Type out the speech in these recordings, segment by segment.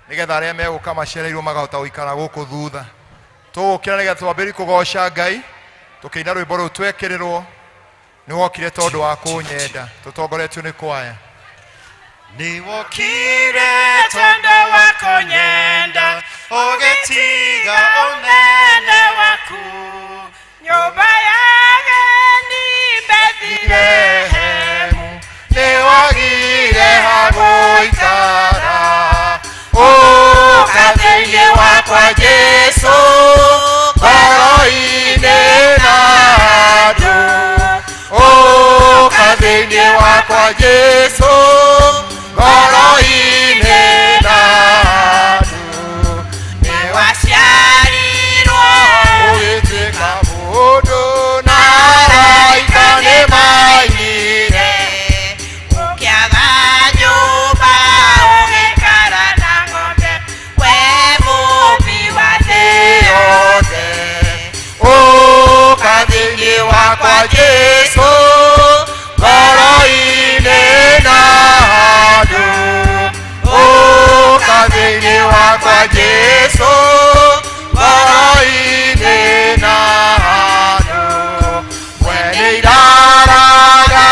Nĩgetha arĩa megũka macereirwo makahota gũikara gũkũ thutha. Tũgũkĩra nĩgetha twambĩrĩrie kũgoca Ngai tũkĩina rwĩmbo rũu twekĩrĩrwo nĩ wokire tondũ wa kũnyenda, tũtongoretio nĩ kwaya. Nĩwokire tondũ wa kũnyenda, ũgĩtiga ũnene waku, nyũmba ya ageni Bethilehemu. Nĩwagire ha gũikara, ũka thĩinĩ wakwa Jesũ, ngoro-inĩ na andũ. Ũka thĩinĩ wakwa Jesũ, ngoro-inĩ na andũ. Nĩwaciarirwo Ũgĩtuĩka mũndũ na araika nĩ mainire. Ũkĩaga nyũmba ũgĩikara na ng'ombe, we mũmbi wa thĩ yothe. Ũka thĩinĩ wakwa Jesũ, ngoro-inĩ na andũ. Ũka thĩinĩ wakwa Jesũ, ngoro-inĩ na andũ. We nĩ iraraga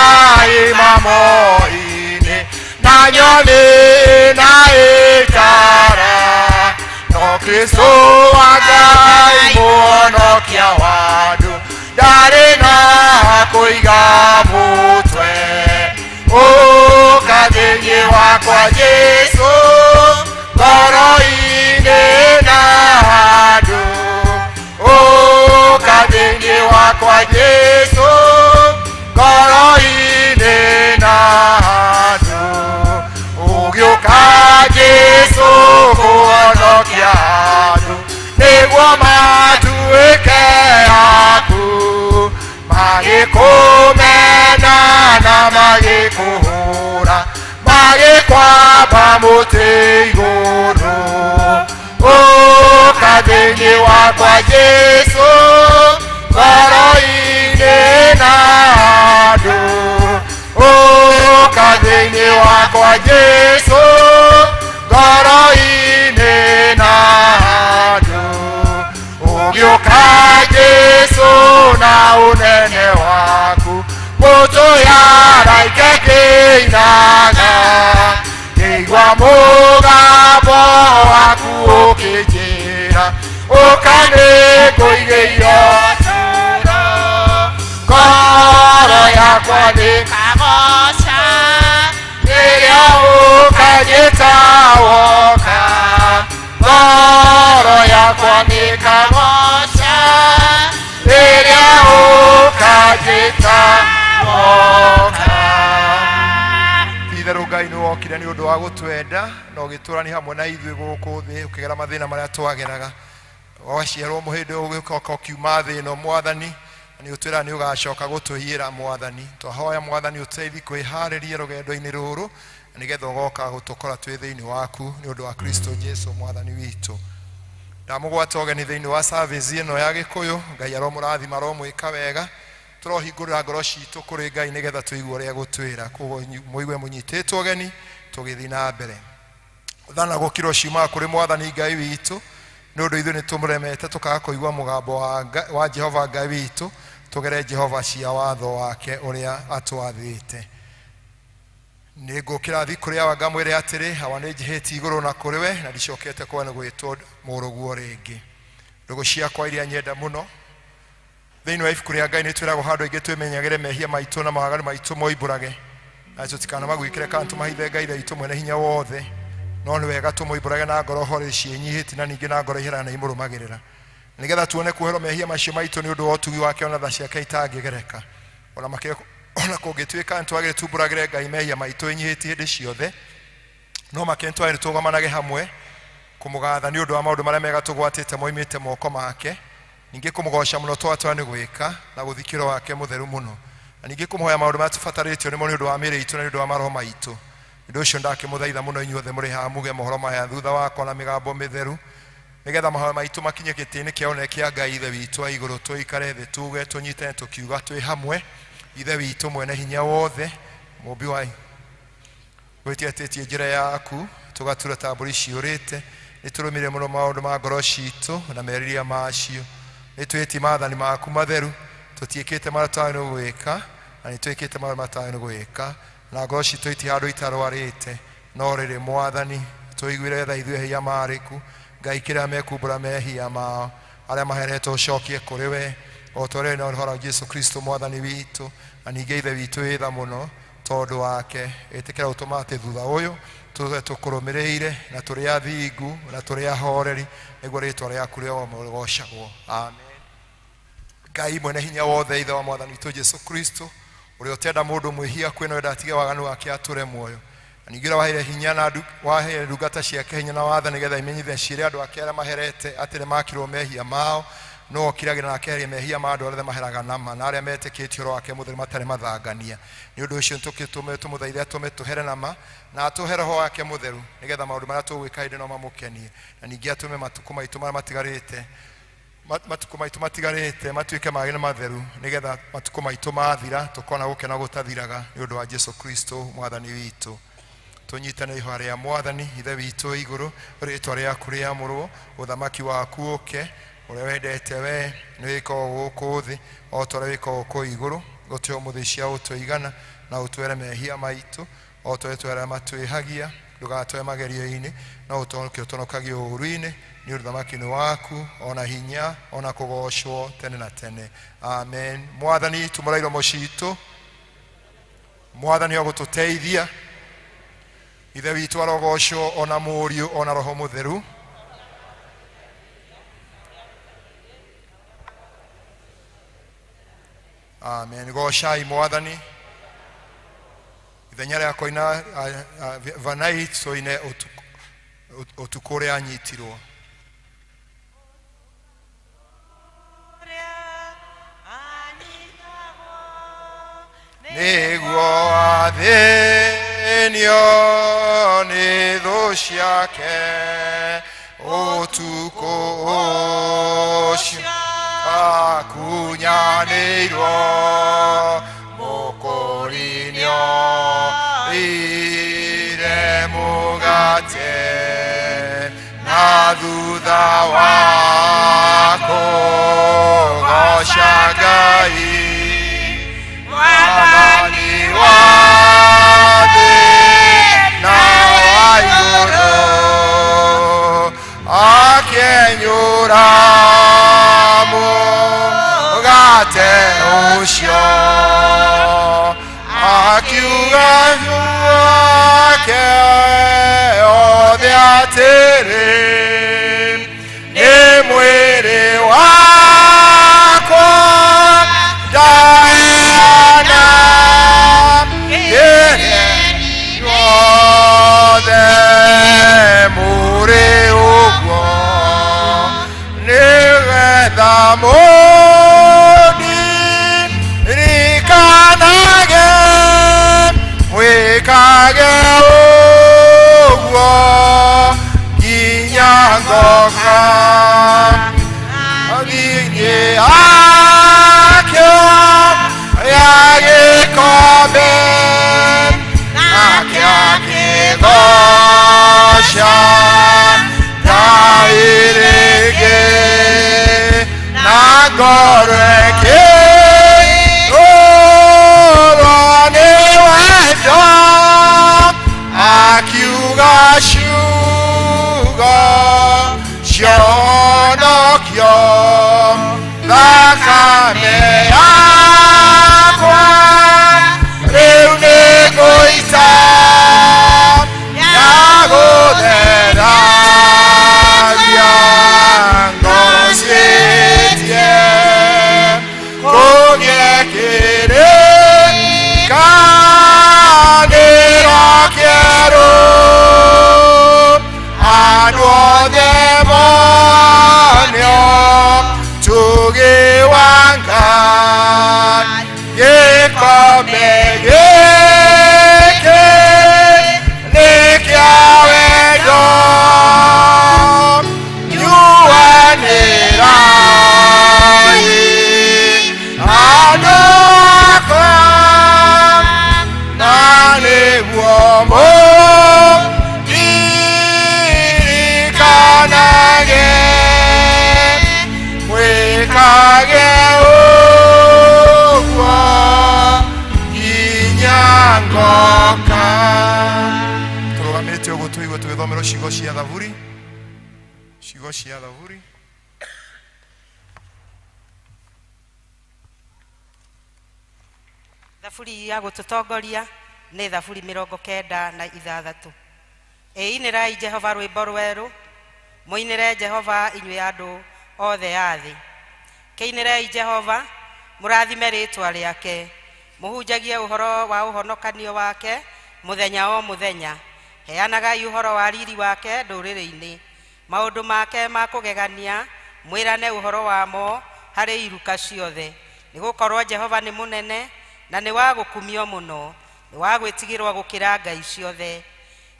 imamo-inĩ, na nyoni na itara, no Kristo wa Ngai mũhonokia wa andũ ndarĩ na kũiga mũtwe. Ũka thĩinĩ wakwa Jesũ, ngoro-inĩ na andũ. Ũka thĩinĩ wakwa Jesũ, ngoro-inĩ na andũ. Ũgĩũka Jesũ kũhonokia andũ, nĩguo matuĩke aku. Magĩkũmena na magĩkũhũra, magĩkwamba mũtĩ igũrũ. Ũka thĩinĩ wakwa Jesũ, ngoro-inĩ na andũ. Ũka thĩinĩ wakwa Jesũ, ngoro-inĩ na andũ. Ũgĩũka Jesũ na ũnene waku, mbũtũ ya araika ĩkĩinaga. Ngĩigua mũgambo waku ũkĩnjĩra, ũka nĩngũigĩire ũtũũro. Ngoro yakwa nĩ Kagoca rĩrĩa ũkanjĩta woka, ngoro yakwa nĩ kagoca rĩrĩa ũkanjĩta woka. Ti-itherũ Ngai nĩ wokire nĩ ũndũ wa gũtwenda na ũgĩtũrania hamwe na ithuĩ gũkũ thĩ, ũkĩgera mathĩna marĩa twageraga. Waciarwo mũhĩndĩ ũgĩũka ũkiuma thĩ ĩno Mwathani, na nĩ ũtwĩra nĩ ũgacoka gũtũiyĩra Mwathani. Twahoya Mwathani ũtũteithie kwĩharĩria rũgendo-inĩ rũrũ, na nĩgetha ũgoka gũtũkora twĩ thĩinĩ waku nĩ ũndũ wa Kristo Jesu Mwathani witũ. Ndamũgwata ũgeni thĩinĩ wa service ĩno ya Gĩkũyũ. Ngai aromũrathima, aromwĩka wega. Tũrohingũrĩra ngoro citũ kũrĩ Ngai nĩgetha tũigue ũrĩa egũtwĩra. Koguo mũigue mũnyitĩtwo ũgeni tũgĩthiĩ na mbere. Tha na gũkirwo ciumaga kũrĩ Mwathani Ngai witũ, nĩ ũndũ ithuĩ nĩtũmũremete tũkaga kũigua mũgambo wa Jehova Ngai witũ, tũgere Jehova cia watho wake ũrĩa atwathĩte. Nĩ ngũkĩra thiĩ kũrĩ Awa ngamwĩre atĩrĩ, Awa, nĩ njĩhĩtie igũrũ na kũrĩ we, na ndicokete kwaga nĩ gwĩtwo mũrũguo rĩngĩ. Ndũgũ ciakwa iria nyenda mũno, thĩinĩ wa ibuku rĩa Ngai nĩ twĩragwo handũ aingĩ twĩmenyagĩre mehia maitũ na mawaganu maitũ moimbũrage, na tũtikanamaguĩkĩre kana tũmahithe Ngai Ithe witũ mwene hinya wothe. No nĩ wega tũmoimbũrage na ngoro horeri ciĩnyihĩtie na ningĩ na ngoro iheraga na imũrũmagĩrĩra, nĩgetha tuone kuoherwo mehia macio maitũ nĩ ũndũ wa ũtugi wake ona tha ciake itangĩgereka. Ona makĩria ona kũngĩtuĩka nĩ twagĩrĩire tumbũragĩre Ngai mehia maitũ ĩnyihĩtie hĩndĩ ciothe, no makĩria nĩ twagĩrĩire tũgomanage hamwe kũmũgatha nĩ ũndũ wa maũndũ marĩa mega tũgwatĩte moimĩte moko make, ningĩ kũmũgoca mũno twatwa nĩ gwĩka na gũthikĩro wake mũtheru mũno, na ningĩ kũmũhoya maũndũ marĩa tũbatarĩtio nĩmo nĩ ũndũ wa mĩĩrĩ itũ na nĩ ũndũ wa maroho maitũ. Nĩ ũndũ ũcio ndakĩmũthaitha mũno inyuothe mũrĩ haha muge mohoro maya thutha wakwa na mĩgambo mĩtheru, nĩgetha mahoya maitũ makinye gĩtĩ-inĩ kĩa ũnene kĩa Ngai Ithe witũ wa igũrũ. Tũikare thĩ tuge tũnyitane tũkiuga twĩ hamwe, Ithe witũ mwene hinya wothe, mũmbi wa gwĩtiatĩtie njĩra yaku, Tũgatura ta mbũri ciũrĩte. Nĩ tũrũmire mũno maũndũ ma ngoro citũ na merirĩria macio. Nĩ twĩtie maathani maku matheru. Tũtiĩkĩte marĩa twagĩrĩirwo gwĩka, na nĩ twĩkĩte marĩa matagĩrĩirwo gwĩka, na ngoro citũ iti handũ itarwarĩte. No rĩrĩ, Mwathani, tũiguĩre tha ithuĩ ehia marĩku. Ngai, kĩrĩa mekumbũra mehia mao, arĩa maheretwo ũcokie kũrĩ we, o ta ũrĩa na ũhoro wa Jesu Kristo Mwathani witũ. Na ningĩ Ithe witũ wĩ tha mũno, tondũ wake ĩtĩkĩra gũtũma atĩ thutha ũyũ tũthe tũkũrũmĩrĩire na tũrĩ athingu na tũrĩ ahoreri, nĩguo rĩtwa rĩaku rĩgocagwo. Amen. Ngai mwene hinya wothe, Ithe wa Mwathani witũ Jesu Kristo, ũrĩa ũtenda mũndũ mwĩhia kwĩna wenda atige waganu wake atũre muoyo, na ningĩ ũrĩa waheire hinya na waheire ndungata ciake hinya na watho nĩgetha imenyithie ciĩre andũ ake arĩa maherete atĩ nĩmakirwo mehia mao, no okiragĩra na akeheria mehia ma andũ arĩa othe maheraga nama na arĩa metĩkĩtie ũhoro wake mũtheru matarĩ mathangania. Nĩ ũndũ ũcio nĩtũkĩtũme tũmũthaithe atũme tũhere nama na atũhe Roho wake mũtheru, nĩgetha maũndũ marĩa tũgwĩka hĩndĩ no mamũkenie, na ningĩ atũme matukũ maitũ marĩa matigarĩte, matukũ maitũ matigarĩte matuĩke magĩ na matheru, nĩgetha matukũ maitũ mathira tũkona gũkena gũtathiraga, nĩ ũndũ wa Jesu Kristo Mwathani witũ. Tũnyitane ihoya rĩa Mwathani. Ithe witũ igũrũ, rĩtwa rĩaku rĩamũrwo, ũthamaki waku ũke, ũrĩa wendete we nĩ wĩkagwo gũkũ thĩ o ta ũrĩa wĩkagwo kũu igũrũ. Ũtũhe ũmũthĩ cia ũtũigana, na ũtwere mehia maitũ o ta ũrĩa twere arĩa matwĩhagia. Ndũgatũhe magerio-inĩ, no ũtũhonokie ũtũhonokagie ũũru-inĩ, nĩ ũndũ ũthamaki nĩ waku, ona hinya, ona kũgocwo tene na tene. Amen. Mwathani, tumũra iromo citũ. Mwathani agũtũteithia. Ithe witũ arogocwo, ona Mũriũ, ona Roho Mũtheru. Amen. Gocai Mwathani. Ithenya rĩa kũina vanai, tũine ũtukũ ũrĩa anyitirwo. Nĩguo athĩnio nĩ thũ ciake, ũtukũ ũcio akunyanĩirwo mũkũrinio ire mũgate, na thutha wa kũgoca Ngai, Mwathani wa thĩ na wa igũrũ, akĩenyũra mũgate ũcio, akiuga ake othe atĩrĩ, nĩ mwĩrĩ wakwa ndaheana, kĩrĩa inyuothe mũrĩ ũguo, nĩgetha mũndirikanage, mwĩkage ũguo nginya ngoka. Ningĩ akĩoya gĩkombe, nake akĩgoca Ngai rĩngĩ, na ngoro ĩkĩiyũrwo nĩ wendo, akiuga ciugo cionokio, thakame yakwa rĩu nĩ ngũita ya gũtheragia ngoro ciĩtie kũgĩe kĩrĩkanĩro kĩerũ, andũ othe monio tũgĩ wa Ngai. Gĩkombe gĩkĩ nĩ kĩa wendo, nyuanĩrai andũ akwa, na nĩguo Tũthomerwo ciugo cia Thaburi, ciugo cia Thaburi. Thaburi ya gũtũtongoria nĩ Thaburi 96. Ĩinĩrai Jehova rwĩmbo rwerũ, mũinĩre Jehova inyuĩ andũ othe a thĩ. Kĩinĩrei Jehova, mũrathime rĩĩtwa rĩake, mũhunjagie ũhoro wa ũhonokanio wake mũthenya o mũthenya. Heanagai ũhoro wa riri wake ndũrĩrĩ-inĩ, maũndũ make ma kũgegania mwĩrane ũhoro wamo harĩ iruka ciothe. Nĩgũkorwo Jehova nĩ mũnene na nĩ wa gũkumio mũno, nĩ wa gwĩtigĩrwo gũkĩra ngai ciothe.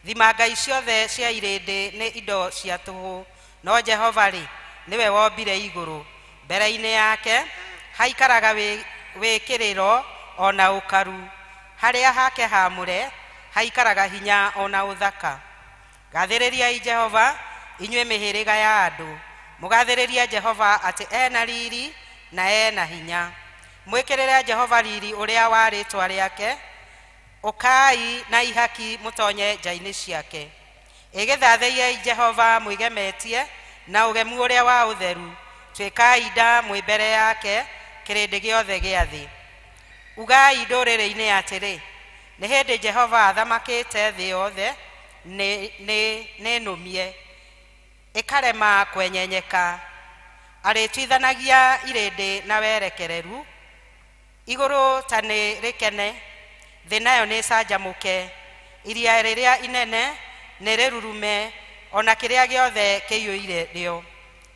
Thima ngai ciothe cia irĩndĩ nĩ indo cia tũhũ, no Jehova rĩ, nĩwe wombire igũrũ. Mbere-inĩ yake haikaraga wĩkĩrĩro ona ũkaru, harĩa hake haamũre haikaraga hinya ona ũthaka. Gathĩrĩriai Jehova inyuĩ mĩhĩrĩga ya andũ, mũgathĩrĩrie Jehova atĩ ena riri na ena hinya. Mwĩkĩrĩre Jehova riri ũrĩa wa rĩĩtwa rĩake, ũkai na ihaki mũtonye nja-inĩ ciake. Ĩgĩthathaiei Jehova mwĩgemetie na ũgemu ũrĩa wa ũtheru, tuĩkai nda mwĩ mbere yake kĩrĩndĩ gĩothe gĩa thĩ. Ugai ndũrĩrĩ-inĩ atĩrĩ, nĩ hĩndĩ Jehova athamakĩte thĩ yothe, nĩ nũmie ĩkarema kwenyenyeka. Arĩtuithanagia irĩndĩ na werekereru, igũrũ ta nĩ rĩkene, thĩ nayo nĩ ĩcanjamũke, iria rĩrĩa inene nĩ rĩrurume, ona kĩrĩa gĩothe kĩiyũire rĩo.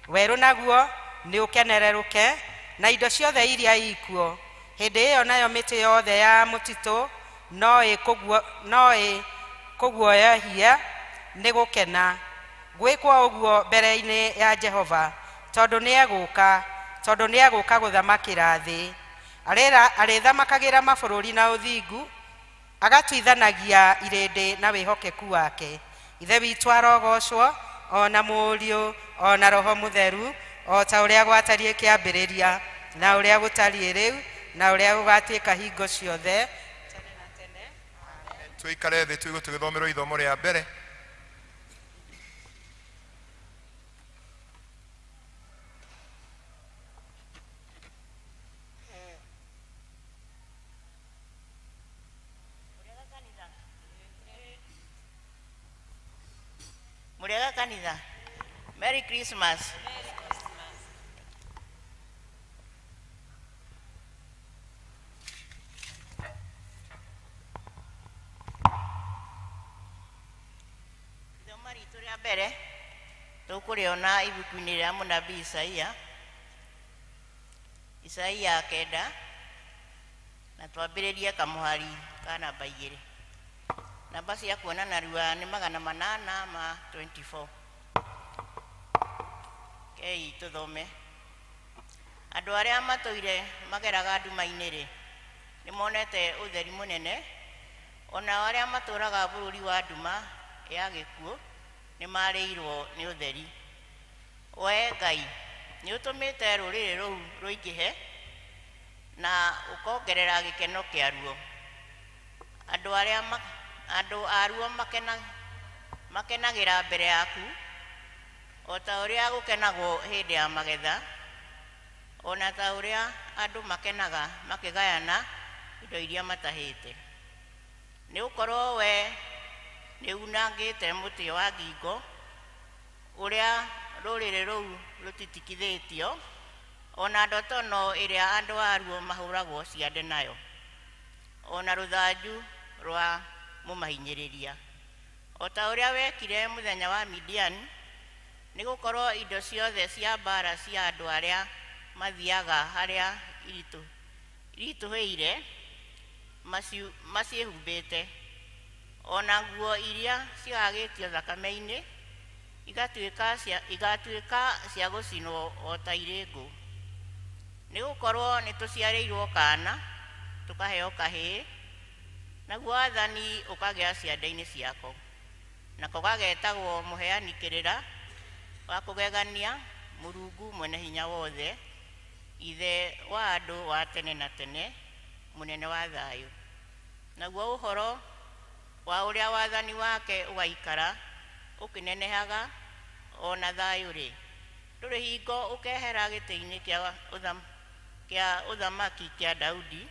Werũ naguo nĩ ũkenererũke, na indo ciothe iria ikuo. Hĩndĩ ĩyo nayo mĩtĩ yothe ya mũtitũ no ĩkũguoyohia nĩ gũkena. Gwĩkwo ũguo mbere-inĩ ya Jehova, tondũ nĩegũka, tondũ nĩegũka gũthamakĩra thĩ. Arĩthamakagĩra mabũrũri na ũthingu, agatuithanagia irĩndĩ na wĩhokeku wake. Ithe witũ arogocwo, ona Mũriũ, ona Roho Mũtheru, o ta ũrĩa gwatariĩ kĩambĩrĩria, na ũrĩa gũtariĩ rĩu, na ũrĩa gũgatuĩka hingo ciothe tene na tene. Tũikare thĩ tũigue tũgĩthomerwo ithomo rĩa mbere. Mũrĩega kanitha. Merry Christmas. Ithomo ritũ rĩa mbere tũkũrĩona ibuku-inĩ rĩa mũnabii Isaia, Isaia 9, na twambĩrĩrie kamũhari ka namba 2. Namba cia kuona narua nĩ 824. Kei tũthome. Andũ arĩa matũire mageraga nduma-inĩ rĩ, nĩmonete ũtheri mũnene, onao arĩa matũũraga bũrũri wa nduma ya gĩkuũ nĩmarĩirwo nĩ ũtheri. We Ngai, nĩũtũmĩte rũrĩrĩ rũu rũingĩhe na ũkongerera gĩkeno kĩaruo. Andũ aruo makenagĩra mbere yaku, o ta ũrĩa gũkenagwo hĩndĩ ya magetha, ona ta ũrĩa andũ makenaga makĩgayana indo iria matahĩte. Nĩgũkorwo we nĩunangĩte mũtĩ wa ngingo ũrĩa rũrĩrĩ rũu rũtitikithĩtio, ona ndotono ĩrĩa andũ aruo mahũragwo ciande nayo, ona rũthanju rwa mũmahinyĩrĩria. O ta ũrĩa wekire mũthenya wa Midiani, nĩgũkorwo indo ciothe cia mbaara cia andũ arĩa mathiaga harĩa iritũhĩire maciĩhumbĩte, ona nguo iria cihagĩtio thakame-inĩ igatuĩka cia gũcinwo o ta irĩ ngũ. Nĩgũkorwo nĩtũciarĩirwo kaana, tũkaheo kahĩĩ, naguo wathani ũkagĩa ciande-inĩ ciako, nako gagetagwo mũheani kĩrĩra wa kũgegania, Mũrungu mwene hinya wothe, Ithe wa andũ wa tene na tene, mũnene wa thayũ. Naguo ũhoro wa ũrĩa wathani wake ũgaikara ũkĩnenehaga o na thayũ-rĩ, ndũrĩ hingo ũkehera gĩtĩ-inĩ kĩa ũthamaki kĩa Daudi,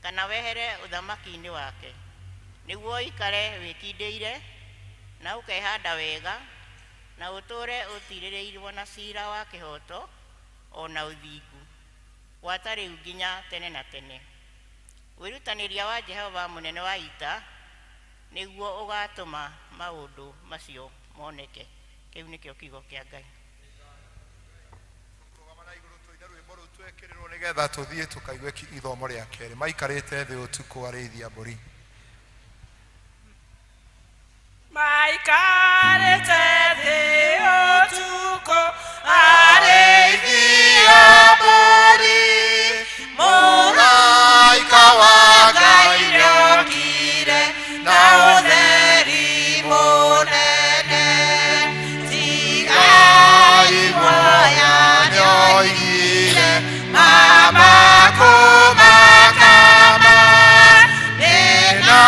kana wehere ũthamaki-inĩ wake, nĩguo ũikare wĩkindĩire na ũkehanda wega, na ũtũũre ũtiirĩrĩirwo na cira wa kĩhooto o na ũthingu, gwata rĩu nginya tene na tene. Wĩrutanĩria wa Jehova mũnene wa ita nĩguo ũgaatũma maũndũ macio moneke. Kĩu nĩkĩo kiugo kĩa Ngai. Rũgama na igũrũ tũine rwĩmbo rũu twekĩrĩrwo nĩgetha tũthiĩ tũkaigue ithomo rĩa kerĩ. Maikarĩte thĩ ũtukũ arĩithi a mbũri. Maikarĩte thĩ ũtukũ arĩithi a mbũri, mũraika wa Ngai nĩokire na ũtheri mũnene. Tigai guoya nĩoigire, mama kũmakama, ndĩna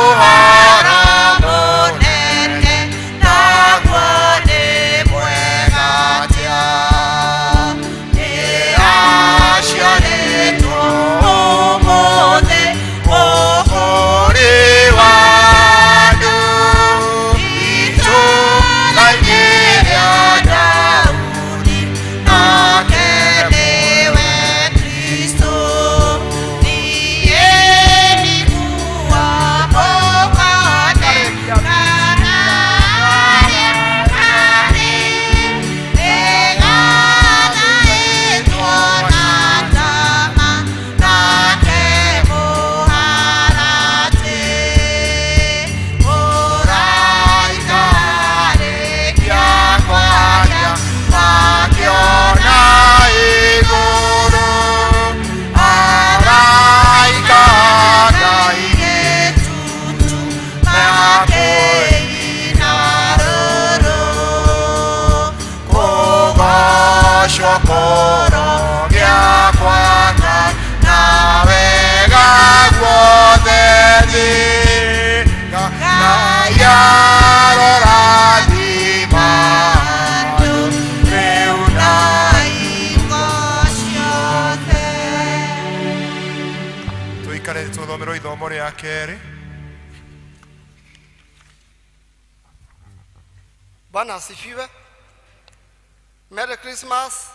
ũhoro mũnene, naguo nĩ mwega atĩa. Nĩaciarĩtwo ũmũthĩ Mũkũũri wa andũ, itũũra-inĩ rĩa Daudi, nake nĩwe Kristo. Niĩ nĩngua mũkate kana harĩa nĩgathaĩtwo na tama, nake mũharatĩ. Mũraika arĩkia kwaria, makĩona igũrũ araika Ngai gĩtutu, makĩina rũrũ, kũgoocwo kũrogĩa kwa Ngai, na wega guothe thĩ. Ngai arorathima andũ rĩu na hingo ciothe. Tũikare tũthomerwo ithomo rĩa kerĩ. Bwana asifiwe. Merry Christmas.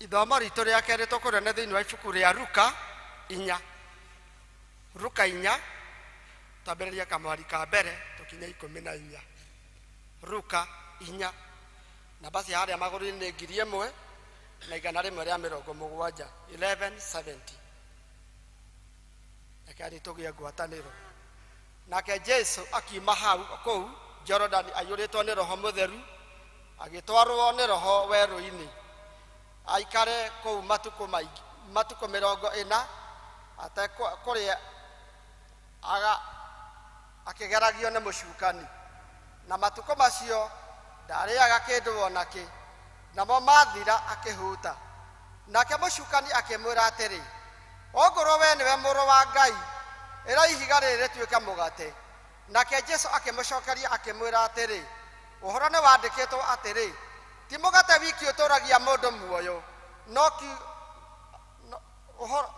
Ithomo ritũ rĩa kerĩ tũkũrĩa nĩ thĩinĩ wa ibuku rĩa Luka 4. Luka 4 twambĩrĩrie kamwari ka mbere tũkinye 14. Luka 4 namba cia harĩa magũrũ-inĩ nĩ 1170, 1170. Reke tũgĩe ngwatanĩro. Nake Jesu akiuma hau kũu Jorodani aiyũrĩtwo nĩ Roho Mũtheru, agĩtwarwo nĩ Roho werũ-inĩ aikare kũu matukũ maingĩ, matukũ 40 atekũrĩa, akĩgeragio nĩ mũcukani. Na matukũ macio ndarĩaga kĩndũ o nakĩ, namo mathira akĩhũta. Nake mũcukani akĩmwĩra atĩrĩ, ongorwo we nĩwe mũrũ wa Ngai, ĩra ihiga rĩrĩ rĩtuĩke mũgate. Nake Jesu akĩmũcokeria akĩmwĩra atĩrĩ, ũhoro nĩ wandĩkĩtwo atĩrĩ, ti mũgate wiki ũtũũragia mũndũ muoyo, no ki no, ũhoro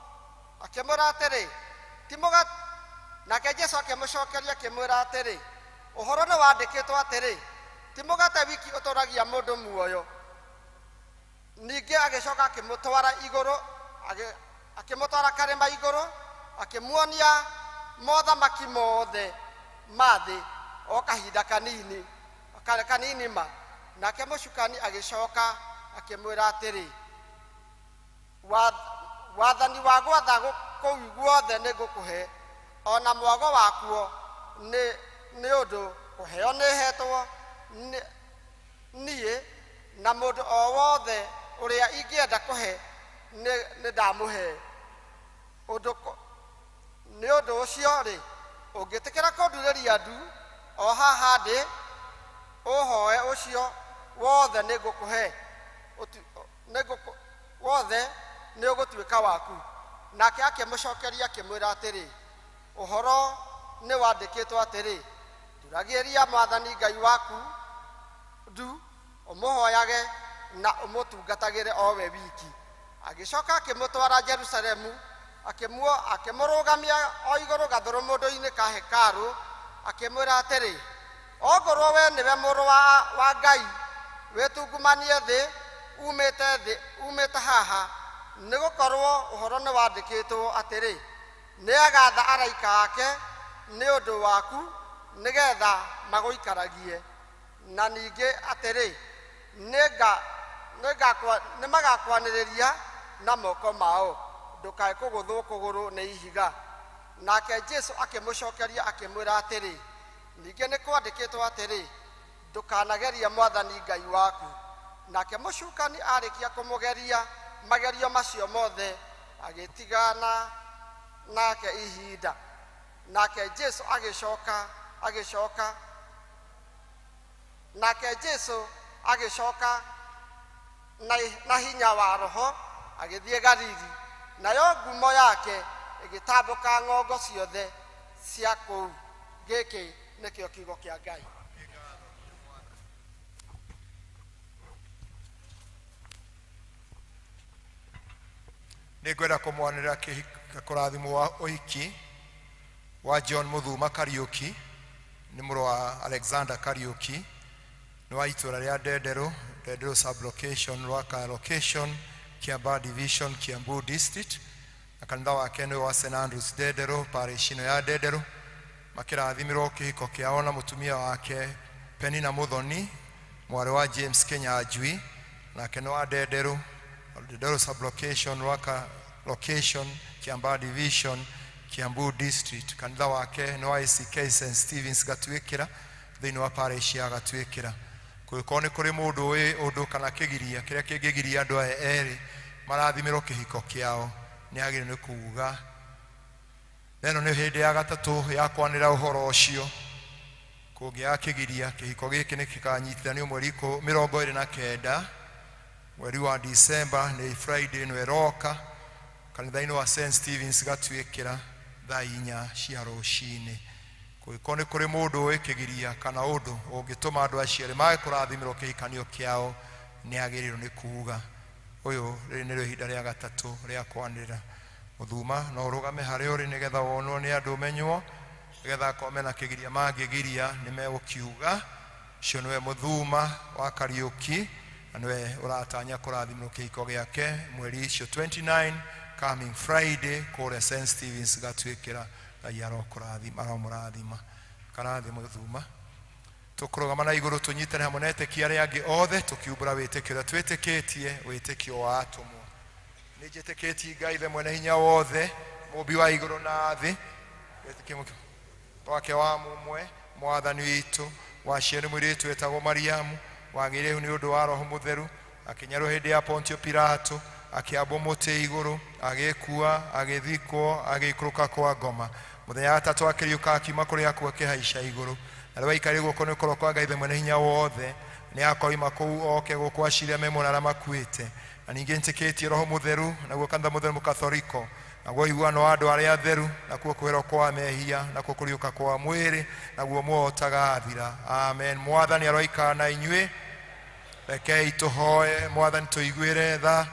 akĩmwĩra atĩrĩ, ti mũgate. Nake Jesu akĩmũcokeria akĩmwĩra atĩrĩ, ũhoro nĩ wandĩkĩtwo atĩrĩ, ti mũgate wiki ũtũũragia mũndũ muoyo. Ningĩ agĩcoka akĩmũtwara igũrũ, akĩmũtwara karĩma igũrũ, akĩmuonia mothamaki mothe ma thĩ o kahinda kanini, kanini ma. Nake mũcukani agĩcoka akĩmwĩra atĩrĩ, wathani wa gwatha kũu guothe nĩ ngũkũhe, ona mwago wakuo, nĩ ũndũ kũheo nĩhetwo niĩ, na mũndũ o wothe ũrĩa ingĩenda kũhe nĩ ndamũhe. Nĩ ũndũ ũcio rĩ, ũngĩtĩkĩra kũndurĩria ndu o haha ndĩ, ũhoe ũcio wothe nĩ ngũkũhe, wothe nĩ ũgũtuĩka waku. Nake akĩmũcokeria akĩmwĩra atĩrĩ, ũhoro nĩ wandĩkĩtwo atĩrĩ, Turagĩria Mwathani Ngai waku ndu, ũmũhoyage na ũmũtungatagĩre o we wiki. Agĩcoka akĩmũtwara Jerusalemu, akĩmũrũgamia o igũrũ gathũrũmũndũ-inĩ ka hekarũ, akĩmwĩra atĩrĩ, ongorwo we nĩwe mũrũ wa Ngai, wĩtungumanie thĩ umĩte thĩ umĩte haha, nĩgũkorwo ũhoro nĩwandĩkĩtwo atĩrĩ, nĩagatha araika ake nĩ ũndũ waku, nĩgetha magũikaragie. Na ningĩ atĩrĩ, nĩmagakwanĩrĩria na moko mao, ndũkae kũgũthwo kũgũrũ nĩ ihiga. Nake Jesũ akĩmũcokeria akĩmwĩra atĩrĩ, ningĩ nĩkwandĩkĩtwo atĩrĩ, ndũkanagerie Mwathani Ngai waku. Nake mũcukani arĩkia kũmũgeria magerio macio mothe, agĩtigana nake ihinda. Nake Jesũ agĩcoka nake Jesũ agĩcoka na hinya wa Roho agĩthiĩ Galili, nayo ngumo yake ĩgĩtambũka ng'ongo ciothe cia kũu. Gĩkĩ nĩkĩo kiugo kĩa Ngai. Nĩngwenda kũmwanĩrĩra kũrathimwo wa ũhiki wa John Muthuma Kariuki, nĩ mũrũ wa Alexander Kariuki, nĩ wa itũra rĩa Ndenderũ, Ndenderũ sub-location, Rwaka location, Kiambaa division, Kiambu district, na kanitha wake nĩ wa St Andrews Ndenderũ, parish ĩno ya Ndenderũ. Makĩrathimirwo kĩhiko kĩao na mũtumia wake Penina Muthoni, mwarĩ wa James Kinyanjui, nake nĩ wa Ndenderũ, Ndenderũ sub-location, Rwaka location, Kiambaa division, Kiambu district. Kanitha wake nĩ wa ACK St Stevens Gatuĩkĩra, thĩinĩ wa parish ya Gatuĩkĩra. Kũngĩkorwo nĩ kũrĩ mũndũ ũĩ ũndũ kana kĩgiria kĩrĩa kĩngĩgiria andũ aya erĩ marathimĩrwo kĩhiko kĩao, nĩ agĩrĩirwo nĩ kuga. Na ĩno nĩ hĩndĩ ya gatatũ ya kwanĩrĩra ũhoro ũcio. Kũngĩaga kĩgiria, kĩhiko gĩkĩ nĩ gĩkanyitithanio mweri 29 mweri wa December, nĩ Friday ĩno ĩroka, kanitha-inĩ wa St Stevens Gatuĩkĩra, thaa 4 cia rũcinĩ. Kũngĩkorwo nĩ kũrĩ mũndũ ũĩ kĩgiria kana ũndũ ũngĩtũma andũ acio erĩ mage kũrathimĩrwo kĩhikanio kĩao, nĩ agĩrĩirwo nĩ kuga. Ũyũ rĩrĩ nĩrĩo ihinda rĩa gatatũ rĩa kwanĩrĩra. Mũthuma no ũrũgame harĩa ũrĩ nĩgetha wonwo nĩ andũ ũmenywo, nĩgetha akorwo mena kĩgiria mangĩgiria nĩ megũkiuga. Ũcio nĩwe Mũthuma wa Kariuki, na nĩwe ũratanya kũrathimĩrwo kĩhiko gĩake mweri icio 29 coming Friday kũrĩa St Stevens Gatuĩkĩra. Ngai arokũrathima, aromũrathima. Karathi Mũthuma. Tũkũrũgama na igũrũ tũnyitane hamwe na etĩkia arĩa angĩ othe tũkiumbũra wĩtĩkio ũrĩa twĩtĩkĩtie, wĩtĩkio wa atũmwo. Nĩ njĩtĩkĩtie Ngai Ithe mwene hinya wothe, mũmbi wa igũrũ na thĩ, wĩtĩkio wake wa mũmwe Mwathani witũ, waciarire mũirĩtu wetagwo Mariamu, wagĩire ihu nĩ ũndũ wa Roho Mũtheru, akĩnyarwo hĩndĩ ya Pontio Pilato, akĩambwo mũtĩ igũrũ, agĩkua, agĩthikwo, agĩikũrũka kwa ngoma. Mũthenya wa gatatũ akĩriũka akiuma kũrĩa akuũ akĩhaica igũrũ. Na rĩu aikarĩire guoko-inĩ kwa ũrĩo kwa Ngai Ithe mwene hinya wothe, nĩ akoima kũu oke gũkũ aciire me muoyo na arĩa makuĩte. Na ningĩ nĩtĩkĩtie Roho Mũtheru, naguo kanitha mũtheru mũkathoriko, naguo ũiguano wa andũ arĩa atheru, nakuo kwĩrwo kwa mehia, nakuo kũriũka kwa mwĩrĩ, naguo muoyo ũtagathira. Amen. Mwathani aroikara na inyuĩ. Rekei tũhoe. Mwathani tũiguĩre tha.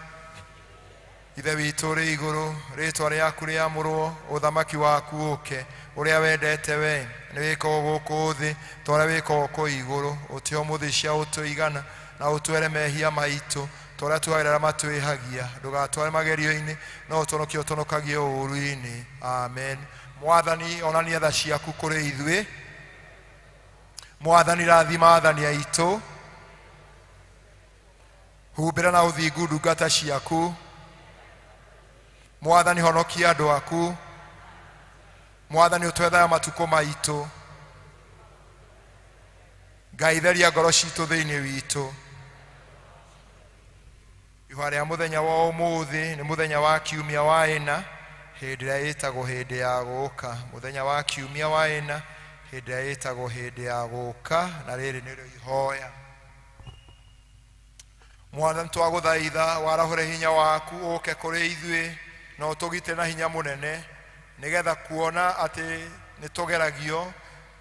Ithe witũ ũrĩ igũrũ, rĩtwa rĩaku rĩamũrwo, ũthamaki waku ũke, ũrĩa wendete we nĩ wĩkagwo gũkũ thĩ ta ũrĩa wĩkagwo kũu igũrũ. Ũtũhe ũmũthĩ cia ũtũigana, na ũtwere mehia maitũ ta ũrĩa tuohagĩra arĩa matwĩhagia, ndũgatware magerio-inĩ, no ũtũhonokie ũtũhonokagie ũũru-inĩ. Amen. Mwathani onania tha ciaku kũrĩ ithuĩ. Mwathani rathima athani aitũ, humbĩra na ũthingu ndungata ciaku. Mwathani honokia andũ aku. Mwathani ũtwe thayũ matukũ maitũ. Ngai theria ngoro citũ thĩinĩ witũ. Ihwa rĩa mũthenya wa ũmũthĩ nĩ mũthenya wa kiumia wa ĩna, hĩndĩ ĩrĩa ĩtagwo hĩndĩ ya gũka. Mũthenya wa kiumia wa ĩna, hĩndĩ ĩrĩa ĩtagwo hĩndĩ ya gũka, na rĩrĩ nĩrĩo ihoya. Mwathani twagũthaitha warahũre hinya waku ũke kũrĩ ithuĩ na ũtũgitĩre na hinya mũnene, nĩgetha kuona atĩ nĩtũgeragio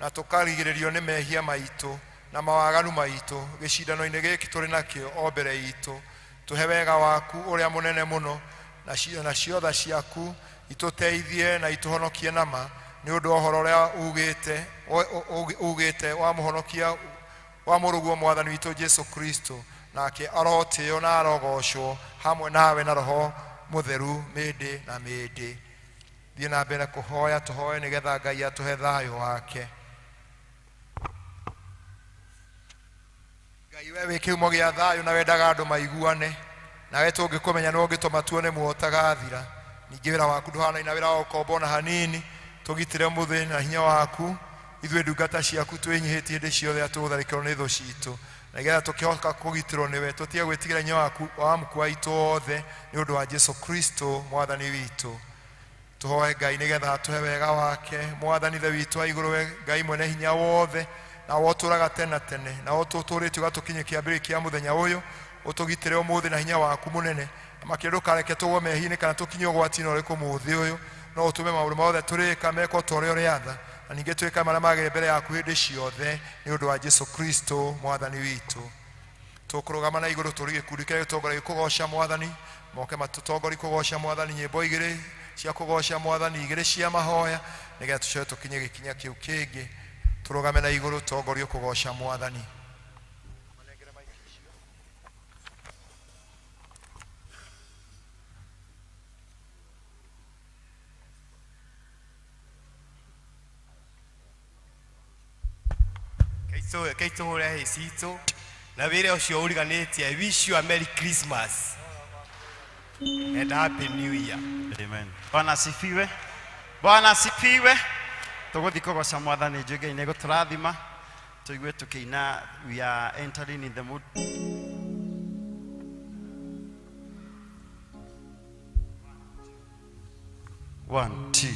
Na tũkarigĩrĩrio nĩ mehia maitũ na mawaganu maitũ gĩcindano-inĩ gĩkĩ tũrĩ nakĩo o mbere itũ. Tũhe wega waku ũrĩa mũnene mũno, na ciotha ciaku itũteithie na itũhonokie nama nĩ ũndũ wa ũhoro ũrĩa ugĩte wa mũhonokia wa mũrũguo mwathani witũ Jesu Kristo, nake arotĩo na arogocwo hamwe nawe na roho mũtheru mĩndĩ na mĩndĩ. Thiĩ na mbere kũhoya, tũhoe nĩgetha Ngai atũhe thayũ wake. Ngai we wĩ kĩhumo gĩa thayũ na wendaga andũ maiguane, nawe tũngĩkũmenya nĩwe ũngĩtũma tuone muoyo ũtagathira. Ningĩ wĩra waku ndũhanaine na wĩra wa ũkombo ona hanini. Tũgitĩre mũthĩ na hinya waku, ithuĩ ndungata ciaku twĩnyihĩtie hĩndĩ ciothe atũgũtharĩkĩrwo nĩ thũ citũ, na nĩgetha tũkĩhoka kũgitĩrwo nĩwe tũtige gwĩtigĩra hinya waku wa mkua witũ wothe, nĩ ũndũ wa Jesu Kristo mwathani witũ. Tũhoe Ngai nĩgetha atũhe wega wake. Mwathani Ithe witũ wa igũrũ, we Ngai mwene hinya wothe, na wotũraga tene na tene, na ũtũtũrĩtie ũgatũkinyia kĩambĩrĩria kĩa mũthenya ũyũ, ũtũgitĩre ũmũthĩ na hinya waku mũnene, na makĩria ndũkareke tũgwe mehia-inĩ kana tũkinye ũgwati-inĩ ũrĩkũ mũthĩ ũyũ, no ũtũme maũndũ mothe tũrĩka mekwo ta ũrĩa ũrĩatha, na ningĩ twĩke marĩa magĩrĩire mbere yaku hĩndĩ ciothe, nĩ ũndũ wa Jesu Kristo mwathani witũ. Tũkũrũgama na igũrũ tũrĩ gĩkundi kĩrĩa gĩtongoragia kũgoca mwathani, moke matũtongorie kũgoca mwathani, nyĩmbo igĩrĩ cia kũgoca mwathani, igĩrĩ cia mahoya, nĩgetha tũcoke tũkinye gĩkinya kĩu kĩngĩ. Tũrũgame na igũrũ tongorio kũgoca mwathani. Keitũhũre hĩ citũ na wĩra ũcio ũriganĩtie. Wish you a Merry Christmas and Happy New Year. Amen. Bwana asifiwe. Bwana asifiwe. Tũgũthiĩ kũgoca mwathani, njũĩ Ngai nĩegũtũrathima. Tũigue tũkĩina, we are entering in the mood. One, two.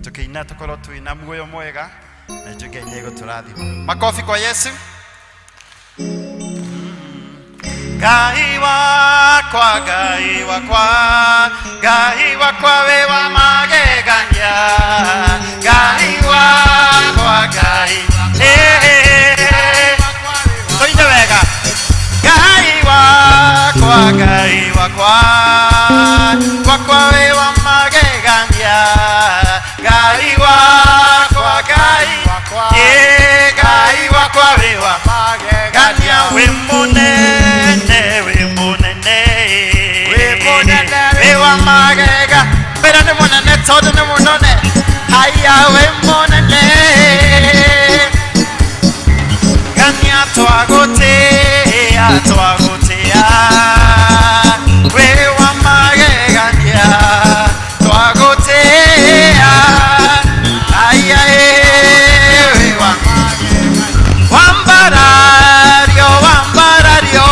Tũkĩina tũkorwo twĩna muoyo mwega na njũĩ Ngai nĩegũtũrathima. Makofi kwa Yesu. Ngai wakwa, Ngai wakwa, Ngai wakwa wĩ wa magegania. Ngai wakwa, Ngai, eh, tũine wega. Ngai wakwa, Ngai wakwa, wakwa wĩ wa magegania. Ngai wakwa, Ngai, eh, Ngai wakwa wĩ wa magegania. Wĩ mũnene, wĩ mũnene, Wĩ mũnene, wĩ wa magega. Mbere nĩ mũnene tondũ nĩ mũnene. Haya, wĩ mũnene. Gania twagũtĩa, twagũtĩa, wĩ wa magegania, twagũtĩa. Aya, wĩ wa wambarario, wambarario.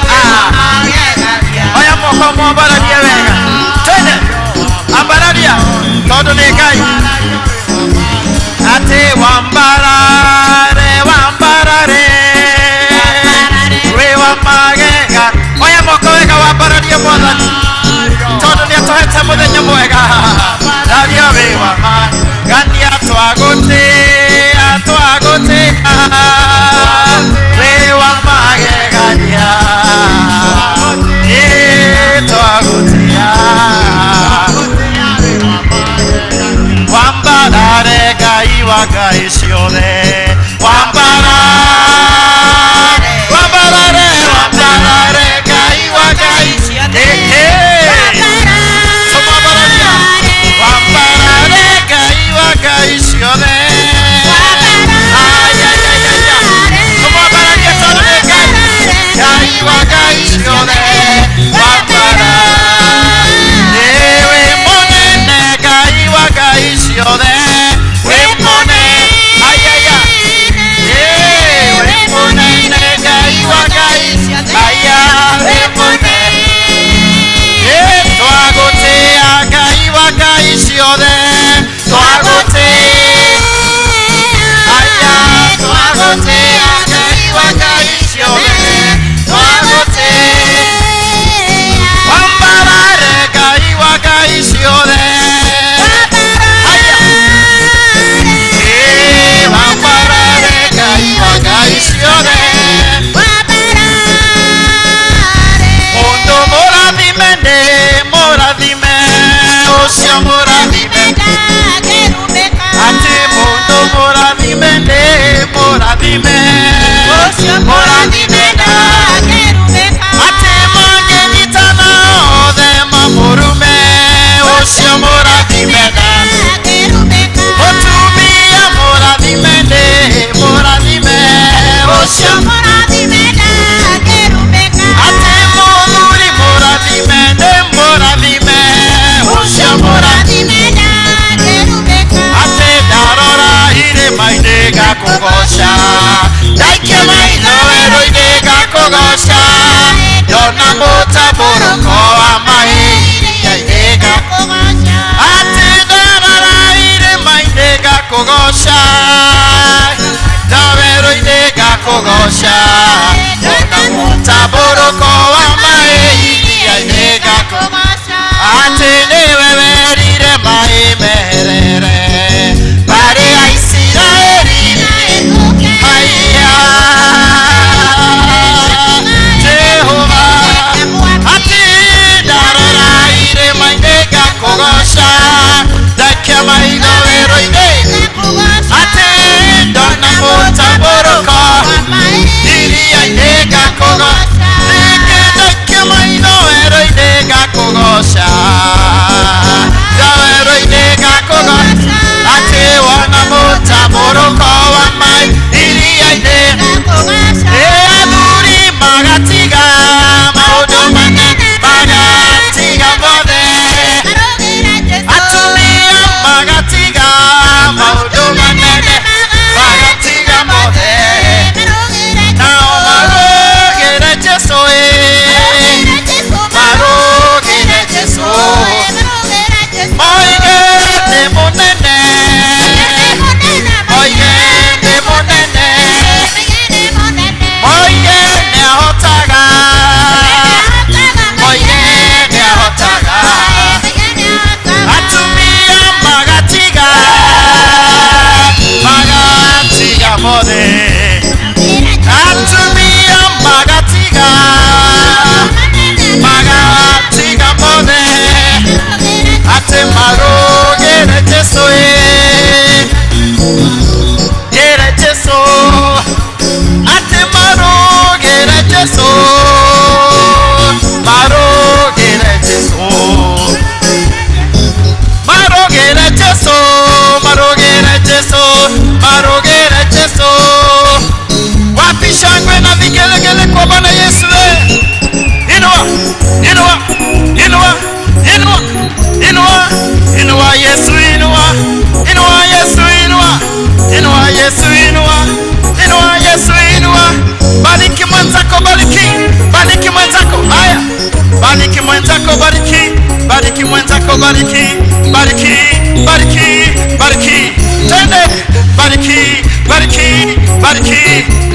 Ah. Oya moko mwambararie wega, twende, ambararia tondũ nĩ Ngai. Atĩ wambarare, wambarare.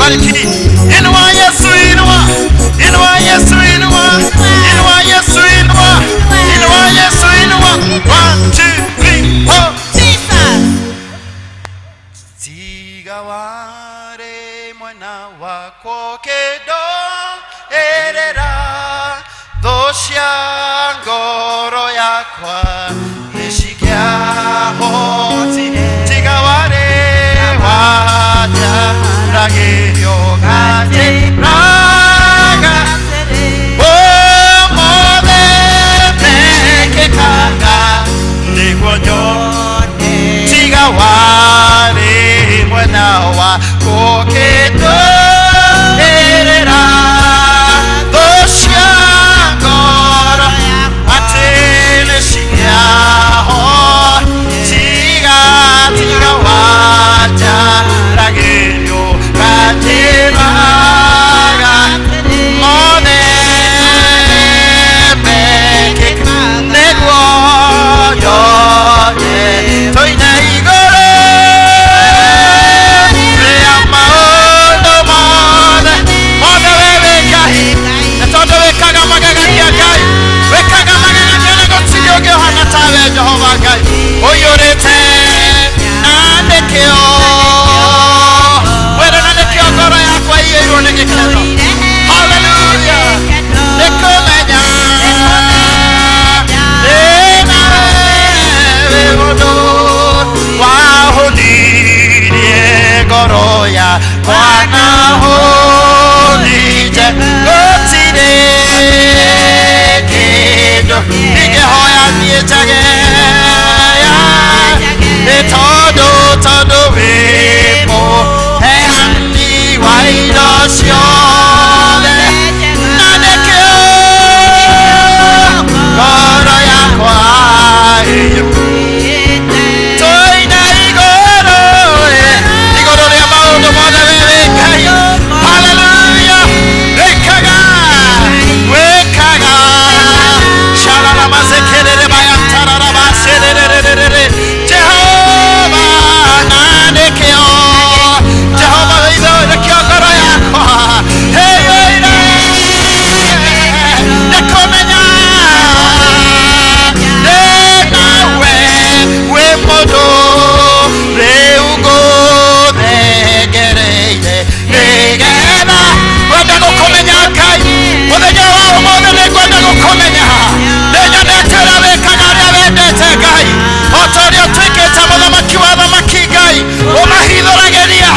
Bariki. Inua Yesu, inua. Inua Yesu, inua. Inua Yesu, inua. Inua Yesu, inua. 1 2 3 4. Tiga ware mwena wakwo kĩndo ĩrĩra thũ cia ngoro yakwa nĩcingĩahotire. Tiga ware wanjaragĩrio nganjĩraga ũmũthĩ mekĩkaga nĩguo nyone. Tiga warĩ mwena wakwo kĩndũ ĩrĩra thũ cia ngoro atĩ nĩcingĩaho. Tiga tiga wanjaragĩrio nganjĩraga mothe mekĩka nĩguo nyone. Tũine igũrũ rĩa maũndũ mothe mothe we wĩ Ngai, na tondũ wĩkaga magegania Ngai, wĩkaga magegania na gũtirĩ ũngĩ ũhana tawe Jehova Ngai ũiyũrĩte na nĩkĩo mwĩrĩ na nĩkĩo ngoro yakwa iyũirwo nĩ gĩkeno. Haleluya, nĩkũmenya ndĩ nawe wĩ mũndũ wahũnirie ngoro yakwa na hũnije gũtirĩ kĩndũ ingĩhoya niĩ njage nĩ tondũ tondũ wĩ mũheani wa indo ciothe na nĩkĩo ngoro yakwa ĩiyũrĩte. Tũine igũrũ igũrũ rĩa maũndũ mothe we wĩ Ngai. Haleluya, wĩkaga wĩkaga shararamazekerere bayantararabasererererere Jehova na nĩkĩo Jehova wĩitho nĩkĩo ngoro yakwa ĩiyũire nĩkũmenya ndĩ nawe wĩ mũndũ rĩu ngũthengereire nĩgetha ngwenda gũkũmenya Ngai mũthenya wa ũmũthĩ nĩngwenda gũkũmenya. Nĩnyonete ũrĩa wĩkaga ũrĩa wendete Ngai, o ta ũrĩa ũtuĩkĩte mũthamaki wa thamaki Ngai, ũmahithũragĩria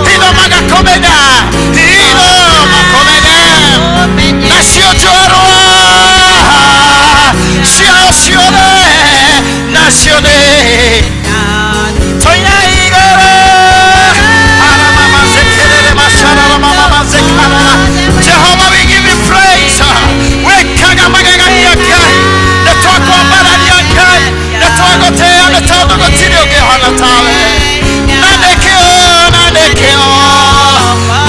hitho magakũmenya, hitho makũmenye nacio njorwa ciao ciothe nacio nĩ tũine igũrũ. Aramamazekerere mashararamazekarara. Jehovah, we give you praise. Wĩkaga magegania Ngai, nĩtwakwambararia Ngai, nĩtwagũtĩĩa nĩ tondũ gũtirĩ ũngĩ ũhana tawe, na nĩkĩo na nĩkĩo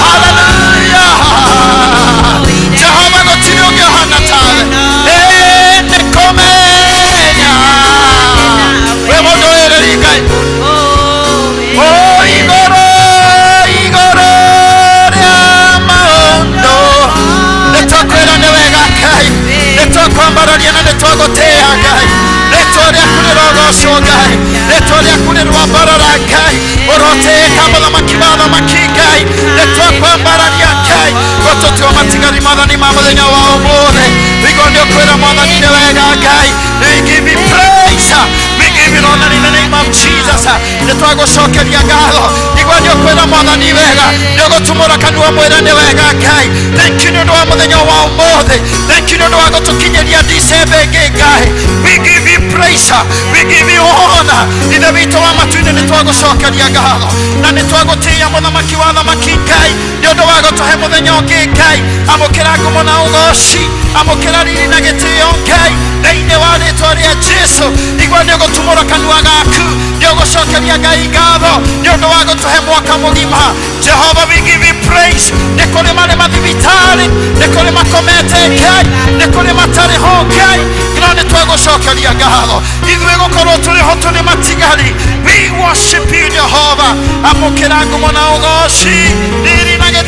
haleluya Jehova gũtirĩ ũngĩ ũhana tawe. Ĩ nĩkũmenya wĩ mũndũ wĩrĩri Ngai. O igũrũ igũrũ rĩa maũndũ nĩtwakwĩra nĩ wega Ngai, nĩtwakwambararia na nĩtwagũtĩĩa Ngai. Rĩtwa rĩaku rĩrogocwo Ngai, rĩtwa rĩaku rĩrwambarara Ngai, ũrotĩĩka mũthamaki wa thamaki Ngai, nĩtwakwambararia Ngai gũtũtua matigari mwathani ma mũthenya wa ũmũthĩ. Igua nĩ ũkwĩra mwathani nĩ wega Ngai. We give you praise, we give you honor in the name of Jesus. Nĩtwagũcokeria ngatho. Igua nĩ ũkwĩra mwathani wega, nĩ ũgũtumũra kanua mwĩre nĩ wega Ngai. Thank you nĩ ũndũ wa mũthenya wa ũmũthĩ, thank you nĩ ũndũ wa gũtũkinyĩria December ĩngĩ Ngai. We give you praise, we give you honor. Ithe witũ wa matu-inĩ nĩtwagũcokeria ngatho na nĩtwagũtĩĩa mũthamaki wa thamaki Ngai nĩ ũndũ wa gũtũhe mũthenya ũngĩ Ngai. Amũkĩra ngumo na ũgoci, amũkĩra riri na gĩtĩo Ngai thĩinĩ wa rĩtwa rĩa Jesu. Igua nĩ ũgũtumũra kanua gaku, nĩ ũgũcokeria Ngai ngatho nĩ ũndũ wa gũtũhe mwaka mũgima. Jehova, we give you praise. Nĩ kũrĩ marĩ mathibitarĩ, nĩ kũrĩ makomete Ngai, nĩ kũrĩ matarĩ ho Ngai, no nĩ twagũcokeria ngatho ithuĩ gũkorwo tũrĩ ho tũrĩ matigari. We worship you Jehova. Amũkĩra ngumo na ũgoci, riri na gĩtĩo.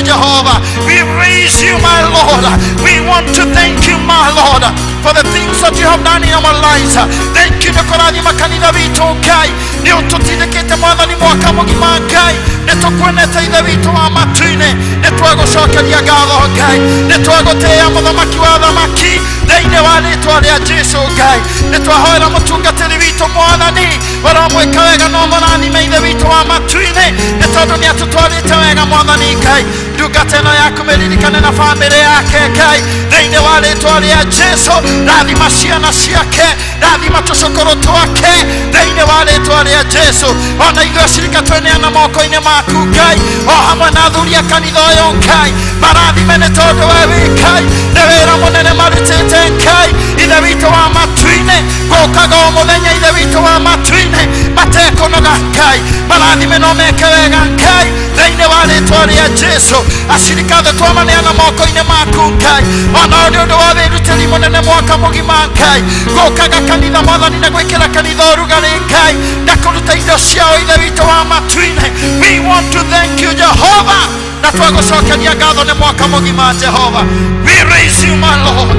Jehovah. We raise you, my Lord. We want to thank you, my Lord, for the things that you have done in our lives. Thank you nĩ kũrathima kanitha witũ Ngai, nĩ ũtũtindĩkĩte Mwathani mwaka mũgima Ngai, nĩ tũkuonete Ithe witũ wa matu-inĩ, nĩ twagũcokeria ngatho Ngai, nĩ twagũtĩĩa mũthamaki wa thamaki thĩinĩ wa rĩtwa rĩa Jesu Ngai, nĩ twahoera mũtungatĩri witũ Mwathani ũramwĩka wega no mũrathime Ithe witũ wa matu-inĩ, nĩ tondũ nĩ atũtwarĩte wega Mwathani Ngai. Ndungata ĩno yaku mĩririkane na bamĩrĩ yake Ngai, thĩinĩ wa rĩtwa rĩa Jesu. Rathima ciana ciake, rathima tũcũkũrũ twake thĩinĩ wa rĩtwa rĩa Jesu. Ona ithuĩ acirika tweneana moko-inĩ maku Ngai, o hamwe na athuri a kanitha ũyũ Ngai, marathime nĩ tondũ we wĩ Ngai, nĩ wĩra mũnene marutĩte Ngai. Ithe witũ wa matu-inĩ, gũkaga o mũthenya Ithe witũ wa matu-inĩ matekũnoga Ngai, marathime no meke wega Ngai thĩinĩ wa rĩtwa rĩa Jesu. Acirika othe twamaneana moko-inĩ maku Ngai, ona nĩ ũndũ wa wĩrutĩri mũnene mwaka mũgima Ngai, gũkaga kanitha Mwathani na gwĩkĩra kanitha ũrugarĩ Ngai, na kũruta indo ciao Ithe witũ wa matu-inĩ. We want to thank you, Jehovah, na twagũcokeria ngatho nĩ mwaka mũgima Jehova. We raise you, my Lord.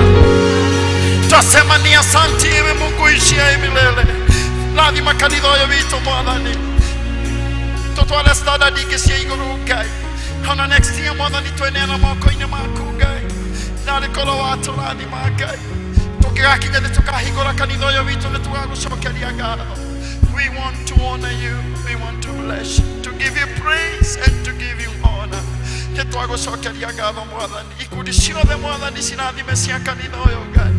Twasema ni asanti ewe Mungu ishiaye milele. Rathima kanitha ũyũ witũ Mwathani, tũtware standard ingĩ cia igũrũ Ngai. Ona next year Mwathani tweneana moko-inĩ maku Ngai, narĩ korwo watũrathima Ngai, tũngĩgakinya nĩ tũkahingũra kanitha ũyũ witũ, nĩ tũgagũcokeria ngatho. We want to honor you, we want to bless you, to give you praise and to give you honor. Nĩ twagũcokeria ngatho Mwathani, ikundi ciothe Mwathani cirathime cia kanitha ũyũ Ngai,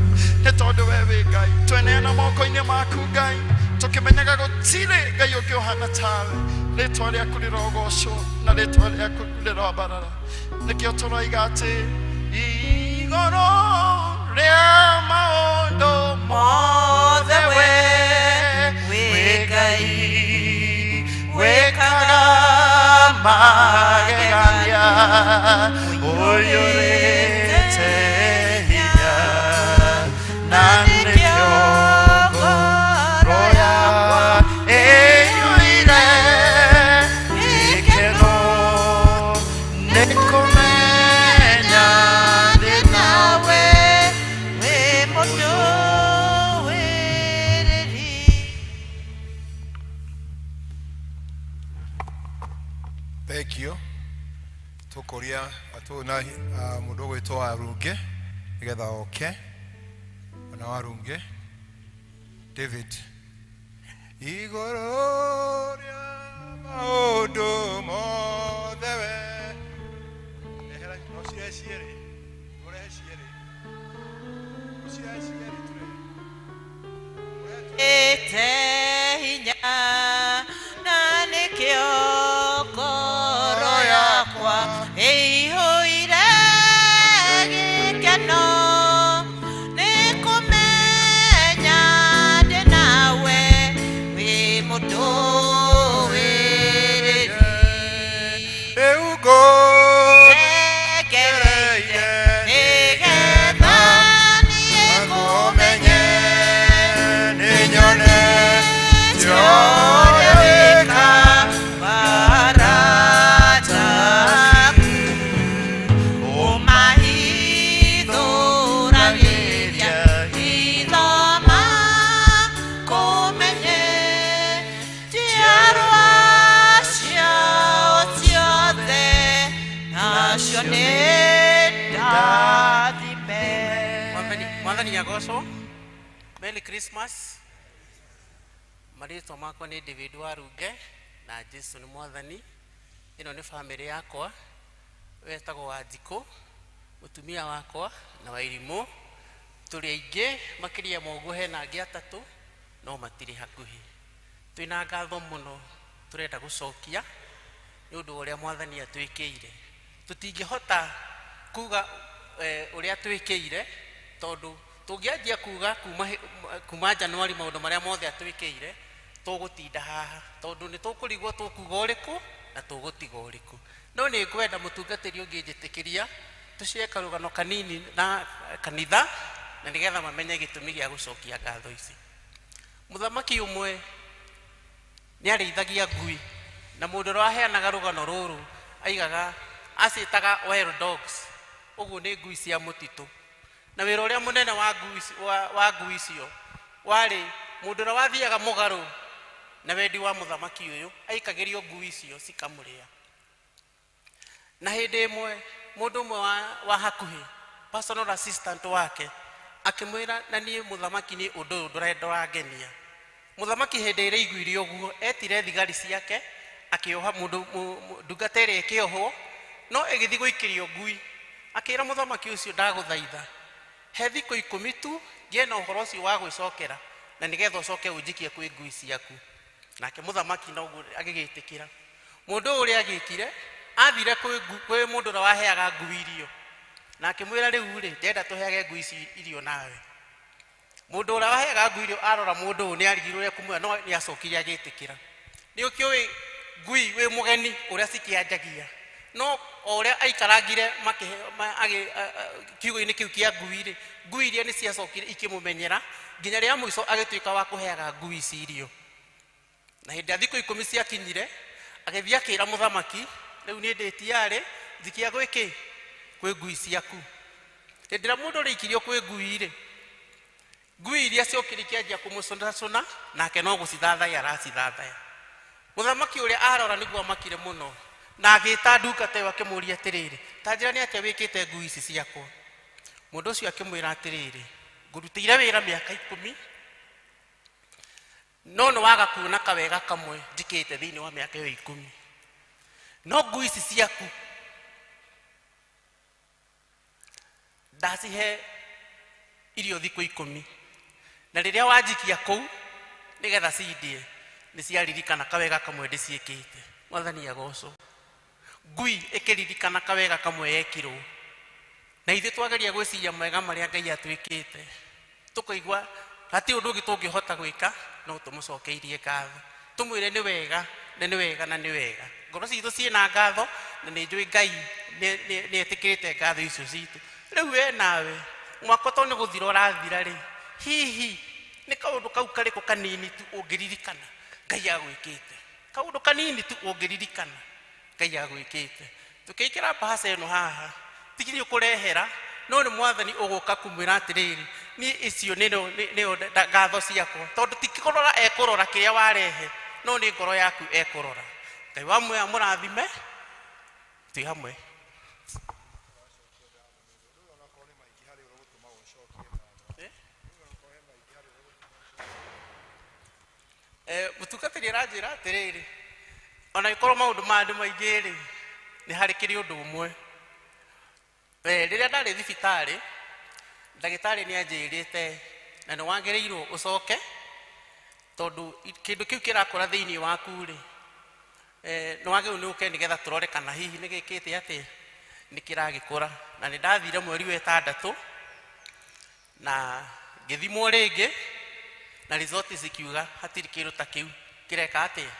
nĩ tondũ we wĩ Ngai. Tweneana moko-inĩ maku Ngai, tũkĩmenyaga gũtirĩ Ngai ũngĩ ũhana tawe. Rĩtwa rĩaku rĩrogocwo na rĩtwa rĩaku rĩroambarara. Nĩkĩo tũroiga atĩ igũrũ rĩa maũndũ mothe we wĩ Ngai, wĩkaga magegania, ũiyũrĩte hinya, na nĩkĩo ngoro yakwa ĩiyũire gĩkeno nĩ kũmenya ndĩ nawe wĩ mũtũwĩrĩri. Thank you. Tukuria atuna mundu gwitwo Warunge nigetha oke ona Warunge David igũrũ rĩa maũndũ mothe we rehera no cirehe cierĩ, ũrehe cierĩ, ũcirehe cierĩ tũrehe. Ĩte hinya na nĩkĩo ngoro yakwa ĩihũire gĩkeno nĩ kũmenya ndĩ nawe wĩ mũtũwĩrĩri. Rĩu Ekereire nĩgetha niĩ ngũmenye, nĩ nyone ũrĩa wĩka barataku, ũmahithũragĩria hitho makũmenye, njiarwa ciao ciothe nacio nĩ ndathime. Mwathani agocwo. Merry Christmas. Marĩtwa makwa nĩ David Warunge na Jesu nĩ Mwathani. Ĩno nĩ bamĩrĩ yakwa, wetagwo Wanjikũ, mũtumia wakwa na Wairimũ. Tũrĩ aingĩ makĩria ma ũguo, hena angĩ atatũ no matirĩ hakuhĩ. Twĩna ngatho mũno tũrenda gũcokia nĩ ũndũ wa ũrĩa Mwathani atwĩkĩire. Tũtingĩhota kuga ũrĩa atwĩkĩire, tondũ tũngĩanjia kuga kuma Januari maũndũ marĩa mothe atwĩkĩire, tũgũtinda haha, tondũ nĩ tũkũrigwo tũkuga ũrĩkũ na tũgũtiga ũrĩkũ. No nĩ ngwenda mũtungatĩri ũngĩnjĩtĩkĩria tũcie karũgano kanini na kanitha, na nĩgetha mamenye gĩtũmi gĩa gũcokia ngatho ici. Mũthamaki ũmwe nĩ arĩithagia ngui, na mũndũ ũrĩa waheanaga rũgano rũrũ aigaga Acĩtaga wild dogs, ũguo nĩ ngui cia mũtitũ. Na wĩra ũrĩa mũnene wa ngui wa ngui icio warĩ mũndũ ũrĩa wathiaga mũgarũ na wendi wa mũthamaki ũyũ aikagĩrio ngui icio cikamũrĩa. Na hĩndĩ ĩmwe mũndũ ũmwe wa hakuhĩ, personal assistant wake, akĩmwĩra, na niĩ mũthamaki nĩ ũndũ ũyũ ndũrangenia. Mũthamaki hĩndĩ ĩrĩa aiguire ũguo etire thigari ciake, akĩoha mũndũ ndungata ĩrĩa ĩkĩohwo, no ĩgĩthiĩ gũikĩrio ngui. Akĩra mũthamaki ũcio, ndagũthaitha he thikũ 10 tu ngĩe na ũhoro ũcio wa gwĩcokera, na nĩgetha ũcoke ũnjikie kwĩ ngui ciaku. Nake mũthamaki noguo agĩgĩtĩkĩra. Mũndũ ũyũ ũrĩa agĩkire, athire kwĩ mũndũ ũrĩa waheaga ngui irio, na akĩmwĩra, rĩu rĩ, ndĩrenda tũheage ngui ici irio nawe. Mũndũ ũrĩa waheaga ngui irio arora mũndũ ũyũ nĩ arigirwo ũrĩa kũmwĩra, no nĩ acokire agĩtĩkĩra. Nĩ ũkĩũĩ ngui wĩ mũgeni ũrĩa cikĩanjagia, no o ũrĩa aikarangire kiugo-inĩ kĩu kĩa ngui rĩ, ngui iria nĩ ciacokire ikĩmũmenyera nginya rĩa mũico agĩtuĩka wa kũheaga ngui ici irio. Na hĩndĩ ya thikũ 10 ciakinyire, agĩthiĩ akĩra mũthamaki, rĩu niĩ ndĩ tiarĩ njikia gwĩkĩ kwĩ ngui ciaku. Hĩndĩ ĩrĩa mũndũ ũrĩikirio kwĩ ngui rĩ, ngui iria ciokire ikĩanjia kũmũcũnacũna, nake no gũcithathaya aracithathaya. Mũthamaki ũrĩa arora nĩguo amakire mũno, na agĩta ndungata ĩyo akĩmũũria atĩrĩrĩ, ta njĩra nĩ atĩa wĩkĩte ngui ici ciakwa? Mũndũ ũcio akĩmwĩra atĩrĩrĩ, ngũrutĩire wĩra mĩaka 10, no nĩ waga kuona kawega kamwe njĩkĩte thĩinĩ wa mĩaka ĩyo 10. No ngui ici ciaku ndacihe irio thikũ 10, na rĩrĩa wanjikia kũu nĩgetha cindĩe, nĩ ciaririkana kawega kamwe ndĩciĩkĩte. Mwathani agocwo. Ngui ĩkĩririkana kawega kamwe yekirwo. Na ithuĩ twageria gwĩciria mawega marĩa Ngai atwĩkĩte, tũkaigua hatirĩ ũndũ ũngĩ tũngĩhota gwĩka no tũmũcokeirie ngatho, tũmwĩre nĩ wega, na nĩ wega, na nĩ wega. Ngoro citũ ciĩna ngatho, na nĩ njũĩ Ngai nĩ etĩkĩrĩte ngatho icio citũ. Rĩu we nawe mwaka to nĩ gũthira ũrathira rĩ, hihi nĩ kaũndũ kau karĩkũ kanini tu ũngĩririkana Ngai agwĩkĩte? Kaũndũ kanini tu ũngĩririkana Ngai agwĩkĩte. Tũkĩingĩra mbahaca ĩno haha, ti nĩ ũkũrehera, no nĩ mwathani ũgũka kũmwĩra atĩrĩrĩ, niĩ icio nĩo ngatho ciakwa, tondũ ti kũrora ekũrora kĩrĩa warehe, no nĩ ngoro yaku ekũrora. Ngai wa muoyo amũrathime, twĩ hamwe. Mũtungatĩri aranjĩra atĩrĩrĩ, ona ĩkorwo maũndũ maya nĩ maingĩ rĩ, nĩ harĩ kĩrĩ ũndũ ũmwe. Rĩrĩa ndarĩ thibitarĩ, ndagĩtarĩ nĩ anjĩrĩte na nĩ wagĩrĩirwo ũcoke, tondũ kĩndũ kĩu kĩrakũra thĩinĩ waku rĩ, nĩ wagĩrĩirwo nĩ ũke nĩgetha tũrore kana hihi nĩ gĩkĩte atĩa, nĩ kĩragĩkũra. Na nĩ ndathire mweri wa 6 na ngĩthimwo rĩngĩ, na result cikiuga hatirĩ kĩndũ ta kĩu kĩreka atĩa,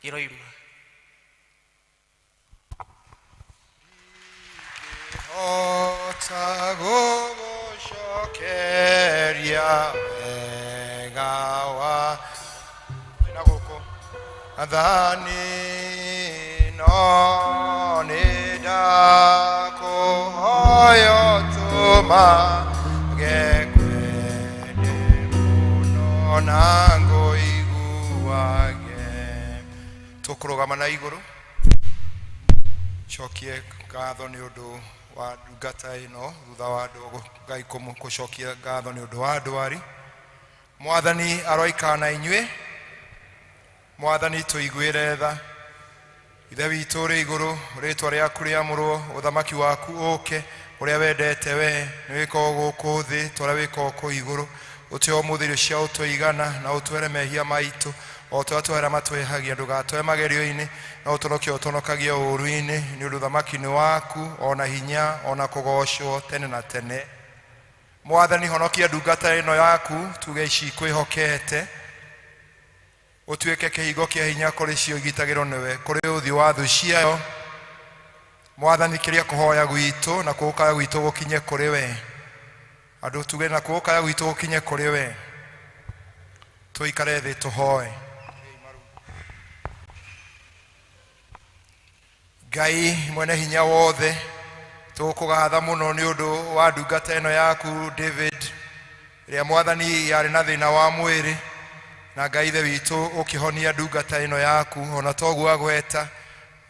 kĩroima. Hota gũgũcokeria wega wa na gũkũ athani, no nĩ ndakũhoya ũtũmage ngwende mũno na ngũiguage. Tũkũrũgama na igũrũ, cokie ngatho nĩ ũndũ wa ndungata ĩno, thutha wa andũ Ngai gũcokia ngatho nĩ ũndũ wa ndwari. Mwathani aroikara na inyuĩ. Mwathani tũiguĩre tha. Ithe witũ ũrĩ igũrũ, rĩtwa rĩaku rĩamũrwo, ũthamaki waku ũke, ũrĩa wendete we nĩ wĩkagwo gũkũ thĩ ta ũrĩa wĩkagwo kũu igũrũ. Ũtũhe ũmũthĩ irio cia ũtũigana, na ũtwere mehia maitũ o ta ũrĩa twehera matwehagia, ndũgatũhe magerio-inĩ, no ũtũnokie ũtũnokagie ũũru-inĩ, nĩ ũndũ ũthamaki nĩ waku, ona hinya, ona kũgocwo tene na tene. Mwathani honokia ndungata ĩno yaku, tuge ici kwĩhokete, ũtuĩke kĩhingo kĩa hinya kũrĩ cio igitagĩrwo nĩwe, kũrĩ ũthiũ wa thũ ciayo. Mwathani kĩrĩa kũhoya gwitũ na kũũkaya gwitũ gũkinye kũrĩ we. Andũ tuge na kũũkaya gwitũ gũkinye kũrĩ we. Tũikare thĩ tũhoe. Ngai mwene hinya wothe, tũgũkũgatha mũno nĩ ũndũ wa ndungata ĩno yaku David, ĩrĩa Mwathani yarĩ na thĩna wa mwĩrĩ, na Ngai ithe witũ ũkĩhonia ndungata ĩno yaku, ona toguo agweta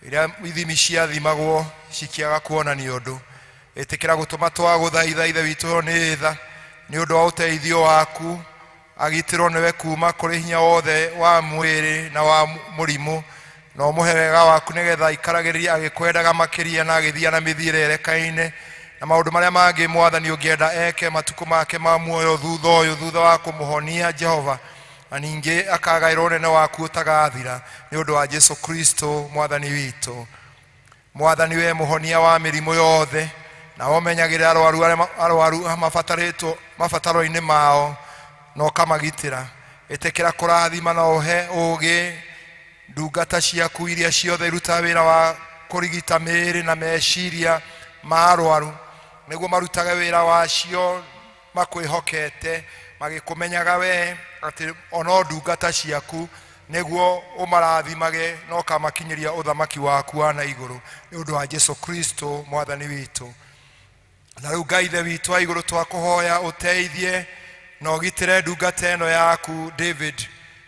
iria ithimi ciathimagwo cikĩaga kuonania ũndũ. Ĩtĩkĩra gũtũma twagũthaitha ithe witũ nĩ tha nĩ ũndũ wa ũteithio waku, agitĩrwo nĩwe kuma kũrĩ hinya wothe wa mwĩrĩ na wa mũrimũ, na ũmũhe wega waku nĩgetha aikaragĩrĩrie agĩkwendaga makĩria na agĩthiĩ na mĩthiĩre ĩrekaine na maũndũ marĩa mangĩ Mwathani ũngĩenda eke matukũ make ma muoyo thutha ũyũ, thutha wa kũmũhonia Jehova, na ningĩ akagaĩrwo ũnene waku ũtagathira nĩ ũndũ wa Jesu Kristo Mwathani witũ. Mwathani we mũhonia wa mĩrimũ yothe, na ũmenyagĩrĩra arwaru arĩa arwaru mabatarĩtwo mabataro-inĩ mao na ũkamagitĩra. Ĩtĩkĩra kũrathima na ũhe ũũgĩ ndungata ciaku iria ciothe irutaga wĩra wa kũrigita mĩĩrĩ na meciria ma arwaru, nĩguo marutage wĩra wacio makwĩhokete, magĩkũmenyaga we atĩ ono ndungata ciaku, nĩguo ũmarathimage na ũkamakinyĩria ũthamaki waku wa na igũrũ nĩ ũndũ wa Jesu Kristo Mwathani witũ. Na rĩu Ngai ithe witũ wa igũrũ, twakũhoya ũteithie na ũgitĩre ndungata ĩno yaku David,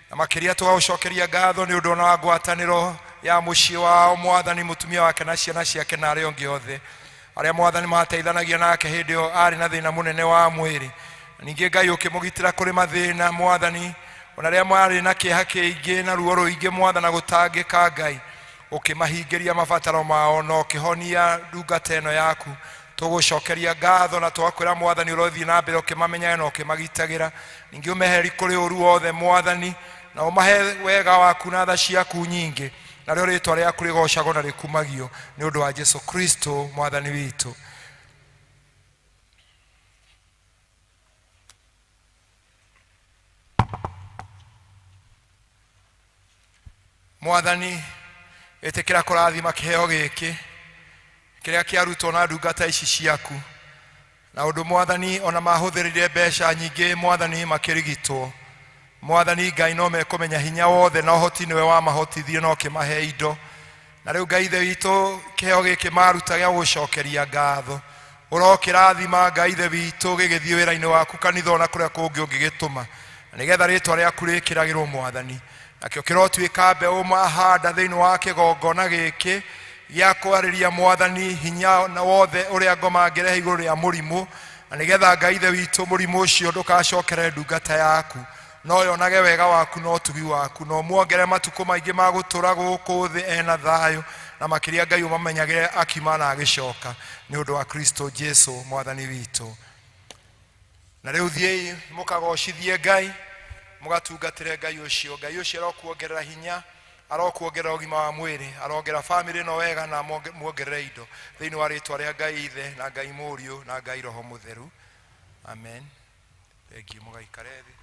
na makĩria tũgagũcokeria ngatho nĩ ũndũ ona wa ngwatanĩro ya mũciĩ wao Mwathani, mũtumia wake na ciana ciake na arĩa angĩ othe arĩa Mwathani mateithanagia nake hĩndĩ ĩyo arĩ na thĩna mũnene wa mwĩrĩ. Ningĩ Ngai ũkĩmũgitĩra kũrĩ mathĩna Mwathani, ona rĩrĩa marĩ na kĩeha kĩingĩ na ruo rũingĩ Mwathani, na gũtangĩka, Ngai ũkĩmahingĩria mabataro mao na ũkĩhonia ndungata ĩno yaku. Tũgũcokeria ngatho na tũgakwĩra Mwathani ũrothiĩ na mbere ũkĩmamenyaga na ũkĩmagitagĩra, ningĩ ũmeheri kũrĩ ũru wothe Mwathani, na ũmahe wega waku na tha ciaku nyingĩ, narĩo rĩtwa rĩaku rĩgocagwo na rĩkumagio nĩ ũndũ wa Jesu Kristo Mwathani witũ. Mwathani, ĩtĩkĩra kũrathima kĩheo gĩkĩ kĩrĩa kĩarutwo na ndungata ici ciaku, na ũndũ Mwathani ona mahũthĩrire mbeca nyingĩ Mwathani makĩrigitwo. Mwathani Ngai no mekũmenya hinya wothe na ũhoti nĩwe wamahotithie na ũkĩmahe indo. Na rĩu Ngai ithe witũ, kĩheo gĩkĩ maruta gĩa gũcokeria ngatho, ũrokĩrathima Ngai ithe witũ gĩgĩthiĩ wĩra-inĩ waku kanitha ona kũrĩa kũngĩ ũngĩgĩtũma, na nĩgetha rĩtwa rĩaku rĩkĩragĩrwo Mwathani. Nakĩo kĩrotuĩka mbeũ mahanda thĩinĩ wa kĩgongona gĩkĩ gĩa kwarĩria Mwathani hinya na wothe ũrĩa ngoma angĩrehe igũrũ rĩa mũrimũ, na nĩgetha Ngai ithe witũ mũrimũ ũcio ndũgacokere ndungata yaku, no yonage wega waku na ũtugi waku, na ũmuongere matukũ maingĩ ma gũtũra gũkũ thĩ ena thayũ, na makĩria Ngai ũmamenyagĩre akiuma na agĩcoka, nĩ ũndũ wa Kristo Jesu Mwathani witũ. Na rĩu thiĩi mũkagocithie Ngai, mũgatungatĩre Ngai ũcio. Ngai ũcio arokuongerera hinya, arokuongerera ũgima wa mwĩrĩ, arongerera famĩlĩ ĩno wega, na muongerere indo thĩinĩ wa rĩtwa rĩa Ngai Ithe na Ngai Mũriũ na Ngai Roho Mũtheru. Amen. Thengiũ, mũgaikare thĩ.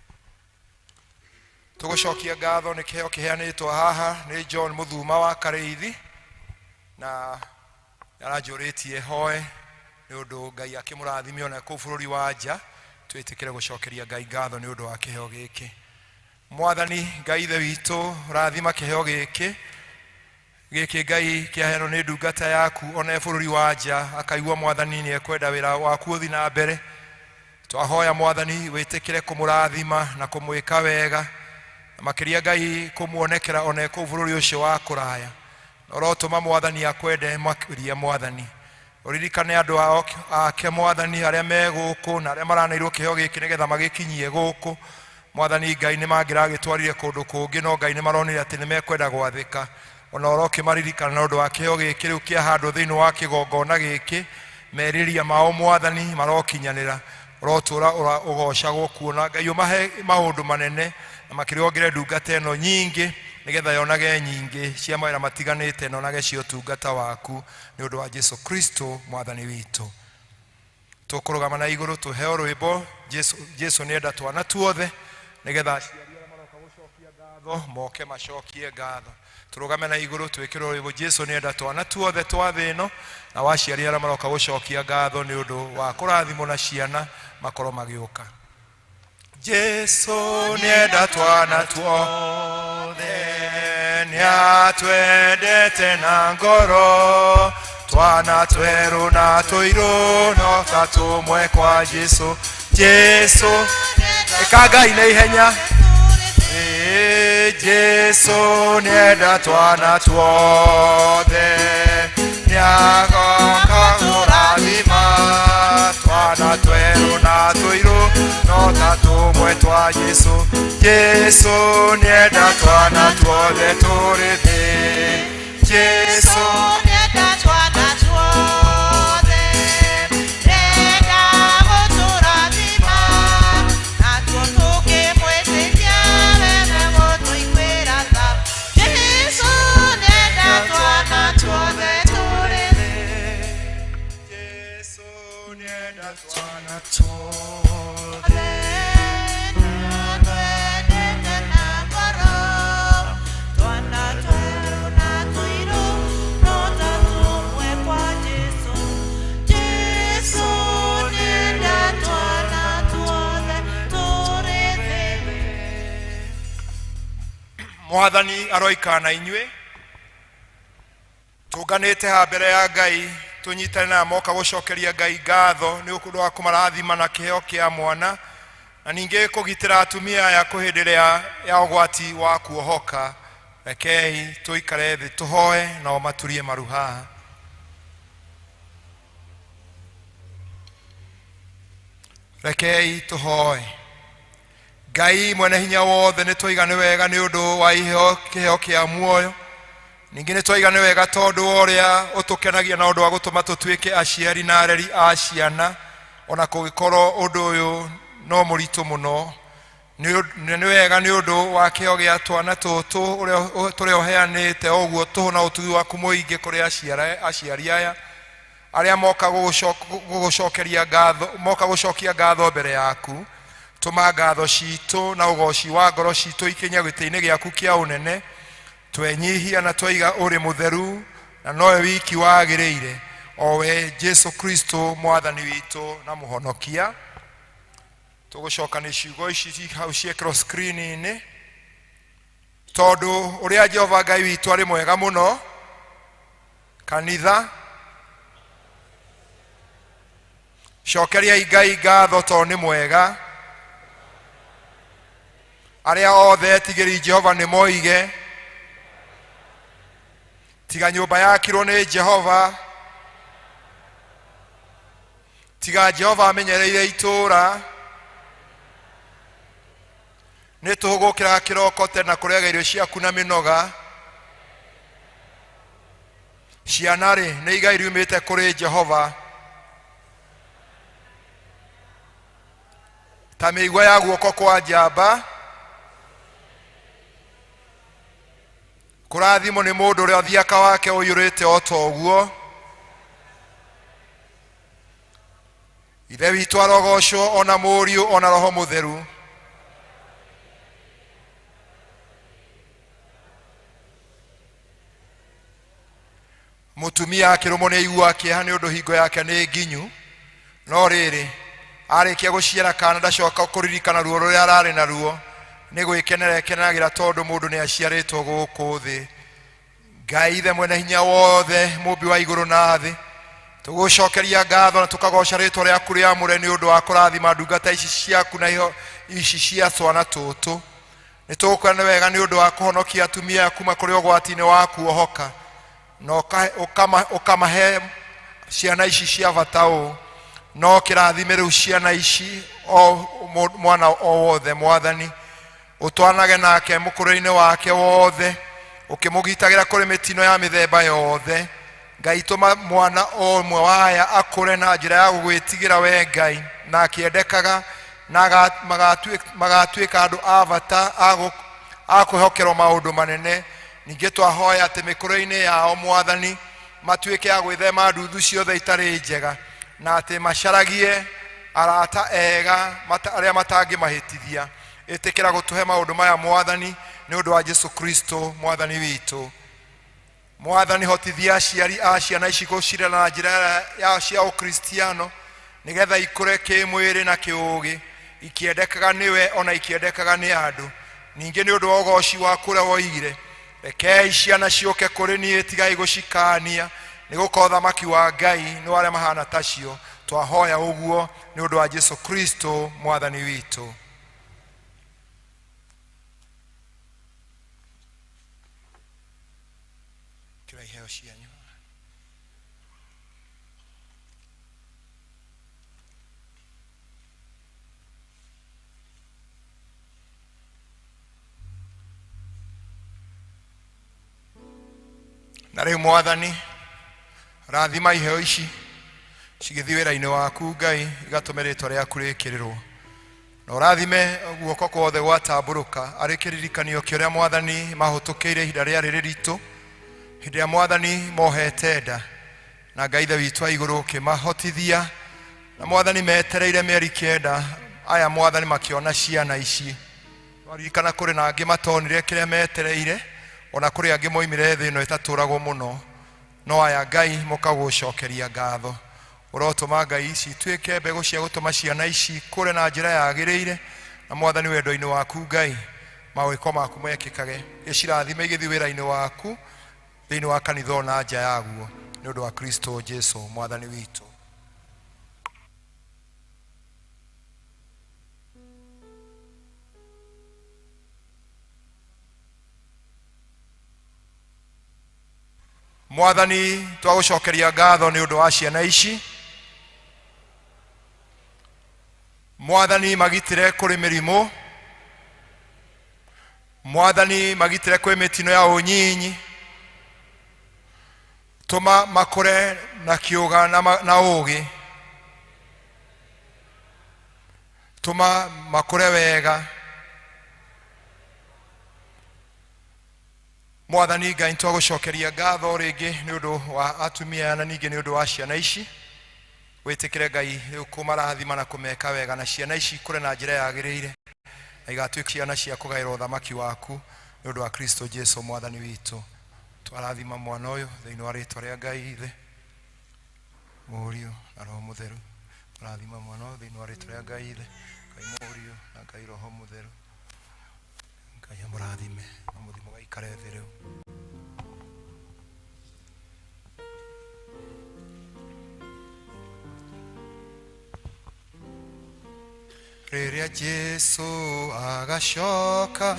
Tũgũcokia ngatho nĩ kĩheo kĩheanĩtwo haha nĩ John Mũthuma wa Karĩithi, na aranjũrĩtie hoe nĩ ũndũ Ngai akĩmũrathime ona kũu bũrũri wa nja. Twĩtĩkĩre gũcokeria Ngai ngatho nĩ ũndũ wa kĩheo gĩkĩ. Mwathani Ngai ithe witũ, rathima kĩheo gĩkĩ gĩkĩ Ngai kĩaheanwo nĩ ndungata yaku ona e bũrũri wa nja, akaigua Mwathani nĩ ekwenda wĩra waku ũthiĩ na mbere. Twahoya Mwathani wĩtĩkĩre kũmũrathima na kũmwĩka wega, na makĩria Ngai kũmuonekera ona e kũu bũrũri ũcio wa kũraya. Na ũrotũma Mwathani akwende makĩria. Mwathani ũririkane andũ ao ake Mwathani arĩa me gũkũ na arĩa maraneirwo kĩheo gĩkĩ nĩgetha magĩkinyie gũkũ. Mwathani Ngai nĩ mangĩragĩtwarire kũndũ kũngĩ, no Ngai nĩ maronire atĩ nĩ mekwenda gwathĩka. Ona ũrokĩmaririkana na ũndũ wa kĩheo gĩkĩ rĩu kĩahandwo thĩinĩ wa kĩgongona gĩkĩ, merirĩria mao Mwathani marokinyanĩra, ũrotũra ũgocagwo kuona. Ngai ũmahe maũndũ manene, na makĩria wongerere ndungata ĩno nyingĩ nĩgetha yonage nyingĩ cia mawĩra matiganĩte na onage cia ũtungata waku nĩ ũndũ wa Jesu Kristo Mwathani witũ. Tũkũrũgama na igũrũ tũheo rwĩmbo Jesu nĩenda twana tuothe, nĩgetha aciari arĩa maroka gũcokia ngatho moke macokie ngatho. Tũrũgame na igũrũ twĩkĩrwo rwĩmbo Jesu nĩenda twana tuothe twa thĩ ĩno, na waciari arĩa maroka gũcokia ngatho nĩ ũndũ wa kũrathimwo na ciana makorwo magĩũka. Jesu nĩenda twana tuothe. Nĩatwendete na ngoro twana twerũ na tũirũ no ta tũmwe kwa Jesu. Jesu ĩka Ngai na ihenya. Ĩĩ, Jesu nĩenda twana tuothe, nĩagoka kũrathima twana twerũ na tũirũ no ta tũmwe twa Jesu. Jesu nĩenda twana tuothe tũrĩ thĩ. Jesu nĩenda twana tuothe, nĩenda gũtũrathima, natuo tũkĩmwĩtĩkia we nĩgũtũiguĩra tha. Jesu nĩenda twana tuothe tũrĩ thĩ. Jesu nĩenda twana tuothe. Nĩatwendete na ngoro, twana twerũ na tũirũ no ta tũmwe kwa Jesu. Jesu nĩenda twana tuothe tũrĩ thĩ. Mwathani aroikara na inyuĩ. Tũnganĩte haha mbere ya Ngai tũnyitane na moka gũcokeria Ngai ngatho nĩ ũndũ wa kũmarathima na kĩheo kĩa mwana, na ningĩ kũgitĩra atumia aya kwĩ hĩndĩ ĩrĩa ya ũgwati wa kuohoka. Rekei tũikare thĩ tũhoe nao maturie maru haha. Rekei tũhoe. Ngai mwene hinya wothe, nĩ twaiga nĩ wega nĩ ũndũ wa iheo kĩheo kĩa muoyo. Ningĩ nĩ twaiga nĩ wega tondũ wa ũrĩa ũtũkenagia na ũndũ wa gũtũma tũtuĩke aciari na areri a ciana, ona kũngĩkorwo ũndũ ũyũ no mũritũ mũno. Nĩ wega nĩ ũndũ wa kĩheo gĩa twana tũtũ ũrĩa tũrĩa ũheanĩte o ũguo tũhũ na ũtugi waku mũingĩ kũrĩ aciari aya arĩa moka gũgũcokeria ngatho, moka gũcokia ngatho mbere yaku. Tũma ngatho citũ na ũgoci wa ngoro citũ ikinye gĩtĩ-inĩ gĩaku kĩa ũnene. Twenyihia na twaiga ũrĩ mũtheru na nowe wiki wagĩrĩire, o we Jesu Kristo mwathani witũ na mũhonokia. Tũgũcoka nĩ ciugo ici ci hau ciekĩrwo screen-inĩ, tondũ ũrĩa Jehova Ngai witũ arĩ mwega mũno. Kanitha, cokeriai Ngai ngatho tondũ nĩ mwega. Arĩa othe etigĩri Jehova nĩ moige, tiga nyũmba yakirwo nĩ Jehova, tiga Jehova amenyereire itũũra. Nĩ tũhũgũkĩraga kĩroko tene na kũrĩaga irio ciaku na mĩnoga. Ciana rĩ, nĩ igai riumĩte kũrĩ Jehova, ta mĩigua ya guoko kwa njamba. Kũrathimwo nĩ mũndũ ũrĩa thiaka wake ũiyũrĩte o ta ũguo. Ithe witũ arogocwo, ona Mũriũ, ona Roho Mũtheru. Mũtumia akĩrũmwo nĩ aiguaga kĩeha nĩ ũndũ hingo yake nĩ nginyu, no rĩrĩ, arĩkia gũciara kana ndacoka kũririkana ruo rũrĩa ararĩ naruo, nĩ gwĩkenera ekenagĩra tondũ mũndũ nĩ aciarĩtwo gũkũ thĩ. Ngai Ithe mwene hinya wothe, mũmbi wa igũrũ na thĩ, tũgũcokeria ngatho na tũkagoca rĩtwa rĩaku rĩamũre nĩ ũndũ wa kũrathima ndungata ici ciaku na iho ici cia twana tũtũ. Nĩ tũgũkwĩra nĩ wega nĩ ũndũ wa kũhonokia atumia kuma kũrĩ ũgwati-inĩ wa kuohoka, na ũkamahe ciana ici cia bata ũũ. No kĩrathime rĩu ciana ici o mwana o wothe, Mwathani, ũtwanage nake mũkũrĩre-inĩ wake wothe, ũkĩmũgitagĩra kũrĩ mĩtino ya mĩthemba yothe. Ngai, tũma mwana o ũmwe wa aya akũre na njĩra ya gũgwĩtigĩra we Ngai, na akĩendekaga, na magatuĩka andũ a bata a kwĩhokerwo maũndũ manene. Ningĩ twahoya atĩ mĩkũrĩre-inĩ yao, Mwathani, matuĩke a gwĩthema nduthu ciothe itarĩ njega, na atĩ macaragie arata ega arĩa matangĩmahĩtithia. Ĩtĩkĩra gũtũhe maũndũ maya, Mwathani, nĩ ũndũ wa Jesu Kristo mwathani witũ. Mwathani, hotithia aciari a ciana ici gũcirera na njĩra ya cia ũkristiano, nĩgetha ikũre kĩmwĩrĩ na kĩũgĩ, ikĩendekaga nĩwe ona ikĩendekaga nĩ andũ. Ningĩ nĩ ũndũ wa ũgoci waku ũrĩa woigire, Rekei ciana ciũke kũrĩ niĩ, tigai gũcikania, nĩ gũkorwo ũthamaki wa Ngai nĩ wa arĩa mahana tacio. Twahoya ũguo nĩ ũndũ wa Jesu Kristo mwathani witũ. Kĩra iheo cianyu. Na rĩu mwathani, rathima iheo ici cigĩthiĩ wĩra-inĩ waku Ngai, igatũme rĩtwa rĩaku rĩkĩrĩrwo, na ũrathime guoko kwothe gwatambũrũka arĩ kĩririkanio kĩa ũrĩa mwathani mahũtũkĩire ihinda rĩarĩ rĩritũ, hĩndĩ ĩrĩa mwathani mohete nda, na Ngai ithe witũ wa igũrũ ũkĩmahotithia, na mwathani metereire mĩeri 9 aya mwathani makĩona ciana ici. Twaririkana kũrĩ na angĩ matonire kĩrĩa metereire, ona kũrĩ angĩ moimire thĩ ĩno ĩtatũragwo mũno, no aya Ngai mũkagũcokeria ngatho. Ũrotũma Ngai ici ituĩke mbegũ cia gũtũma ciana ici ikũre na njĩra yagĩrĩire, na mwathani wendo-inĩ waku Ngai mawĩko maku mekĩkage. Gĩcirathime igĩthiĩ wĩra-inĩ waku thĩinĩ wa kanitha ona nja yaguo, nĩ ũndũ wa Kristo Jesu mwathani witũ. Mwathani, twagũcokeria ngatho nĩ ũndũ wa ciana ici. Mwathani, magitĩre kũrĩ mĩrimũ. Mwathani, magitĩre kwĩ mĩtino ya ũnyinyi. Tũma makũre na kĩũga na ũũgĩ. Tũma makũre wega. Mwathani Ngai, twagũcokeria ngatho rĩngĩ nĩ ũndũ wa atumia aya na ningĩ nĩ ũndũ wa ciana ici. Wĩtĩkĩre Ngai rĩu kũmarathima na kũmeka wega, na ciana ici ikũre na njĩra yagĩrĩire, na igatuĩka ciana cia kũgaĩrwo ũthamaki waku nĩ ũndũ wa Kristo Jesu mwathani witũ. Twarathima mwana ũyũ thĩinĩ wa rĩtwa rĩa Ngai Ithe, Mũriũ na Roho Mũtheru. Twarathima mwana ũyũ thĩinĩ wa rĩtwa rĩa Ngai Ithe, Ngai Mũriũ na Ngai Roho Mũtheru. Ngai amũrathime na mũthiĩ mũgaikare thĩ rĩu. Rĩrĩa Jesu agacoka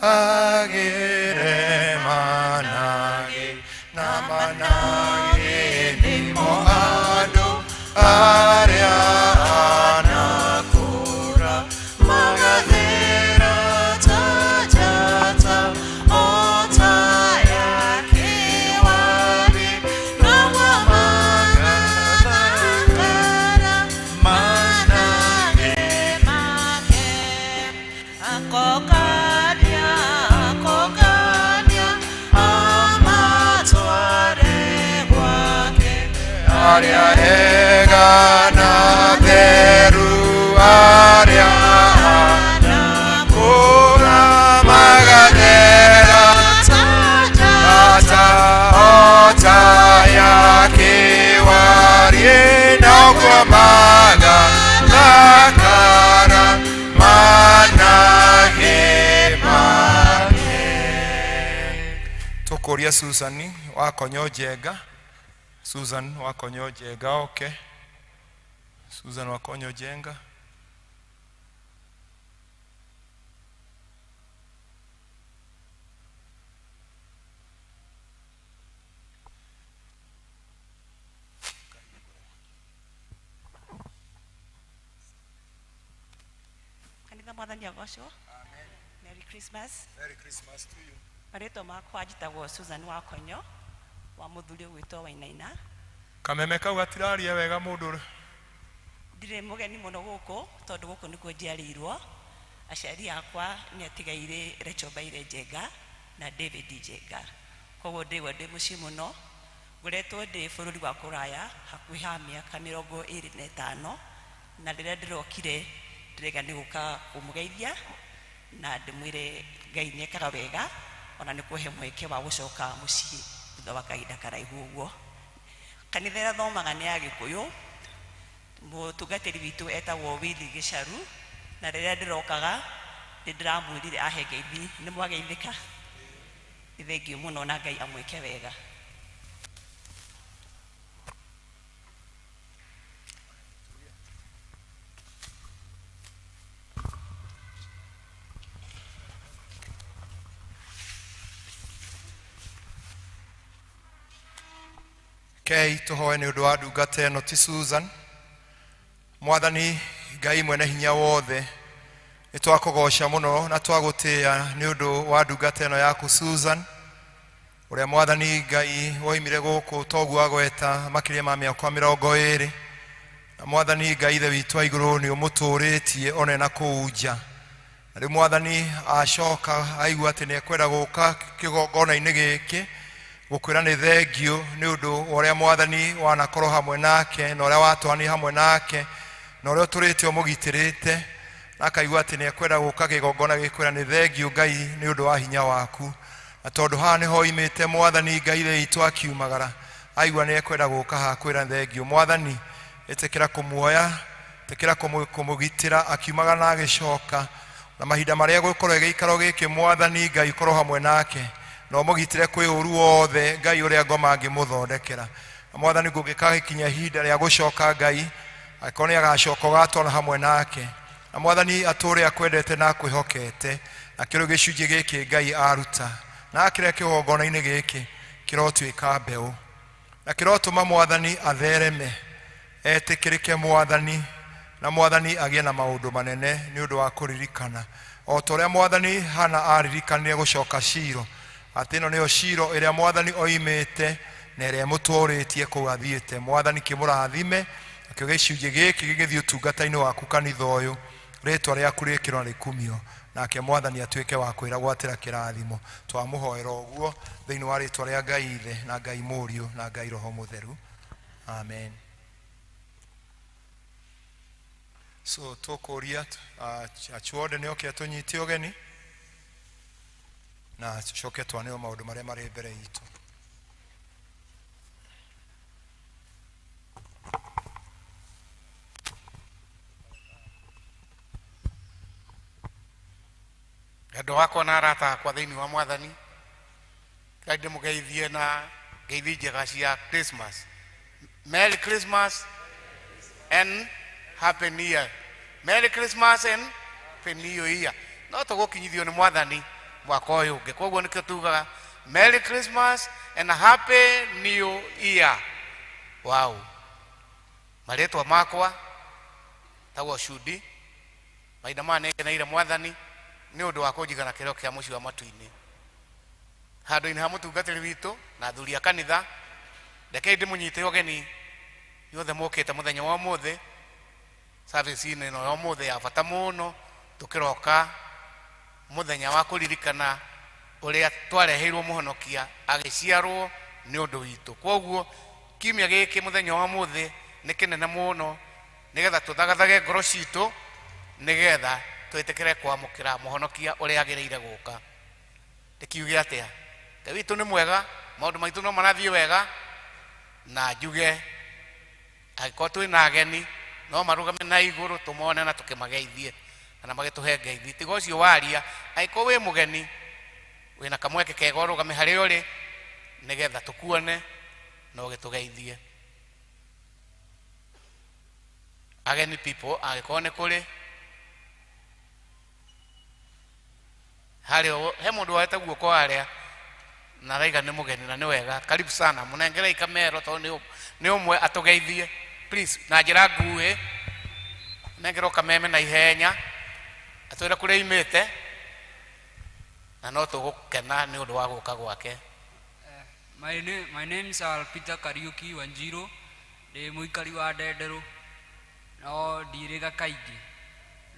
agĩre manage na manage nĩmo andũ arĩa anakũra magathera ta njata o ta ya kĩwari, namo magathakara manage make. Akokania, akokania, amatware gwake. Arĩa ega na theru, arĩa anakũra magathera ta ta o ta ya kĩwari, noguo magathakara manage make. Tũkũria Susan Wakonyo Njenga, Susan Wakonyo Njenga oke. Susan Wakonyo Njenga. Kanitha, mwathani agocwo. Merry Christmas. Merry Christmas to you. Marĩtwa makwa njĩtagwo Susan Wakonyo wa mũthuri ũgwĩtwo Wainaina. Kameme kau gatiraria wega mũndũ. Ndirĩ mũgeni mũno gũkũ tondũ gũkũ nĩkuo njiarĩirwo. Aciari akwa nĩ atigairĩ Rachel Mbaire Njenga na David Njenga, koguo ndĩgua ndĩ mũciĩ mũno. Ngoretwo ndĩ bũrũri wa kũraya hakuhĩ ha mĩaka 25, na rĩrĩa ndĩrokire ndĩrega nĩ gũka kũmũgeithia na ndĩmwĩre Ngai nĩ ekaga wega, ona nĩ kũhe mweke wa gũcoka mũciĩ thutha wa kahinda karaihu ũguo. Kanitha ĩrĩa thomaga nĩ ya Gĩkũyũ. Mũtungatĩri witũ etagwo Willy Gĩcaru, na rĩrĩa ndĩrokaga nĩ ndĩramwĩrire ahe ngeithi. Nĩ mwageithĩka. Nĩ thengiũ mũno na Ngai amwĩke wega. Kei tũhoe nĩ ũndũ wa ndungata ĩno ti Susan. Mwathani Ngai mwene hinya wothe, nĩ twakũgoca mũno na twagũtĩĩa nĩ ũndũ wa ndungata ĩno yaku Susan, ũrĩa Mwathani Ngai woimire gũkũ toguo agweta makĩria ma mĩaka 20. Na Mwathani Ngai Ithe witũ wa igũrũ nĩ ũmũtũrĩtie ona ena kũu nja. Na rĩu Mwathani acoka aigua atĩ nĩ ekwenda gũka kĩgongona-inĩ gĩkĩ gũkwĩra nĩ thengiũ nĩ ũndũ wa ũrĩa Mwathani wanakorwo hamwe nake na ũrĩa watũrania hamwe nake na ũrĩa ũtũrĩte ũmũgitĩrĩte, na akaigua atĩ nĩ ekwenda gũka kĩgongona gĩkwĩra nĩ thengiũ Ngai nĩ ũndũ wa hinya waku. Na tondũ haha nĩho oimĩte Mwathani Ngai Ithe witũ akiumagara, aigua nĩ ekwenda gũka haha kwĩra thengiũ. Mwathani, ĩtĩkĩra kũmuoya, ĩtĩkĩra kũmũgitĩra akiumagara na agĩcoka, na mahinda marĩa egũkorwo gĩikaro gĩkĩ Mwathani Ngai ũkorwo hamwe nake na ũmũgitĩre kwĩ ũru wothe Ngai ũrĩa ngoma angĩmũthondekera. Na Mwathani kũngĩkakinya ihinda rĩa gũcoka Ngai, angĩkorwo nĩ agacoka ũgatwana hamwe nake. Na Mwathani atũre akwendete na akwĩhokete, na kĩrĩ gĩcunjĩ gĩkĩ Ngai aruta na akĩrĩa kĩgongona-inĩ gĩkĩ kĩrotuĩka mbeũ na kĩrotũma Mwathani athereme, etĩkĩrĩke Mwathani, na Mwathani agĩe na maũndũ manene nĩ ũndũ wa kũririkana o ta ũrĩa Mwathani Hana aririkanire gũcoka Shilo, atĩ ĩno nĩyo Shilo ĩrĩa Mwathani oimĩte na ĩrĩa ĩmũtũrĩtie kũu athiĩte. Mwathani kĩmũrathime, nakĩo gĩcunjĩ gĩkĩ gĩgĩthiĩ ũtungata-inĩ waku kanitha ũyũ, rĩtwa rĩaku rĩkĩrwo na rĩkumio, nake Mwathani atuĩke wa kwĩragwatĩra kĩrathimo. Twamũhoera ũguo thĩinĩ wa rĩtwa rĩa Ngai Ithe na Ngai Mũriũ na Ngai Roho Mũtheru, amen. So tũkũria achuode nĩ oke atũnyite ũgeni na tũcoke twanĩrwo maũndũ marĩa marĩ mbere itũ. Endwa wakwa na arata akwa thĩinĩ wa Mwathani, Ngai ndĩmũgeithie na ngeithi njega cia Christmas. Merry Christmas and Happy New Year. Merry Christmas and Happy New Year. No tũgũkinyithio nĩ Mwathani mwaka ũyũ ũngĩ, koguo nĩkĩo tugaga Merry Christmas and Happy New Year. Wow. Marĩtwa makwa tagwo Cudi, mahinda maya nĩngeneire Mwathani nĩ ũndũ wa kũnjiga na kĩrĩro kĩa mũciĩ wa matu-inĩ. Handũ-inĩ ha mũtungatĩri witũ na athuri a kanitha, rekei ndĩmũnyite ũgeni inyuothe mũkĩte mũthenya wa ũmũthĩ service-inĩ ĩno ya ũmũthĩ ya bata mũno, tũkĩroka mũthenya wa kũririkana ũrĩa twareheirwo mũhonokia agĩciarwo nĩ ũndũ witũ. Kwoguo kiumia gĩkĩ mũthenya wa ũmũthĩ nĩ kĩnene mũno, nĩgetha tũthagathage ngoro citũ, nĩgetha twĩtĩkĩre kwamũkĩra mũhonokia ũrĩa agĩrĩire gũka. Ndĩkiuge atĩa? Ngai witũ nĩ mwega, maũndũ maitũ no marathiĩ wega, na njuge angĩkorwo twĩna ageni no marũgame na igũrũ tũmone na tũkĩmageithie kana magĩtũhe ngeithi. Tiga ũcio waria, angĩkorwo wĩ mũgeni wĩna kamweke kega ũrũgame harĩa ũrĩ nĩgetha tũkuone na ũgĩtũgeithie. Ageni people, angĩkorwo nĩ kũrĩ harĩa he mũndũ woete guoko harĩa na araiga nĩ mũgeni na nĩ wega, karibu sana, mũnengerei kamero tondũ nĩ ũmwe atũgeithie please, na njĩra nguhĩ, nengerwo kameme na ihenya atwĩre kũrĩa imĩte na no tũgũkena nĩ ũndũ wa gũka gwake. My names are Peter Kariuki Wanjiru, ndĩ mũikari wa Ndenderũ, no ndirĩga kaingĩ.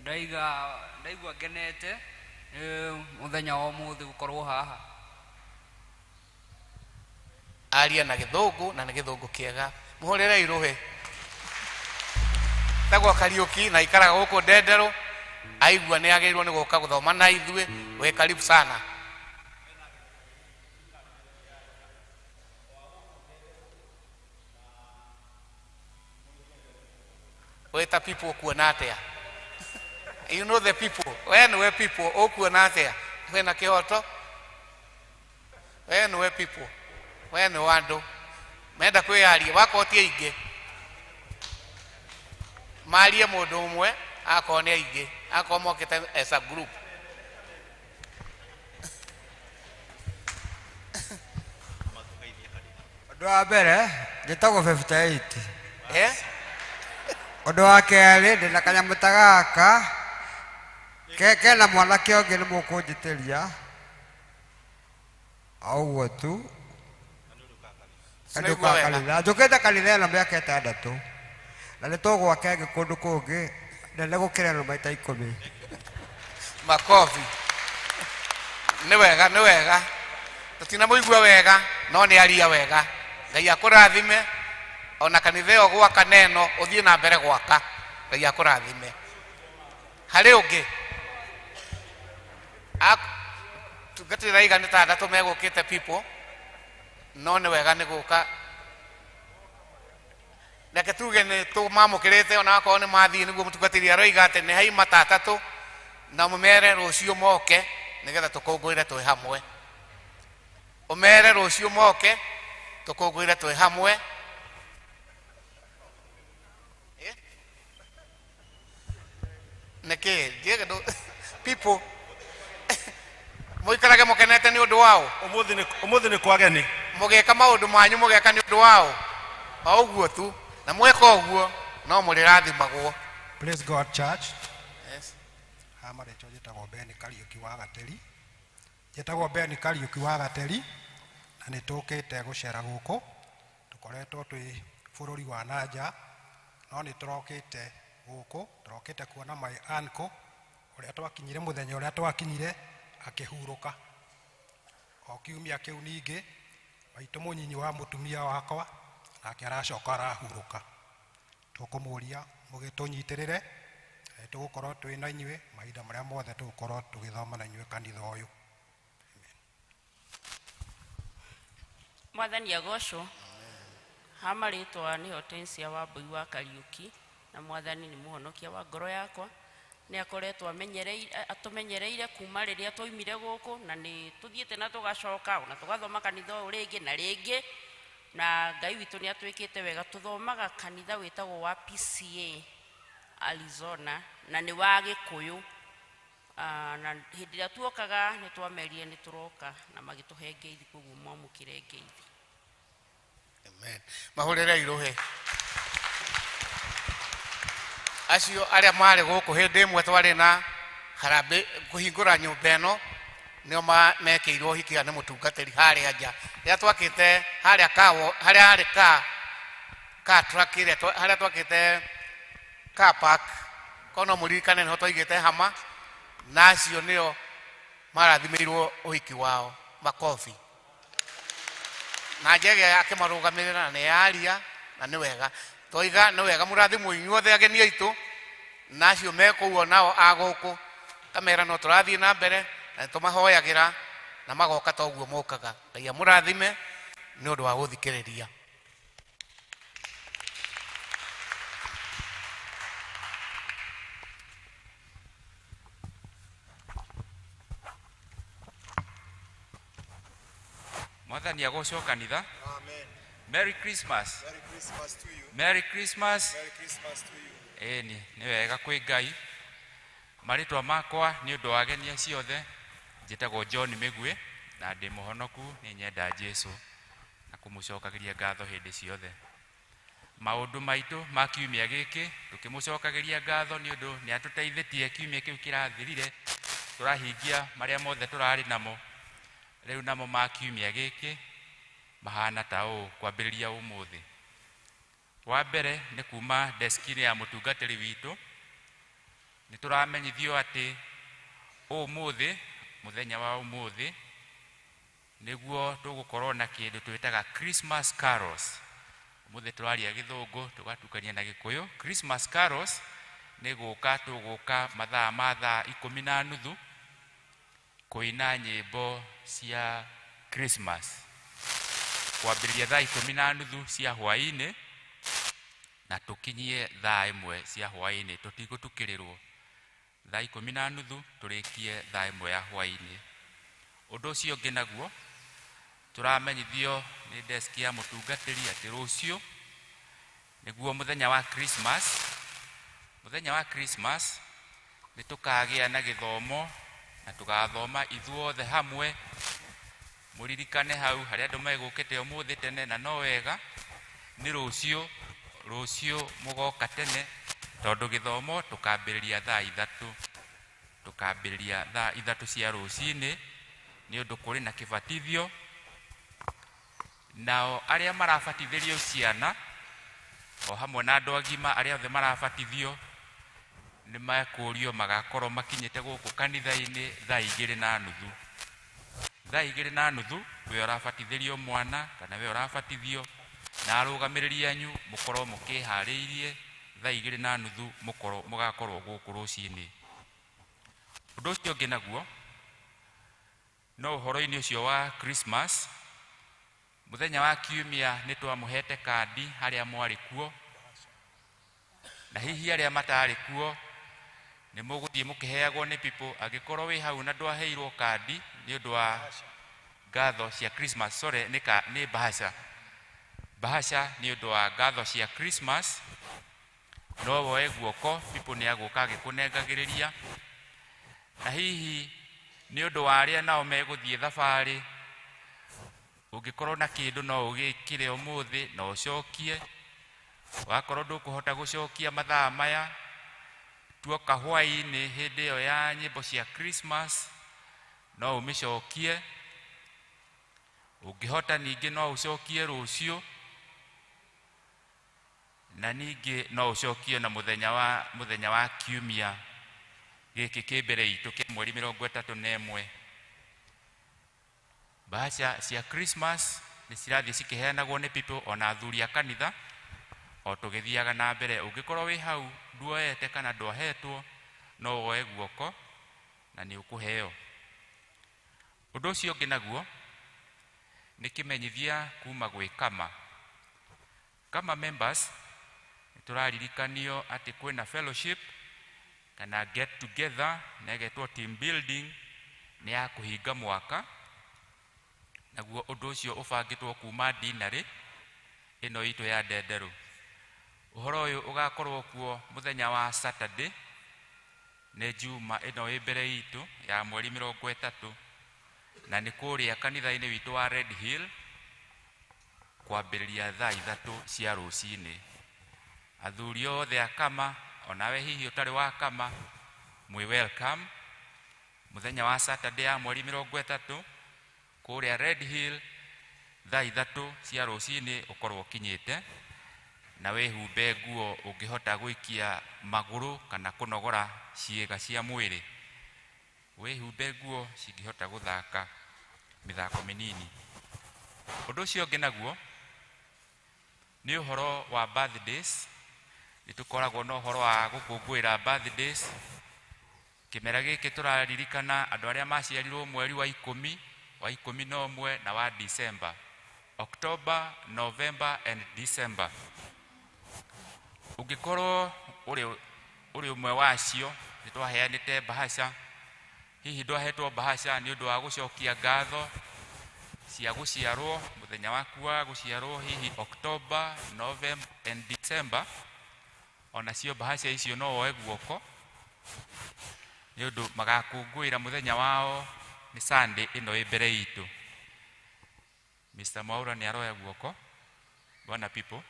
Ndaiga ndaigua ngenete nĩ mũthenya wa ũmũthĩ gũkorwo haha. Aria na gĩthũngũ na nĩ gĩthũngũ kĩega, mũhũrĩrei rũhĩ. Tagwo Kariuki na ikaraga gũkũ Ndenderũ, aigua nĩ agĩrĩirwo nĩ gũka gũthoma na ithuĩ. Wĩ karibu sana. Wĩta people ũkuona atĩa? You know the people, we nĩwe people, ũkuona atĩa? Wĩna kĩhoto? We nĩwe people, we nĩwe andũ menda kwĩyaria, wakorwo ti aingĩ marie mũndũ ũmwe, akorwo nĩ aingĩ, akorwo mokĩte as a group. Ũndũ wa mbere njĩtagwo 58. Eh? Ũndũ wa kerĩ ndĩna kanyamũ ta gaka kena mwanake ũngĩ nĩ mũkũnjĩtĩria o ũguo tu. Sinaigua wega. Kanitha njũkĩte kanitha ĩno mĩaka 6 na nĩ tũgwaka ĩngĩ kũndũ kũngĩ nene gũkĩra ĩno maita 10. Makobi. Nĩ wega, nĩ wega, tũtinamũigua wega no nĩ aria wega. Ngai akũrathime ona kanitha ĩyo gwaka neno ũthiĩ na mbere gwaka. Ngai akũrathime. Harĩ ũngĩ tungatĩra igana 6 megũkĩte people, no nĩ wega nĩ gũka. Reke tuge nĩ tũmamũkĩrĩte ona akorwo nĩ mathiĩ, nĩguo mũtungatĩri aroiga atĩ nĩ haima ta 3 na mũmere rũciũ moke nĩgetha tũkũngũĩre twĩ hamwe. Ũmere rũciũ moke tũkũngũĩre twĩ hamwe. Nĩkĩ people mũikarage mũkenete nĩ ũndũ wao? Ũmũthĩ nĩ kwageni. Mũgĩka maũndũ manyu mũgeka nĩ ũndũ wao o ũguo tu, na mweka ũguo no mũrĩrathimagwo. Praise God Church. Yes. Ha marĩtwa njĩtagwo Ben Kariũki wa Gateri. Njĩtagwo Ben Kariũki wa Gateri na nĩ tũkĩte gũcera gũkũ. Tũkoretwo twĩ bũrũri wa nanja no nĩ tũrokĩte gũkũ, tũrokĩte kuona my uncle ũrĩa twakinyire mũthenya ũrĩa twakinyire akĩhurũka. O kiumia kĩu ningĩ maitũ mũnyinyi wa mũtumia wakwa nake aracoka arahurũka. Tũkũmũria mũgĩtũnyitĩrĩre, tũgũkorwo twĩ na inyuĩ mahinda marĩa mothe tũgũkorwo tũgĩthoma na inyuĩ kanitha ũyũ. Mwathani agocwo. Ha marĩtwa nĩ Hortensia wa Mbui wa Kariũki, na Mwathani nĩ mũhonokia wa ngoro yakwa. Nĩ akoretwo atũmenyereire kuma rĩrĩa twaumire gũkũ, na nĩ tũthiĩte na tũgacoka ona tũgathoma kanitha ũyũ rĩngĩ na rĩngĩ, na Ngai witũ nĩ atwĩkĩte wega. Tũthomaga kanitha wĩtagwo wa PCA Arizona, na nĩ wa Gĩkũyũ. Na hĩndĩ ĩrĩa tuokaga nĩ twamerire nĩ tũroka na magĩtũhe ngeithi, koguo mwamũkĩre ngeithi. Amen. Mahũrĩre irũhĩ acio arĩa marĩ gũkũ hĩndĩ ĩmwe twarĩ na harambĩ kũhingũra nyũmba ĩno, nĩo mekĩirwo ũhiki nĩ mũtungatĩri harĩa nja rĩrĩa twakĩte harĩa kawo, harĩa harĩ ka truck ĩrĩa harĩa twakĩte car park, korwo no mũririkane nĩho twaigĩte hama, na acio nĩo marathimĩirwo ũhiki wao. Makobi. Na Njege akĩmarũgamĩrĩra na nĩ yaria, na nĩ wega twoiga nĩ wega mũrathimwo inyuothe ageni aitũ, na acio me kũu onao a gũkũ kamera no tũrathiĩ na mbere na nĩtũmahoyagĩra na magoka ta ũguo mokaga. Ngai amũrathime nĩ ũndũ wa gũthikĩrĩria. Mwathani agocwo kanitha. Amen. Merry Christmas. Merry Christmas to you. Merry Christmas. Merry Christmas to you. Ĩni nĩ wega kwĩ Ngai. Marĩtwa makwa nĩ ũndũ wa ageni acio othe, njĩtagwo John Mĩgwĩ na ndĩ mũhonoku, nĩ nyenda Jesũ na kũmũcokagĩria ngatho hĩndĩ ciothe. Maũndũ maitũ ma kiumia gĩkĩ tũkĩmũcokagĩria ngatho nĩ ũndũ nĩ atũteithĩtie kiumia kĩu kĩrathirire, tũrahingia marĩa mothe tũrarĩ namo. Rĩu namo ma kiumia gĩkĩ mahana ta ũũ kwambĩrĩria ũmũthĩ. Wa mbere nĩ kuma deski-inĩ ya mũtungatĩri witũ, nĩ tũramenyithio atĩ ũmũthĩ, mũthenya wa ũmũthĩ, nĩguo tũgũkorwo na kĩndũ twĩtaga Christmas carols. Ũmũthĩ tũraria gĩthũngũ tũgatukania na gĩkũyũ. Christmas carols nĩ gũka tũgũka mathaa ma thaa 10:30 kũina nyĩmbo cia Christmas kwambĩrĩria thaa 10:30 cia hwaĩ-inĩ na tũkinyie thaa 1 cia hwaĩ-inĩ, tũtigũtukĩrĩrwo. Thaa 10:30 tũrĩkie thaa 1 ya hwaĩ-inĩ. Ũndũ ũcio ũngĩ naguo Tũramenyithio nĩ desk ya mũtungatĩri atĩ rũciũ nĩguo mũthenya wa Christmas. Mũthenya wa Christmas nĩ tũkagĩa na gĩthomo na tũgathoma ithuothe hamwe. Mũririkane hau harĩa andũ megũkĩte ũmũthĩ tene, na no wega nĩ rũciũ, rũciũ mũgoka tene tondũ gĩthomo tũkambĩrĩria thaa 3, tũkambĩrĩria thaa 3 cia rũcinĩ nĩ ũndũ kũrĩ na kĩbatithio. Nao arĩa marabatithĩrio ciana o hamwe na andũ agima arĩa othe marabatithio nĩ mekũrio magakorwo makinyĩte gũkũ kanitha-inĩ thaa 2:30. Thaa 2:30 we ũrabatithĩrio mwana kana we ũrabatithio na arũgamĩrĩri anyu mũkorwo mũkĩharĩirie thaa 2:30 mũkorwo mũgakorwo gũkũ rũcinĩ. Ũndũ ũcio ũngĩ naguo no ũhoro-inĩ ũcio wa Christmas, mũthenya wa kiumia nĩ twamũhete kandi harĩa mwarĩ kuo, na hihi arĩa matarĩ kuo nĩ mũgũthiĩ mũkĩheagwo nĩ people. Angĩkorwo wĩ hau na ndwaheirwo kandi nĩ ũndũ wa ngatho cia Christmas, sorry, nĩ bahasha, bahasha nĩ ũndũ wa ngatho cia Christmas, no woe guoko, people nĩ agũka agĩkũnengagĩrĩria. Na hihi nĩ ũndũ wa arĩa nao megũthiĩ thabarĩ, ũngĩkorwo na kĩndũ no ũgĩkĩre ũmũthĩ na ũcokie. Wakorwo ndũkũhota gũcokia mathaa maya, tuoka hwaĩ-inĩ hĩndĩ ĩyo ya nyĩmbo cia Christmas no ũmĩcokie. Ũngĩhota ningĩ no ũcokie rũciũ, na ningĩ no ũcokie na mũthenya wa kiumia gĩkĩ kĩ mbere itũ kĩa mweri 31. Bahasha cia Christmas nĩ cirathiĩ cikĩheanagwo nĩ people ona athuri a kanitha o tũgĩthiaga na mbere. Ũngĩkorwo wĩ hau nduoete kana ndwahetwo, no woe guoko na nĩ ũkũheo. Ũndũ ũcio ũngĩ naguo nĩ kĩmenyithia kuma gwĩ Kama. Kama members nĩ tũraririkanio atĩ kwĩna fellowship kana get together na ĩgetwo team building, nĩ ya kũhinga mwaka. Naguo ũndũ ũcio ũbangĩtwo kuma dinarĩ ĩno itũ ya Ndenderũ. Ũhoro ũyũ ũgakorwo kuo mũthenya wa Saturday, nĩ Juma ĩno ĩ mbere itũ ya mweri 30, na nĩ kũrĩa kanitha-inĩ witũ wa Red Hill kwambĩrĩria thaa 3 cia rũcinĩ. Athuri othe a Kama, onawe hihi ũtarĩ wa Kama, mwĩ welcome mũthenya wa Saturday ya mweri 30 kũrĩa Red Hill thaa 3 cia rũcinĩ ũkorwo ũkinyĩte, na wĩhumbe nguo ũngĩhota gũikia magũrũ kana kũnogora ciĩga cia mwĩrĩ. Wĩhumbe nguo cingĩhota gũthaka mĩthako mĩnini. Ũndũ ũcio ũngĩ naguo nĩ ũhoro wa birthdays. Nĩ tũkoragwo na ũhoro wa gũkũngũĩra birthdays. Kĩmera gĩkĩ tũraririkana andũ arĩa maciarirwo mweri wa 10, wa 11 na wa December, October, November and December. Ũngĩkorwo ũrĩ ũmwe wacio, nĩ twaheanĩte bahasha. Hihi ndwahetwo bahasha nĩ ũndũ wa gũcokia ngatho cia gũciarwo mũthenya waku wa gũciarwo, hihi October, November and December, onacio bahasha icio no woe guoko nĩ ũndũ magakũngũĩra mũthenya wao nĩ Sunday ĩno ĩ mbere itũ. Mr. Mwaura nĩ aroya guoko. Bwana people,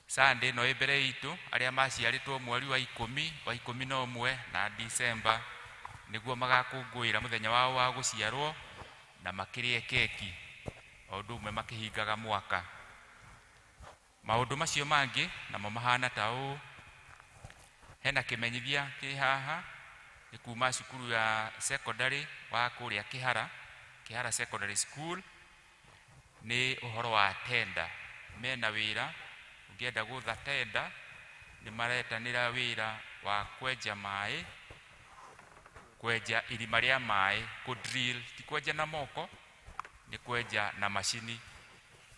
Sunday ĩno ĩ mbere itũ, arĩa maciarĩtwo mweri wa 10, wa 11 na December nĩguo magakũngũĩra mũthenya wao wa gũciarwo na makĩrĩe keki o ũndũ ũmwe makĩhingaga mwaka. Maũndũ macio mangĩ namo mahana ta ũũ. Hena kĩmenyithia kĩ haha nĩ kuma cukuru ya secondary wa kũrĩa Kĩhara, Kĩhara Secondary School, nĩ ũhoro wa tenda. Mena wĩra, ũngĩenda gũtha tenda nĩ maretanĩra wĩra wa kwenja maĩ, kwenja irima rĩa maĩ, kũ drill, ti kwenja na moko, nĩ kwenja na macini.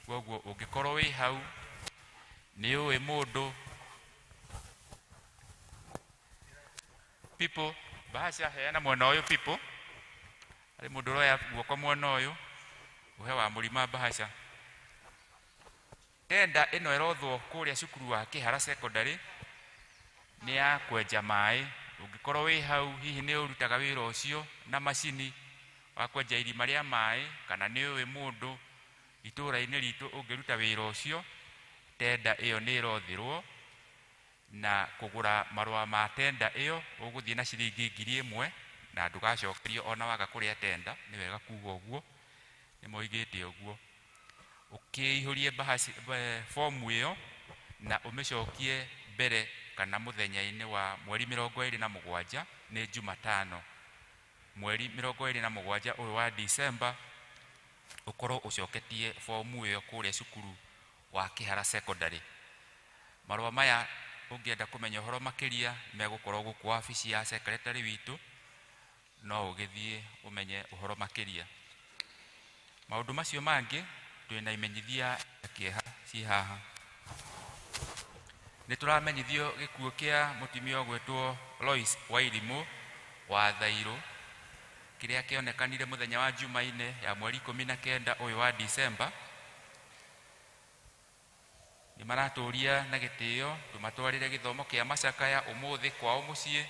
Koguo ũngĩkorwo wĩ hau nĩ ũĩ mũndũ people, bahasha heana mwena ũyũ people, harĩ mũndũ ũroya guoko mwena ũyũ. Ũhe wa mũrima mbahaca. Tenda ĩno ĩrothwo kũrĩa cukuru wa Kĩhara Secondary nĩ ya kwenja maĩ. Ũngĩkorwo wĩ hau hihi nĩ ũrutaga wĩra ũcio na macini wa kwenja irima rĩa maĩ, kana nĩ ũĩ mũndũ itũũra-inĩ ritũ ũngĩruta wĩra ũcio, tenda ĩyo nĩ ĩrothĩrwo. Na kũgũra marũa ma tenda ĩyo ũgũthiĩ na ciringi 1000 na ndũgacokerio ona waga kũrĩa tenda. Nĩ wega kuga ũguo, nĩ moigĩte ũguo. Ũkĩihũrie fomu ĩyo na ũmĩcokie mbere kana mũthenya-inĩ wa mweri 27, nĩ Jumatano, mweri 27 ũyũ wa Disemba, ũkorwo ũcoketie fomu ĩyo kũrĩa cukuru wa Kĩhara Secondary. Marũa maya ũngĩenda kũmenya ũhoro makĩria megũkorwo gũkũ wabici ya secretary witũ, no ũgĩthiĩ ũmenye ũhoro makĩria. Maũndũ macio mangĩ twĩna imenyithia ya kĩeha ciĩ haha. Nĩ tũramenyithio gĩkuũ kĩa mũtumia ũgwĩtwo Lois Wairimũ wa Thairũ, kĩrĩa kĩonekanire mũthenya wa Jumaine ya mweri 19 ũyũ wa Disemba. Nĩ maratũria na gĩtĩo tũmatwarĩre gĩthomo kĩa macakaya ũmũthĩ kwao mũciĩ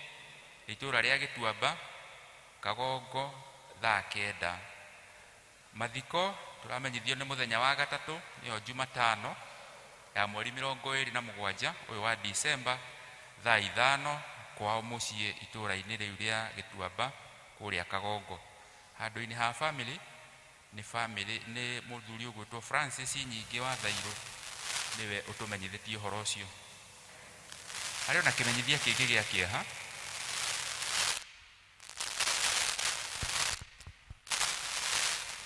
itũũra rĩa Gĩtuamba Kagongo thaa 9. Mathiko tũramenyithio nĩ mũthenya wa gatatũ, nĩyo Jumatano ya mweri 27 ũyũ wa Disemba thaa 5 kwao mũciĩ itũũra-inĩ rĩu rĩa Gĩtuamba kũrĩa Kagongo. Handũ-inĩ ha family nĩ family nĩ mũthuri ũgwĩtwo Francis Nyingĩ wa Thairũ nĩwe ũtũmenyithĩtie ũhoro ũcio. Harĩ ona kĩmenyithia kĩngĩ gĩa kĩeha.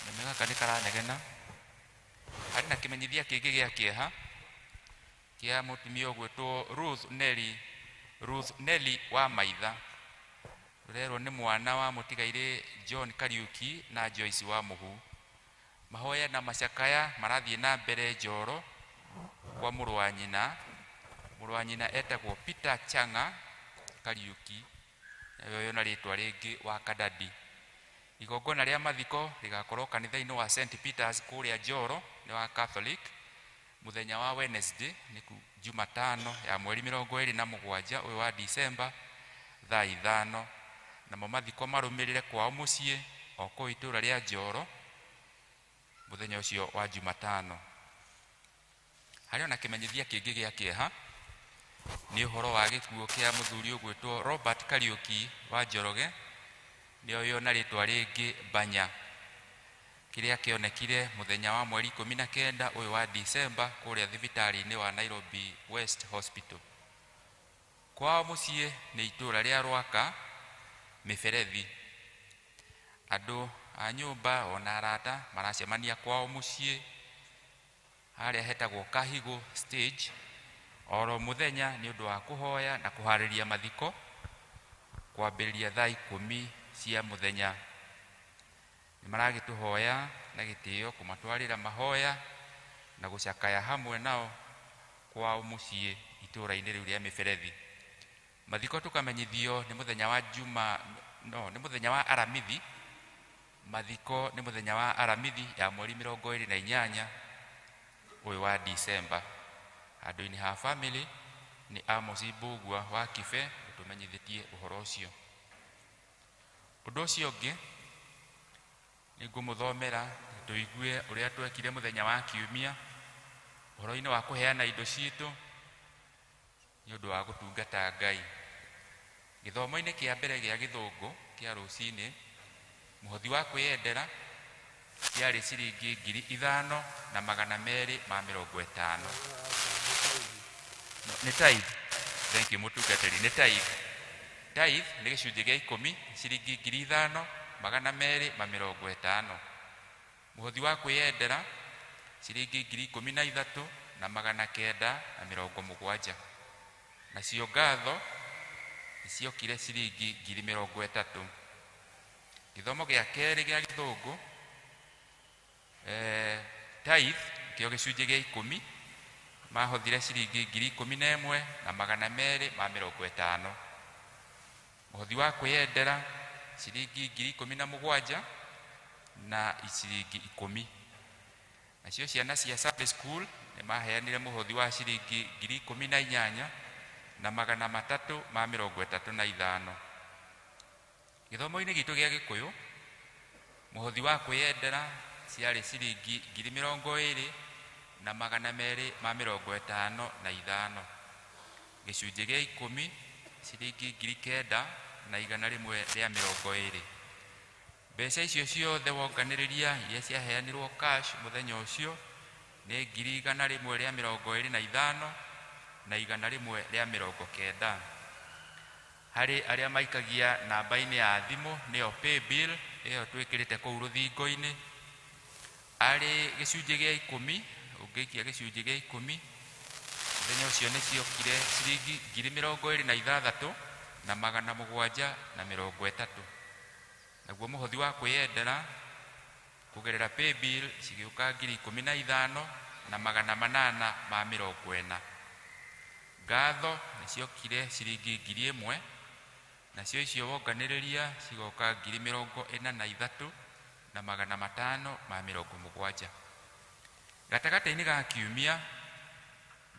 Nĩme gaka nĩ karanegena. Harĩ na kĩmenyithia kĩngĩ gĩa kĩeha kĩa mũtumia ũgwĩtwo Ruth Nelly, Ruth Nelly wa Maitha. Ũrerwo nĩ mwana wa mũtigairĩ John Kariuki na Joyce wa Mũhu. Mahoya na macakaya marathiĩ na mbere Njoro kwa mũrũ wa nyina. Mũrũ wa nyina etagwo Peter Chang'a Kariuki, nawe na rĩtwa rĩngĩ wa Kadadi. Igongona rĩa mathiko rĩgakorwo kanitha-inĩ wa St Peters kũrĩa Njoro, nĩ wa Catholic, mũthenya wa Wednesday, nĩ Jumatano ya mweri 27 ũyũ wa Disemba thaa 5. Namo mathiko marũmĩrĩre kwao mũciĩ o kũu itũũra rĩa Njoro mũthenya ũcio wa Jumatano. Harĩ ona kĩmenyithia kĩngĩ gĩa kĩeha nĩ ũhoro wa gĩkuũ kĩa mũthuri ũgwĩtwo Robert Kariuki wa Njoroge, nĩoywo na rĩtwa rĩngĩ Banya, kĩrĩa kĩonekire mũthenya wa mweri 19 ũyũ wa Disemba kũrĩa thibitarĩ-inĩ wa Nairobi West Hospital. Kwao mũciĩ nĩ itũũra rĩa Rwaka Mĩberethi. Andũ a nyũmba ona arata maracemania kwao mũciĩ harĩa hetagwo Kahigo stage oro mũthenya nĩ ũndũ wa kũhoya na kũharĩria mathiko kwambĩrĩria thaa 10 cia mũthenya. Nĩ maragĩtũhoya na gĩtĩo kũmatwarĩra mahoya na gũcakaya hamwe nao kwao mũciĩ itũũra-inĩ rĩu rĩa Mĩberethi. Mathiko tũkamenyithio nĩ mũthenya wa Juma, no, nĩ mũthenya wa Aramithi. Mathiko nĩ mũthenya wa Aramithi ya mweri 28 ũyũ wa Disemba. Handũ-inĩ ha family nĩ Amos Mbugua wa Kibe ũtũmenyithĩtie ũhoro ũcio. Ũndũ ũcio ũngĩ nĩ ngũmũthomera tũigue ũrĩa twekire mũthenya wa Kiumia ũhoro-inĩ wa kũheana indo citũ nĩ ũndũ wa gũtungata Ngai. Gĩthomo-inĩ kĩa mbere gĩa gĩthũngũ kĩa rũcinĩ, mũhothi wa kwĩyendera ciarĩ ciringi 5250. Nĩ tithe. Thank you mũtungatĩri. Nĩ tithe. Tithe nĩ gĩcunjĩ gĩa 10, ciringi 5250. Mũhothi wa kwĩyendera ciringi 13970. Nacio ngatho nĩciokire ciringi 30,000. Gĩthomo gĩa kerĩ gĩa gĩthũngũ, tithe kĩo gĩcunjĩ gĩa 10, mahothire ciringi 11,250. Mũhothi wa kwĩyendera ciringi 17,000 na ciringi 10. Nacio ciana cia Sunday school nĩ maheanire mũhothi wa ciringi 18,335. Gĩthomo-inĩ gitũ gĩa Gĩkũyũ, mũhothi wa kwĩyendera ciarĩ ciringi 20,255. Gĩcunjĩ gĩa 10 ciringi 9,120. Mbeca icio ciothe wonganĩrĩria iria ciaheanirwo cash mũthenya ũcio nĩ 125,190. Harĩ arĩa maikagia namba-inĩ ya thimũ nĩyo paybill ĩyo twĩkĩrĩte kũu rũthingo-inĩ, arĩ gĩcunjĩ gĩa 10, ũngĩikia gĩcunjĩ gĩa 10 mũthenya ũcio nĩ ciokire ciringi 26,730. Naguo mũhothi wa kwĩyendera kũgerera paybill cigĩũka 15,840. Ngatho nĩ ciokire ciringi 1,000, nacio icio wonganĩrĩria cigoka 43,570. Gatagatĩ-inĩ ga kiumia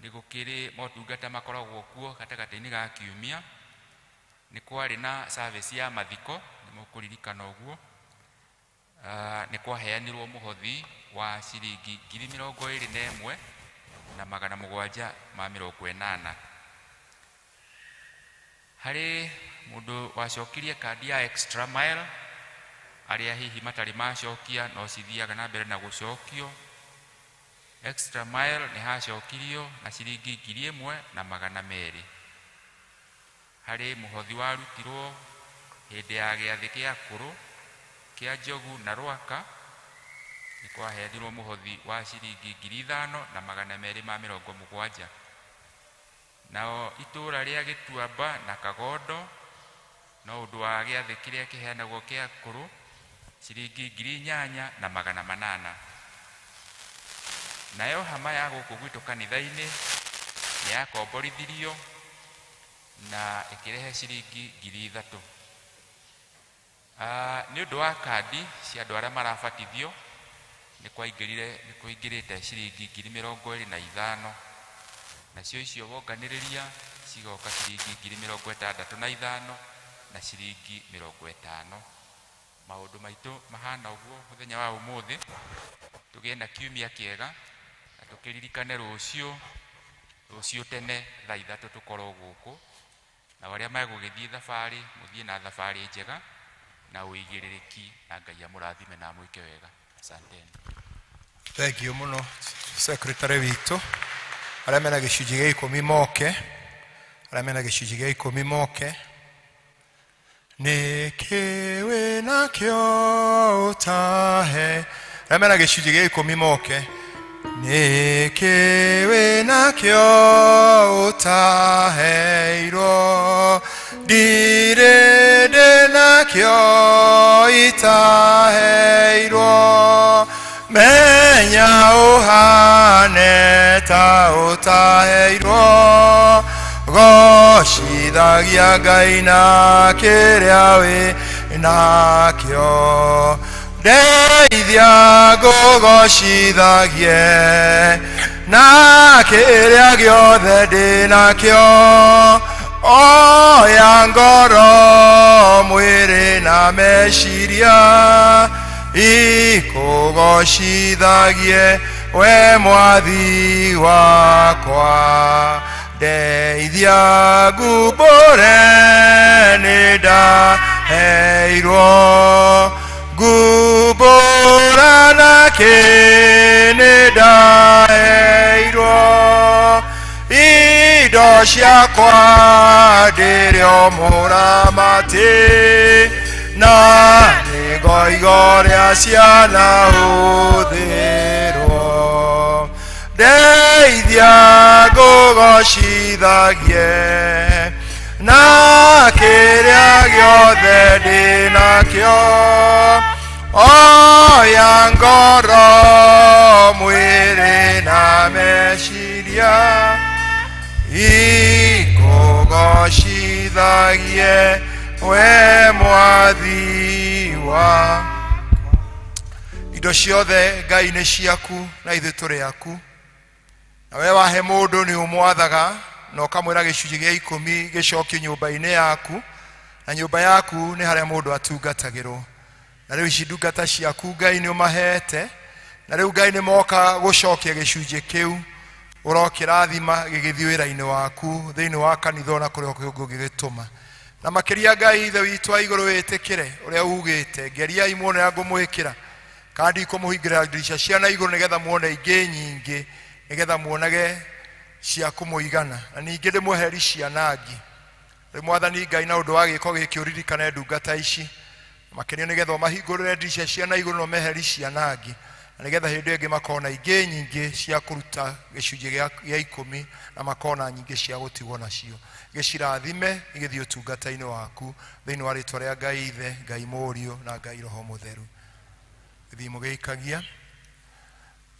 nĩ gũkĩrĩ motungata makoragwo kuo. Gatagatĩ-inĩ ga kiumia nĩ kwarĩ na service ya mathiko, nĩ mũkũririkana ũguo. Nĩ kwaheanirwo mũhothi wa ciringi 21,780. Harĩ mũndũ wacokirie kandi ya extra mile, arĩa hihi matarĩ macokia no cithiaga na mbere na gũcokio. Extra mile nĩ hacokirio na ciringi 1,200. Harĩ mũhothi warutirwo hĩndĩ ya gĩathĩ kĩa akũrũ kĩa Njogu na Rwaka, nĩ kwaheanirwo mũhothi wa ciringi 5,270. Nao itũra rĩa Gĩtuamba na Kagondo, no ũndũ wa gĩathĩ kĩrĩa kĩheanagwo kĩa akũrũ, ciringi 8,800. Nayo hama ya gũkũ gwitũ kanitha-inĩ nĩ yakomborithirio na ĩkĩrehe ciringi 3,000. Nĩ ũndũ wa kandi cia andũ arĩa marabatithio nĩ kwaingĩrĩte ciringi 25,000. Nacio icio wonganĩrĩria cigoka ciringi 65,000 na ciringi 50. Maũndũ maitũ mahana ũguo mũthenya wa ũmũthĩ. Tũgĩe na kiumia kĩega na tũkĩririkane rũciũ tene thaa 3 tũkorwo gũkũ, na arĩa megũgĩthiĩ thabarĩ mũthiĩ na thabarĩ njega na ũigĩrĩrĩki, na Ngai amũrathime na amwĩke wega. Asanteni. Thank you mũno secretary witũ. Arĩa mena gĩcunjĩ gĩa 10 moke, arĩa mena gĩcunjĩ gĩa 10 moke. Nĩkĩ wĩnakĩo ũtahe? Arĩa mena gĩcunjĩ gĩa 10 moke. Nĩkĩ wĩnakĩo ũtaheirwo? Ndirĩ ndĩnakĩo itaheirwo. Menya ũhane ta ũtaheirwo, gocithagia Ngai na kĩrĩa wĩ nakĩo. Ndeithia ngũgocithagie na kĩrĩa gĩothe ndĩ nakĩo. Oya ngoro, mwĩrĩ na meciria, ikũgocithagie we mwathi wakwa. Ndeithia ngumbũre nĩ ndaheirwo, ngumbũra nakĩ nĩ ndaheirwo. Indo ciakwa ndĩrĩ o mũramati, na nĩngoiga ũrĩa cianahũthĩrwo. Ndeithia ngũgocithagie na kĩrĩa gĩothe ndĩ nakĩo. Oya ngoro, mwĩrĩ na meciria, ikũgocithagie we mwathi wa. Indo ciothe Ngai nĩ ciaku na ithuĩ tũrĩ aku. Na we wahe mũndũ nĩ ũmwathaga na ũkamwĩra gĩcunjĩ gĩa ikũmi gĩcokio nyũmba-inĩ yaku, na nyũmba yaku nĩ harĩa mũndũ atungatagĩrwo. Na rĩu ici ndungata ciaku Ngai nĩ ũmahete, na rĩu Ngai nĩ moka gũcokia gĩcunjĩ kĩu ũrokĩrathima gĩgĩthiĩ wĩra-inĩ waku thĩinĩ wa kanitha ona kũrĩa ũngĩgĩtũma. Na makĩria Ngai Ithe witũ wa igũrũ wĩtĩkĩre ũrĩa ugĩte, ngeriai muone ũrĩa ngũmwĩkĩra, kana ndikũmũhingĩra ndirica cia na igũrũ nĩgetha muone ingĩ nyingĩ, nĩgetha muonage cia kũmũigana, na ningĩ ndĩmweheri cianangi. Rĩu Mwathani Ngai, na ũndũ wa gĩko gĩkĩ ũririkane ndungata ici makĩria, nĩgetha ũmahingũrĩre ndirica cia na igũrũ na ũmeheri cianangi, na nĩgetha hĩndĩ ĩngĩ makona ingĩ nyingĩ cia kũruta gĩcunjĩ gĩa ikũmi, na makona nyingĩ cia gũtigwo nacio. Gĩcirathime igĩthiĩ ũtungata-inĩ waku thĩinĩ wa rĩtwa rĩa Ngai Ithe, Ngai Mũriũ na Ngai Roho Mũtheru. Gĩthiĩ mũgĩikagia.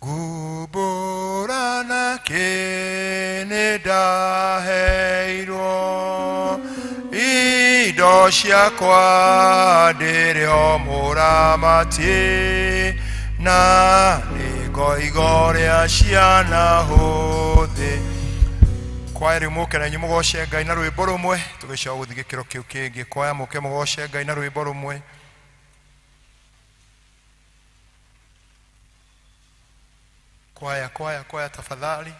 Ngumbũra na kĩ nĩ ndaheirwo indo ciakwa ndĩrĩ o mũramati, na nĩ ngoiga ũrĩa ciana hũthĩ. Kwaya rĩu mũke na inyuĩ mũgoce Ngai na rwĩmbo rũmwe, tũgĩcoka gũthiĩ gĩkĩro kĩu kĩngĩ. Kwaya mũke mũgoce Ngai na rwĩmbo rũmwe. Kwaya, kwaya, kwaya tafadhali.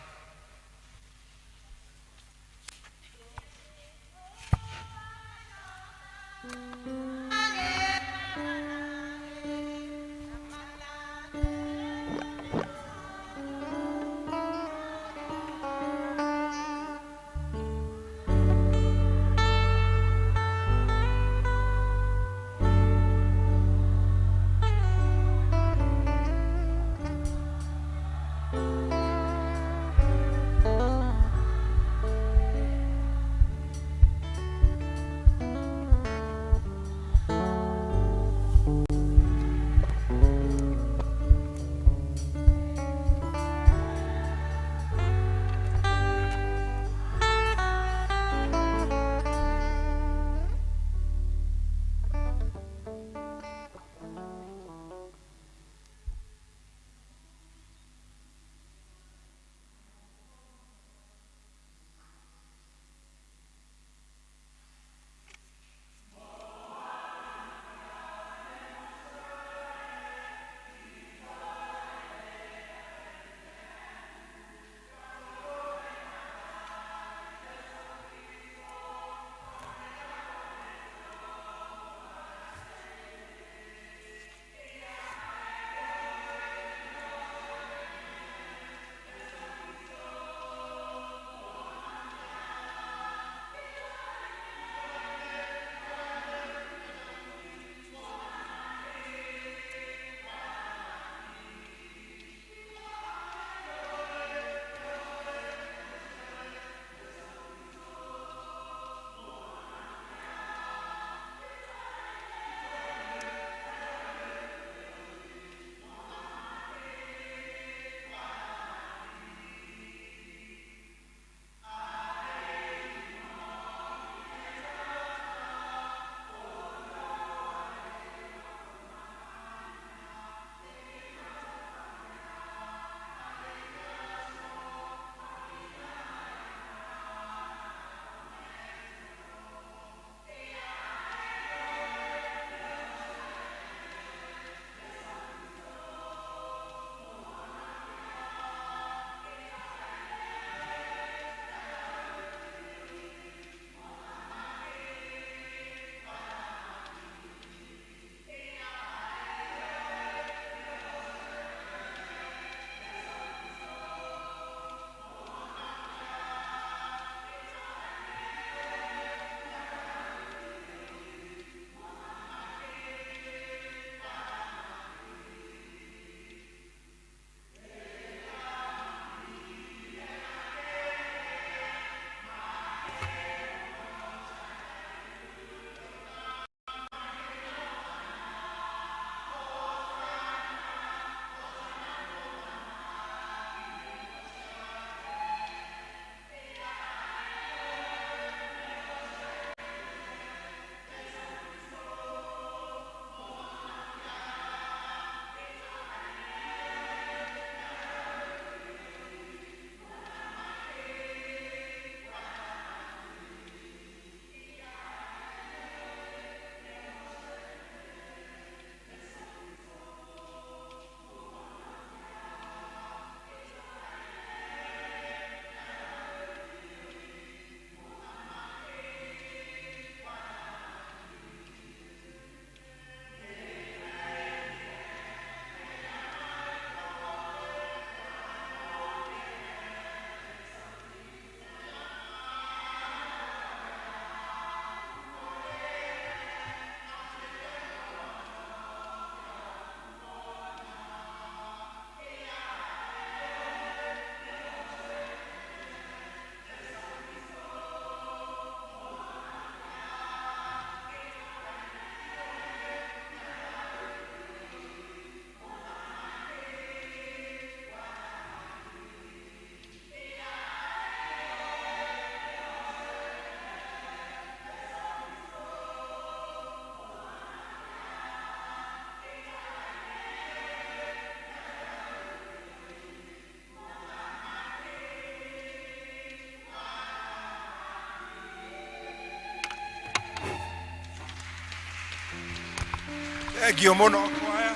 Thengio mũno kwaya.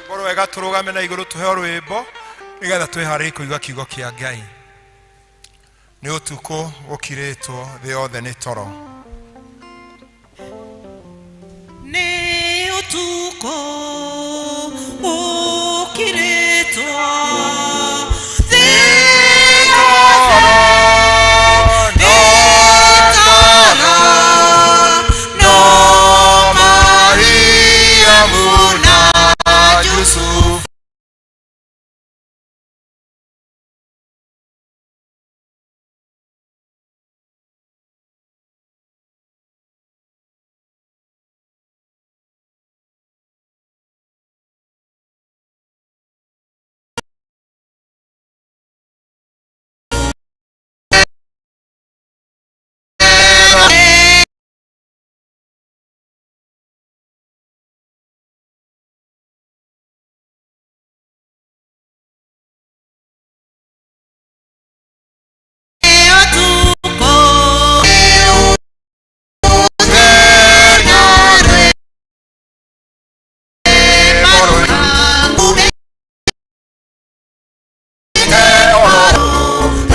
Rwĩmbo rwega tũrũgame na igũrũ tũheo rwĩmbo nĩgetha twĩharĩrie kũigua kiugo kĩa Ngai. Nĩ ũtukũ gũkirĩtwo, thĩ yothe nĩ toro. Nĩ ũtukũ ũkirĩtwo thĩ yothe nĩ toro, no Mariamu na Yusufu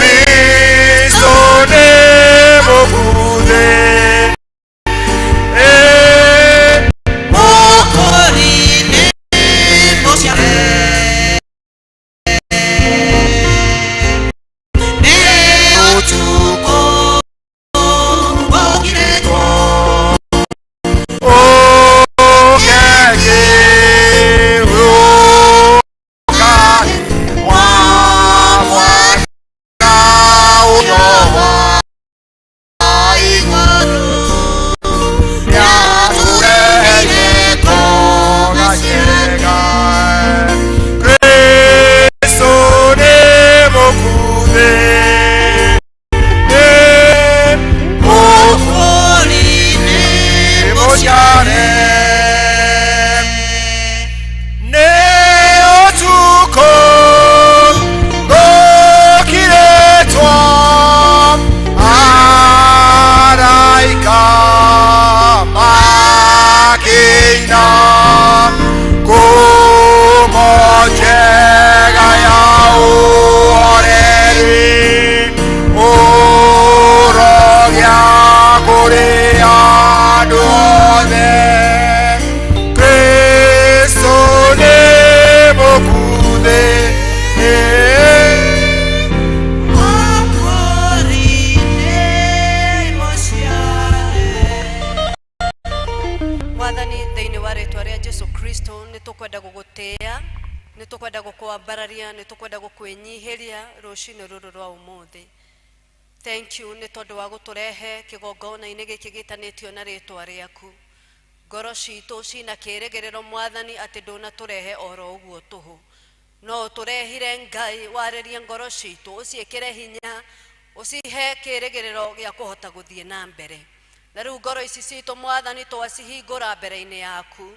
Kristo nĩ mũbuthe. Mũkũri nĩ mũciare nĩ ũtukũ ũkirĩtwo Ũkegĩũka wa mwaka ũyũ wa igũrũ nĩatũreheire kũgacĩra. Kristo nĩ mũkuthĩ. Mũkũri nĩ mũciare nĩ ũtukũ gũkirĩtwo araika makĩina ngumo njega ya ũhoreri ũrogĩa kũrĩ andũ othe. Kristo nĩ mũkuthĩ. Mũkũri nĩ mũciare Mwathani, thĩinĩ wa rĩtwa rĩa Jesu Kristo, nĩ tũkwenda gũgũtĩĩa, nĩ tũkwenda gũkwambararia, nĩ tũkwenda gũkwĩnyihĩria rũcinĩ rũrũ rwa ũmũthĩ. Thank you nĩ tondũ wa gũtũrehe kĩgongona-inĩ gĩkĩ gĩtanĩtio na rĩtwa rĩaku. Ngoro citũ cina kĩĩrĩgĩrĩro Mwathani atĩ ndũnatũrehe oro ũguo tũhũ, no ũtũrehire Ngai warĩrie ngoro citũ, ũciĩkĩre hinya, ũcihe kĩĩrĩgĩrĩro gĩa kũhota gũthiĩ na mbere. Na rĩu ngoro ici citũ Mwathani twacihingũra mbere-inĩ yaku,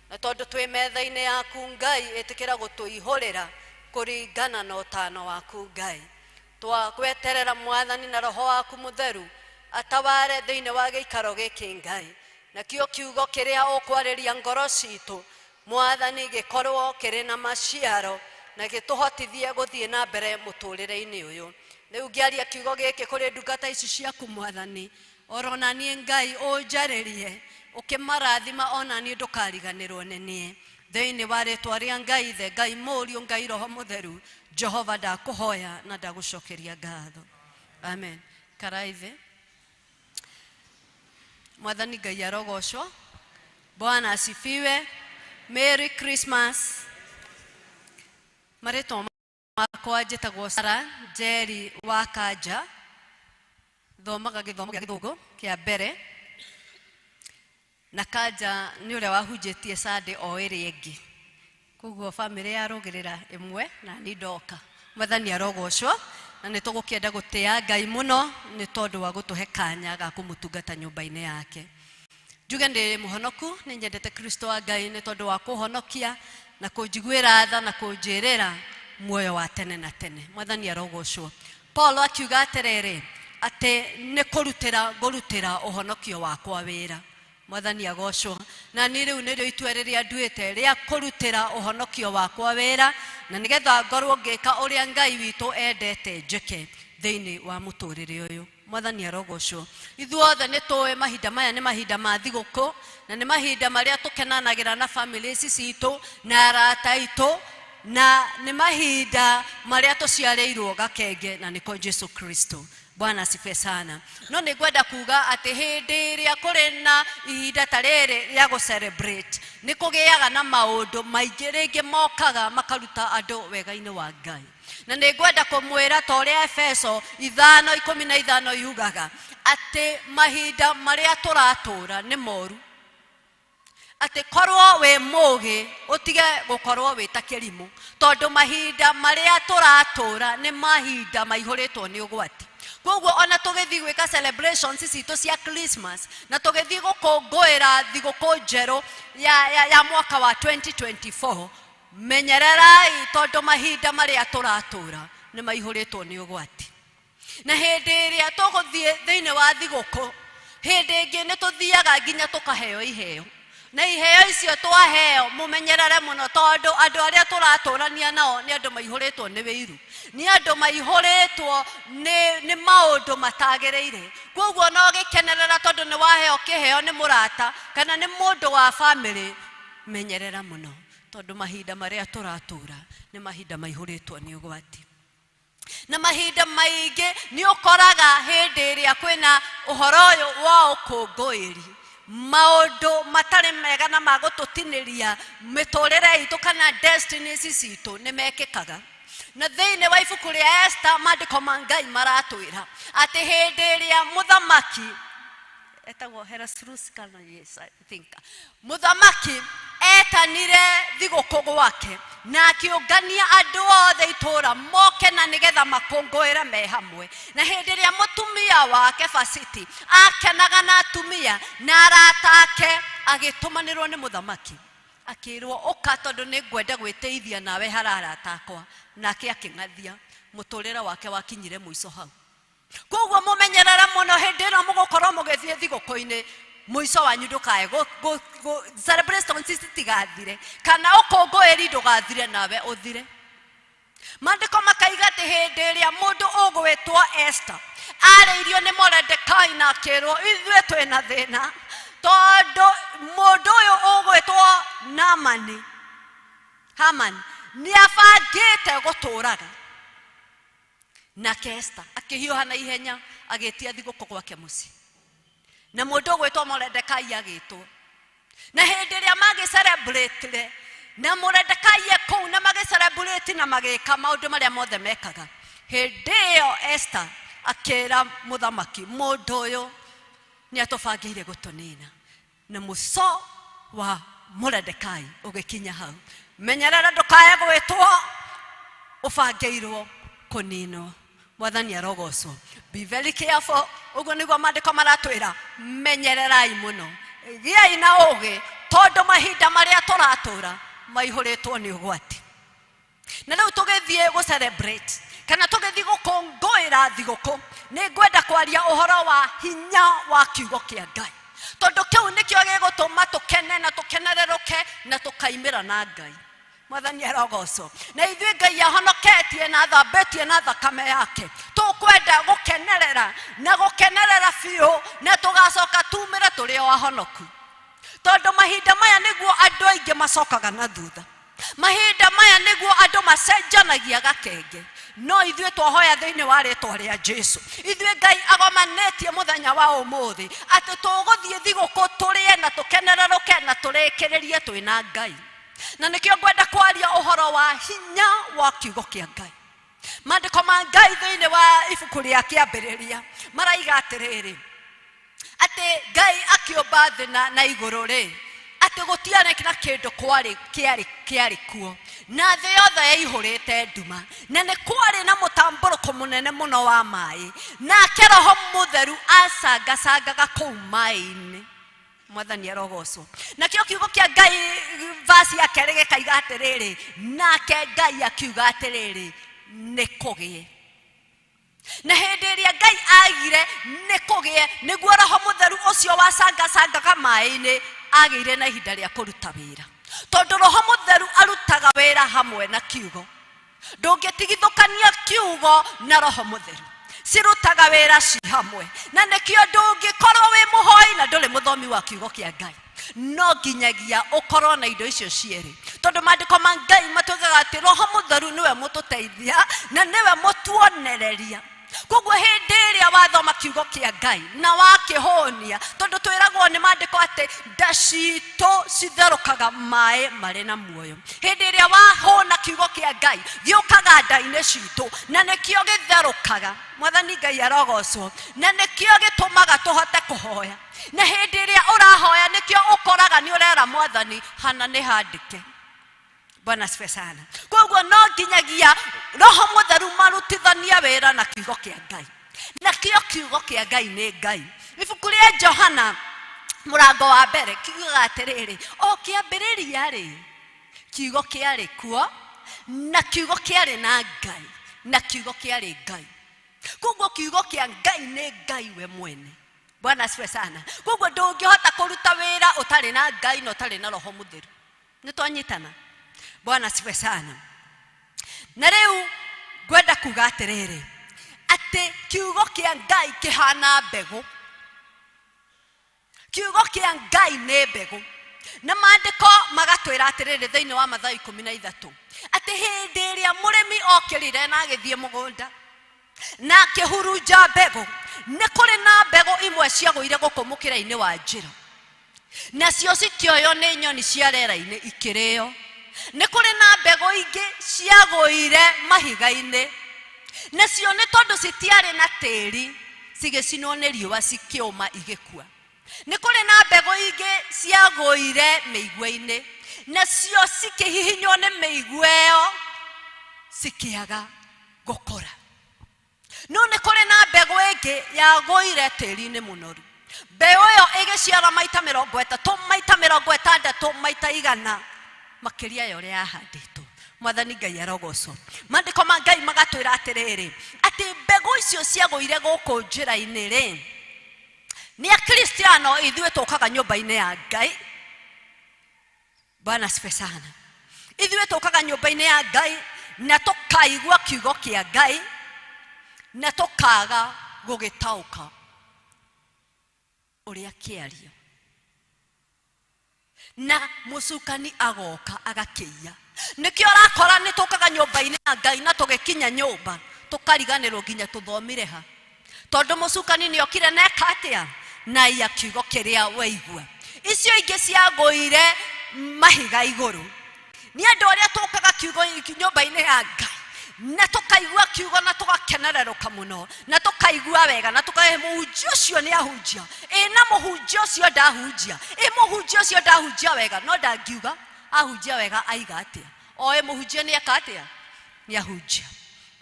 na tondũ twĩ metha-inĩ yaku Ngai, ĩtĩkĩra gũtũihũrĩra kũringana na ũtano waku Ngai. Twagweterera Mwathani na roho waku mũtheru ataware thĩinĩ wa gĩikaro gĩkĩ Ngai, nakĩo kiugo kĩrĩa ũkwarĩria ngoro citũ Mwathani gĩkorwo kĩrĩ na maciaro na gĩtũhotithie gũthiĩ na mbere mũtũrĩre-inĩ ũyũ. Rĩu ngĩaria kiugo gĩkĩ kũrĩ ndungata ici ciaku Mwathani, oro na niĩ Ngai ũnjarĩrie, ũkĩmarathima ona niĩ ndũkariganĩrwo nĩ niĩ. Thĩinĩ wa rĩtwa rĩa Ngai Ithe, Ngai Mũriũ, Ngai Roho Mũtheru, Jehova ndakũhoya na ndagũcokeria ngatho. Amen. Karaithe. Mwathani Ngai arogocwo. Bwana asifiwe. Merry Christmas. Marĩtwa makwa njĩtagwo Sarah Njeri wa Kanja, thomaga gĩthomo gĩa gĩthũngũ kĩa mbere, na Kanja nĩ ũrĩa wahunjĩtie Sunday o ĩrĩa ĩngĩ, koguo bamĩrĩ yarũgĩrĩra ĩmwe na niĩ ndoka. Mwathani arogocwo, na nĩ tũgũkĩenda gũtĩa Ngai mũno nĩ tondũ wa gũtũhe kanya ga kũmũtungata nyũmba-inĩ yake. Njuge ndĩ mũhonoku, nĩ nyendete Kristo wa Ngai nĩ tondũ wa kũhonokia na kũnjiguĩra tha na kũnjĩrĩra muoyo wa tene na tene. Mwathani arogocwo. Paul akiuga atĩrĩrĩ, atĩ nĩ kũrutĩra ngũrutĩra ũhonokio wakwa wĩra. Mwathani agocwo. Na niĩ rĩu nĩrĩo itua rĩrĩa nduĩte rĩa kũrutĩra ũhonokio wakwa wĩra, na nĩgetha ngorwo ngĩka ũrĩa Ngai witũ endete njĩke thĩinĩ wa mũtũrĩre ũyũ. Mwathani arogocwo. Ithuothe nĩ tũĩ mahinda maya nĩ mahinda ma thigũkũ, na nĩ mahinda marĩa tũkenanagĩra na famĩlĩ ici citũ na arata aitũ, na nĩ mahinda marĩa tũciarĩirwo gakenge, na nĩko Jesu Kristo. Bwana asifiwe sana. No nĩ ngwenda kuga atĩ hĩndĩ ĩrĩa kũrĩ na ihinda ta rĩrĩ rĩa gũ celebrate, nĩ kũgĩaga na maũndũ maingĩ rĩngĩ mokaga makaruta andũ wega-inĩ wa Ngai. Na nĩ ngwenda kũmwĩra ta ũrĩa Efeso 5:15 yugaga atĩ mahinda marĩa tũratũra nĩ moru, atĩ korwo wĩ mũgĩ ũtige gũkorwo wĩ ta kĩrimũ, tondũ mahinda marĩa tũratũra nĩ mahinda maihũrĩtwo nĩ ũgwati. Koguo ona tũgĩthiĩ gwĩka celebrations citũ cia Christmas na tũgĩthiĩ gũkũngũĩra thigũkũ njerũ ya, ya, ya mwaka wa 2024, Menyererai tondũ mahinda marĩa tũratũra nĩ maihũrĩtwo nĩ ũgwati. Na hĩndĩ ĩrĩa tũgũthiĩ thĩinĩ wa thigũkũ, hĩndĩ ĩngĩ nĩ tũthiaga nginya tũkaheo iheo. Na iheo icio twaheo mũmenyerere mũno, tondũ andũ arĩa tũratũrania nao nĩ andũ maihũrĩtwo nĩ wĩiru, nĩ andũ maihũrĩtwo nĩ, nĩ maũndũ matagĩrĩire. Koguo no gĩkenerera tondũ nĩ waheo kĩheo nĩ mũrata kana nĩ mũndũ wa bamĩrĩ, menyerera mũno tondũ mahinda marĩa tũratũra nĩ mahinda maihũrĩtwo nĩ ũgwati. Na mahinda maingĩ nĩ ũkoraga hĩndĩ ĩrĩa kwĩna ũhoro ũyũ wa ũkũngũĩri, maũndũ matarĩ mega na ma gũtũtinĩria mĩtũrĩre itũ kana destinies citũ nĩ mekĩkaga. Na thĩinĩ wa ibuku rĩa Esther, maandĩko ma Ngai maratwĩra atĩ hĩndĩ ĩrĩa mũthamaki etagwo Herasrus kana yes, I think, mũthamaki etanire thigũkũ gwake na akĩũngania andũ othe itũũra moke na nĩgetha makũngũĩre me hamwe. Na hĩndĩ ĩrĩa mũtumia wake Fasiti akenaga na atumia na arata ake, agĩtũmanĩrwo nĩ mũthamaki akĩrwo, ũka tondũ nĩ ngwenda gwĩteithia nawe harĩ arata akwa. Nake akĩng'athia, mũtũrĩre wake wakinyire mũico hau. Koguo mũmenyerere mũno hĩndĩ ĩno mũgũkorwo mũgĩthiĩ thigũkũ-inĩ, mũico wanyu ndũkae celebrations citigathire, kana ũkũngũĩri ndũgathire nawe ũthire. Maandĩko makaiga atĩ hĩndĩ ĩrĩa mũndũ ũgwĩtwo Esther arĩirio nĩ Moredekai na akĩrwo, ithuĩ twĩna thĩna tondũ mũndũ ũyũ ũgwĩtwo Naamani, Haman nĩ abangĩte gũtũraga. Nake Esther akĩhiũha na ihenya agĩtia thigũkũ gwake mũciĩ, na mũndũ ũgwĩtwo Moredekai agĩtwo. Na hĩndĩ ĩrĩa magĩcerebrĩtire na Moredekai e kũu na magĩcerebrĩti na magĩka maũndũ marĩa mothe mekaga, hĩndĩ ĩyo Esther akĩra mũthamaki, mũndũ ũyũ nĩ atũbangĩire gũtũnina. Na mũco wa Moredekai ũgĩkinya hau. Menyerera ndũkae gwĩtwo ũbangĩirwo kũninwo. Mwathani arogocwo. Be very careful. Ũguo nĩguo maandĩko maratwĩra, menyererai mũno, gĩai na ũgĩ, tondũ mahinda marĩa tũratũra maihũrĩtwo nĩ ũgwati. Na rĩu tũgĩthiĩ gũ celebrate kana tũgĩthiĩ gũkũngũĩra thigũkũ, nĩ ngwenda kwaria ũhoro wa hinya wa kiugo kĩa Ngai, tondũ kĩu nĩkĩo gĩgũtũma tũkene na tũkenererũke na tũkaimĩra na Ngai. Mwathani arogocwo. Na ithuĩ Ngai ahonoketie na athambĩtie na thakame yake, tũkwenda gũkenerera na gũkenerera biũ, na tũgacoka tumĩre tũrĩ o ahonoku, tondũ mahinda maya nĩguo andũ aingĩ macokaga na thutha. Mahinda maya nĩguo andũ macenjanagia gakenge. No ithuĩ twahoya thĩinĩ wa rĩtwa rĩa Jesu, ithuĩ Ngai agomanĩtie mũthenya wa ũmũthĩ atĩ tũgũthiĩ thigũkũ tũrĩe na tũkenererũke na tũrĩkĩrĩrie twĩ na Ngai. Na nĩkĩo ngwenda kwaria ũhoro wa hinya wa kiugo kĩa Ngai. Maandĩko ma Ngai thĩinĩ wa ibuku rĩa Kĩambĩrĩria maraiga atĩrĩrĩ, atĩ Ngai akĩũmba thĩ na, na igũrũ rĩ, atĩ gũtiarĩ na kĩndũ kwarĩ kĩarĩ kĩarĩ kuo, na thĩ yothe yaihũrĩte nduma, na nĩ kwarĩ na mũtambũrũko mũnene mũno wa maĩ, nake Roho Mũtheru acangacangaga kũu maĩ-inĩ. Mwathani arogocwo. Nakĩo kiugo kĩa Ngai vasi ya kerĩ gĩkaiga atĩrĩrĩ, nake Ngai akiuga atĩrĩrĩ, nĩ kũgĩe. Na hĩndĩ ĩrĩa Ngai agire nĩ kũgĩe, nĩguo Roho Mũtheru ũcio wacangacangaga maĩ-inĩ agĩire na ihinda rĩa kũruta wĩra, tondũ Roho Mũtheru arutaga wĩra hamwe na kiugo. Ndũngĩtigithũkania kiugo na Roho Mũtheru, cirutaga wĩra ci hamwe. Na nĩkĩo ndũngĩkorwo wĩ mũhoi na ndũrĩ mũthomi wa kiugo kĩa Ngai. No nginyagia ũkorwo na indo icio cierĩ, tondũ maandĩko ma Ngai matwĩkaga atĩ Roho Mũtheru nĩwe mũtũteithia na nĩwe mũtuonereria. Koguo hĩndĩ ĩrĩa wathoma kiugo kĩa Ngai na wakĩhũnia, tondũ twĩragwo nĩ maandĩko atĩ nda citũ citherũkaga maĩ marĩ na muoyo. Hĩndĩ ĩrĩa wahũna kiugo kĩa Ngai, gĩũkaga nda-inĩ citũ na nĩkĩo gĩtherũkaga. Mwathani Ngai arogocwo. Na nĩkĩo gĩtũmaga tũhote kũhoya. Na hĩndĩ ĩrĩa ũrahoya nĩkĩo ũkoraga nĩ ũrera Mwathani hana nĩ handĩke. Bwana asifiwe sana. Koguo no nginyagia Roho Mũtheru marutithania wĩra na kiugo kĩa Ngai. Nakĩo kiugo kĩa Ngai nĩ Ngai. Ibuku rĩa Johana mũrango wa mbere kiugaga atĩrĩrĩ, o kĩambĩrĩria rĩ, kiugo kĩarĩ kuo, na kiugo kĩarĩ na Ngai, na kiugo kĩarĩ Ngai. Koguo kiugo kĩa Ngai nĩ Ngai we mwene. Bwana asifiwe sana. Koguo ndũngĩhota kũruta wĩra ũtarĩ na Ngai na ũtarĩ na Roho Mũtheru. Nĩ twanyitana? Bwana asifiwe sana. Na rĩu ngwenda kuga atĩrĩrĩ, atĩ kiugo kĩa Ngai kĩhana mbegũ. Kiugo kĩa Ngai nĩ mbegũ. Na maandĩko magatwĩra atĩrĩrĩ thĩinĩ wa Mathayo 13, atĩ hĩndĩ ĩrĩa mũrĩmi okĩrire na agĩthiĩ mũgũnda na akĩhurunja mbegũ, nĩ kũrĩ na mbegũ imwe ciagũire gũkũ mũkĩra-inĩ wa njĩra, nacio cikĩoywo nĩ nyoni cia rĩera-inĩ ikĩrĩo. Nĩ kũrĩ na mbegũ ingĩ ciagũire mahiga-inĩ, nacio nĩ tondũ citiarĩ na tĩri, cigĩcinwo nĩ riũa cikĩũma igĩkua. Nĩ kũrĩ na mbegũ ingĩ ciagũire mĩigua-inĩ, nacio cikĩhihinywo nĩ mĩigua ĩyo cikĩaga gũkũra. No nĩ kũrĩ na mbegũ ĩngĩ yagũire tĩri-inĩ mũnoru. Mbeũ ĩyo ĩgĩciara maita 30, maita 60, maita 100 makĩria ya ũrĩa yahandĩtwo. Mwathani Ngai arogocwo. Maandĩko ma Ngai magatwĩra atĩrĩrĩ, atĩ mbegũ icio ciagũire gũkũ njĩra-inĩ rĩ, nĩ Akristiano ithuĩ tũkaga nyũmba-inĩ ya Ngai. Bwana asifiwe sana. Ithuĩ tũkaga nyũmba-inĩ ya Ngai na tũkaigua kiugo kĩa Ngai na tũkaga gũgĩtaũka ũrĩa kĩario, na mũcukani agoka agakĩiya. Nĩkĩo ũrakora nĩ tũkaga nyũmba-inĩ ya Ngai na tũgĩkinya nyũmba tũkariganĩrwo nginya tũthomire ha, tondũ mũcukani nĩ okire na eka atĩa? Na aiya kiugo kĩrĩa waigua. Icio ingĩ ciagũire mahiga igũrũ nĩ andũ arĩa tũkaga kiugo nyũmba-inĩ ya Ngai na tũkaigua kiugo na tũgakenererũka mũno na tũkaigua wega na tũkahe mũhunjia ũcio nĩ ahunjia, ĩ na mũhunjia ũcio ndahunjia, ĩ mũhunjia ũcio ndahunjia wega, no ndangiuga ahunjia wega aiga atĩa? Oĩ mũhunjia nĩ eka atĩa? Nĩ ahunjia.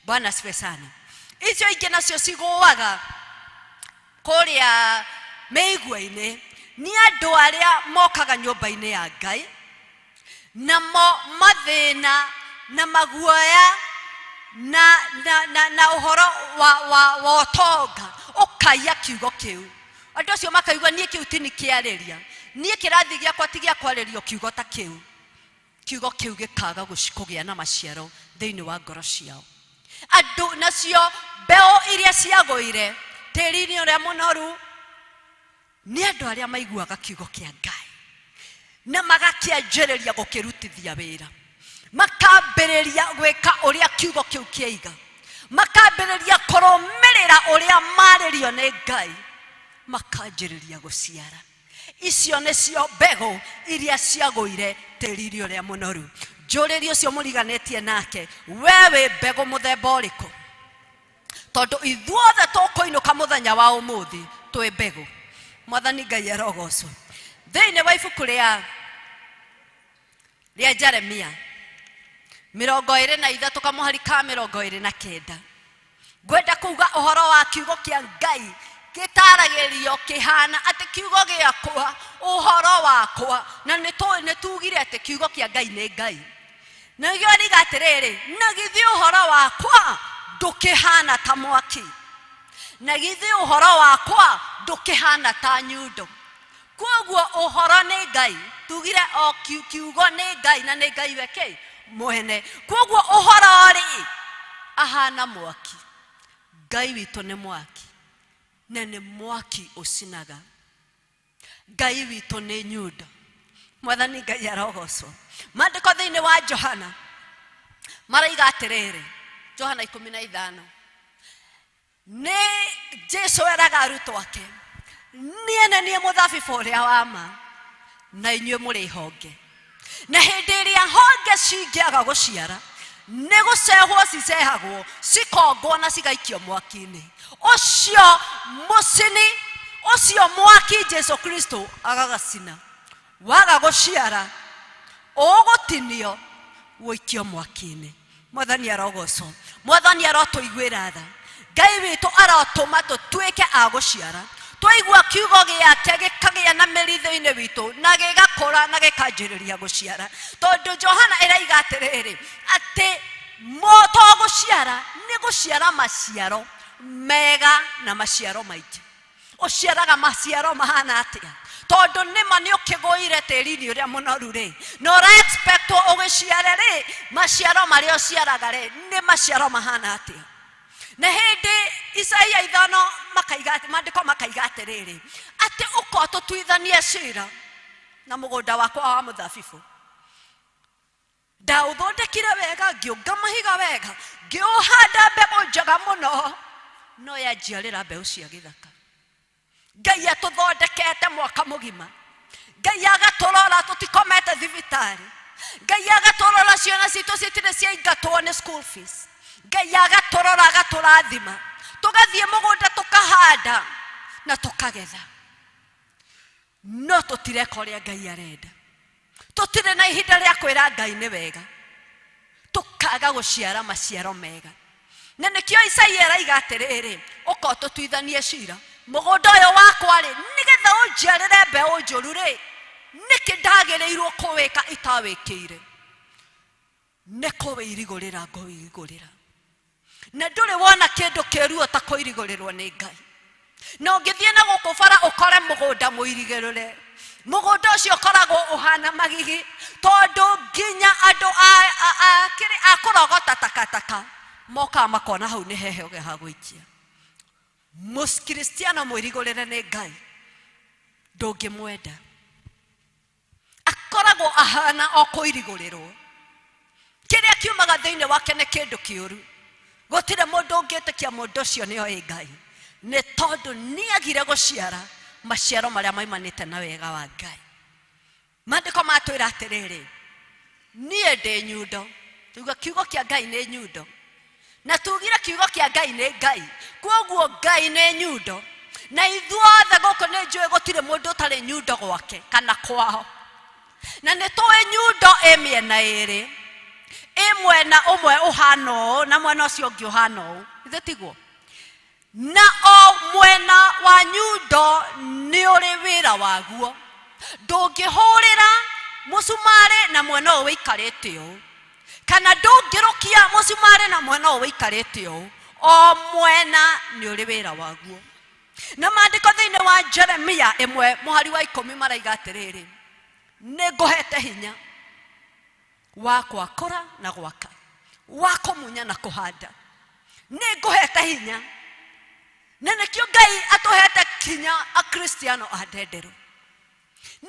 Bwana asifiwe sana. Icio ingĩ nacio cigũaga kũrĩa mĩigua-inĩ nĩ andũ arĩa mokaga nyũmba-inĩ ya Ngai namo mathĩna na maguoya na, na, na, na ũhoro wa, wa, wa ũtonga ũkaiya kiugo kĩu. Andũ acio makaigua niĩ kĩu ti kĩarĩria, niĩ kĩrathi gĩakwa ti gĩa kwarĩrio kiugo ta kĩu. Kiugo kĩu gĩkaga kũgĩa na maciaro thĩinĩ wa ngoro ciao. Andũ nacio mbeũ iria ciagũire tĩri-inĩ ũrĩa mũnoru nĩ andũ arĩa maiguaga kiugo kĩa Ngai na magakĩanjĩrĩria gũkĩrutithia wĩra, makambĩrĩria gwĩka ũrĩa kiugo kĩu kĩaiga, makambĩrĩria kũrũmĩrĩra ũrĩa marĩrio nĩ Ngai, makanjĩrĩria gũciara. Icio nĩcio mbegũ iria ciagũire tĩri-inĩ ũrĩa mũnoru. Njũrĩrie ũcio mũriganĩtie nake, we wĩ mbegũ mũthemba ũrĩkũ? Tondũ ithuothe tũkũinũka mũthenya wa ũmũthĩ twĩ mbegũ. Mwathani Ngai arogocwo. Thĩinĩ wa ibuku rĩa Jeremia 23 kamũhari ka 29, ngwenda kuga ũhoro wa kiugo kĩa Ngai gĩtaragĩrio kĩhana atĩ kiugo gĩakwa, ũhoro wakwa, na nĩ tugire atĩ kiugo kĩa Ngai nĩ Ngai. Na nĩkĩo riga atĩrĩrĩ, na githĩ ũhoro wakwa ndũkĩhana ta mwaki na githĩ ũhoro wakwa ndũkĩhana ta nyundo koguo ũhoro nĩ ngai tugire o kiugo nĩ ngai na nĩ ngai we kĩ mwene koguo ũhoro rĩ ahana mwaki ngai witũ nĩ mwaki na nĩ mwaki ũcinaga ngai witũ nĩ nyundo mwathani ngai arogocwo maandĩko thĩinĩ wa johana maraiga atĩrĩrĩ johana 15 nĩ jesu eraga arutwo ake niĩ nĩ niĩ mũthabibũ ũrĩa wa ma na inyuĩ mũrĩ honge na hĩndĩ ĩrĩa honge cingĩaga gũciara nĩ gũcehwo cicehagwo cikongwo na cigaikio mwaki-inĩ ũcio mũcini ũcio mwaki jesu kristo agagacina waga gũciara ũgũtinio ũikio mwaki-inĩ mwathani arogocwo mwathani arotũiguĩra tha ngai witũ arotũma tũtuĩke a gũciara twaigua kiugo gĩake gĩkagĩa na mĩri thĩinĩ witũ na gĩgakũra na gĩkanjĩrĩria gũciara tondũ johana ĩraiga atĩrĩrĩ atĩ mo to gũciara nĩ gũciara maciaro mega na maciaro maingĩ ũciaraga maciaro mahana atĩa tondũ nĩma nĩ ũkĩgũire tĩri-inĩ ũrĩa mũnoru rĩ na ũra expect ũgĩciare rĩ maciaro marĩa ũciaraga rĩ nĩ maciaro mahana atĩa na hĩndĩ isaia ithano makaiga maandĩko makaiga atĩrĩrĩ atĩ ũka ũtũtuithanie cira na mũgũnda wakwa wa mũthabibũ ndaũthondekire wega ngĩũnga mahiga wega ngĩũhanda mbegũ njega mũno no yanjiarĩra mbeũ cia gĩthaka ngai atũthondekete mwaka mũgima ngai agatũrora tũtikomete thibitarĩ ngai agatũrora ciana citũ citirĩ ciaingatwo nĩ school fees ngai agatũrora agatũrathima tũgathiĩ mũgũnda tũkahanda na tũkagetha no tũtireka ũrĩa ngai arenda tũtirĩ na ihinda rĩa kwĩra ngai nĩ wega tũkaga gũciara maciaro mega na nĩkĩo isaia araiga atĩrĩrĩ ũka ũtũtuithanie cira mũgũnda ũyũ wakwa rĩ nĩgetha ũnjiarĩre mbeũ njũru rĩ nĩkĩ ndagĩrĩirwo kũwĩka itawĩkĩire nĩ kũwĩirigũrĩra ngũwĩirigũrĩra na ndũrĩ wona kĩndũ kĩruo ta kũirigũrĩrwo nĩ ngai na ũngĩthiĩ na gũkũ bara ũkore mũgũnda mũirigĩrũre mũgũnda ũcio ũkoragwo ũhana magigi tondũ nginya andũ kĩrĩ a kũrogota takataka mokaga makona hau nĩ hehoge ha gũikia mũkristiano mũirigũrĩre nĩ ngai ndũngĩmwenda akoragwo ahana o kũirigũrĩrwo kĩrĩa kiumaga thĩinĩ wake nĩ kĩndũ kĩũru gũtirĩ mũndũ ũngĩtĩkia mũndũ ũcio nĩ oĩ ngai nĩ tondũ nĩagire gũciara maciaro marĩa maimanĩte na wega wa ngai maandĩko matwĩra atĩrĩrĩ niĩ ndĩ nyundo tuga kiugo kĩa ngai nĩ nyundo na tugire kiugo kĩa ngai nĩ ngai kwoguo ngai nĩ nyundo na ithuothe gũkũ nĩ njũĩ gũtirĩ mũndũ ũtarĩ nyundo gwake kana kwao na nĩ tũĩ nyundo ĩ mĩena ĩrĩ ĩ mwena ũmwe ũhana ũũ na mwena ũcio ũngĩ ũhana ũũ ithe tiguo na o mwena wa nyundo nĩ ũrĩ wĩra waguo ndũngĩhũrĩra mũcumarĩ na mwena ũyũ wĩikarĩte ũũ kana ndũngĩrũkia mũcumarĩ na mwena ũyũ wĩikarĩte ũũ o mwena nĩ ũrĩ wĩra waguo na maandĩko thĩinĩ wa jeremia ĩmwe mũhari wa ikũmi maraiga atĩrĩrĩ nĩ ngũhete hinya wa kwakũra na gwaka wa kũmunya na kũhanda nĩ ngũhete hinya na nĩkĩo ngai atũhete kinya akristiano a ndenderũ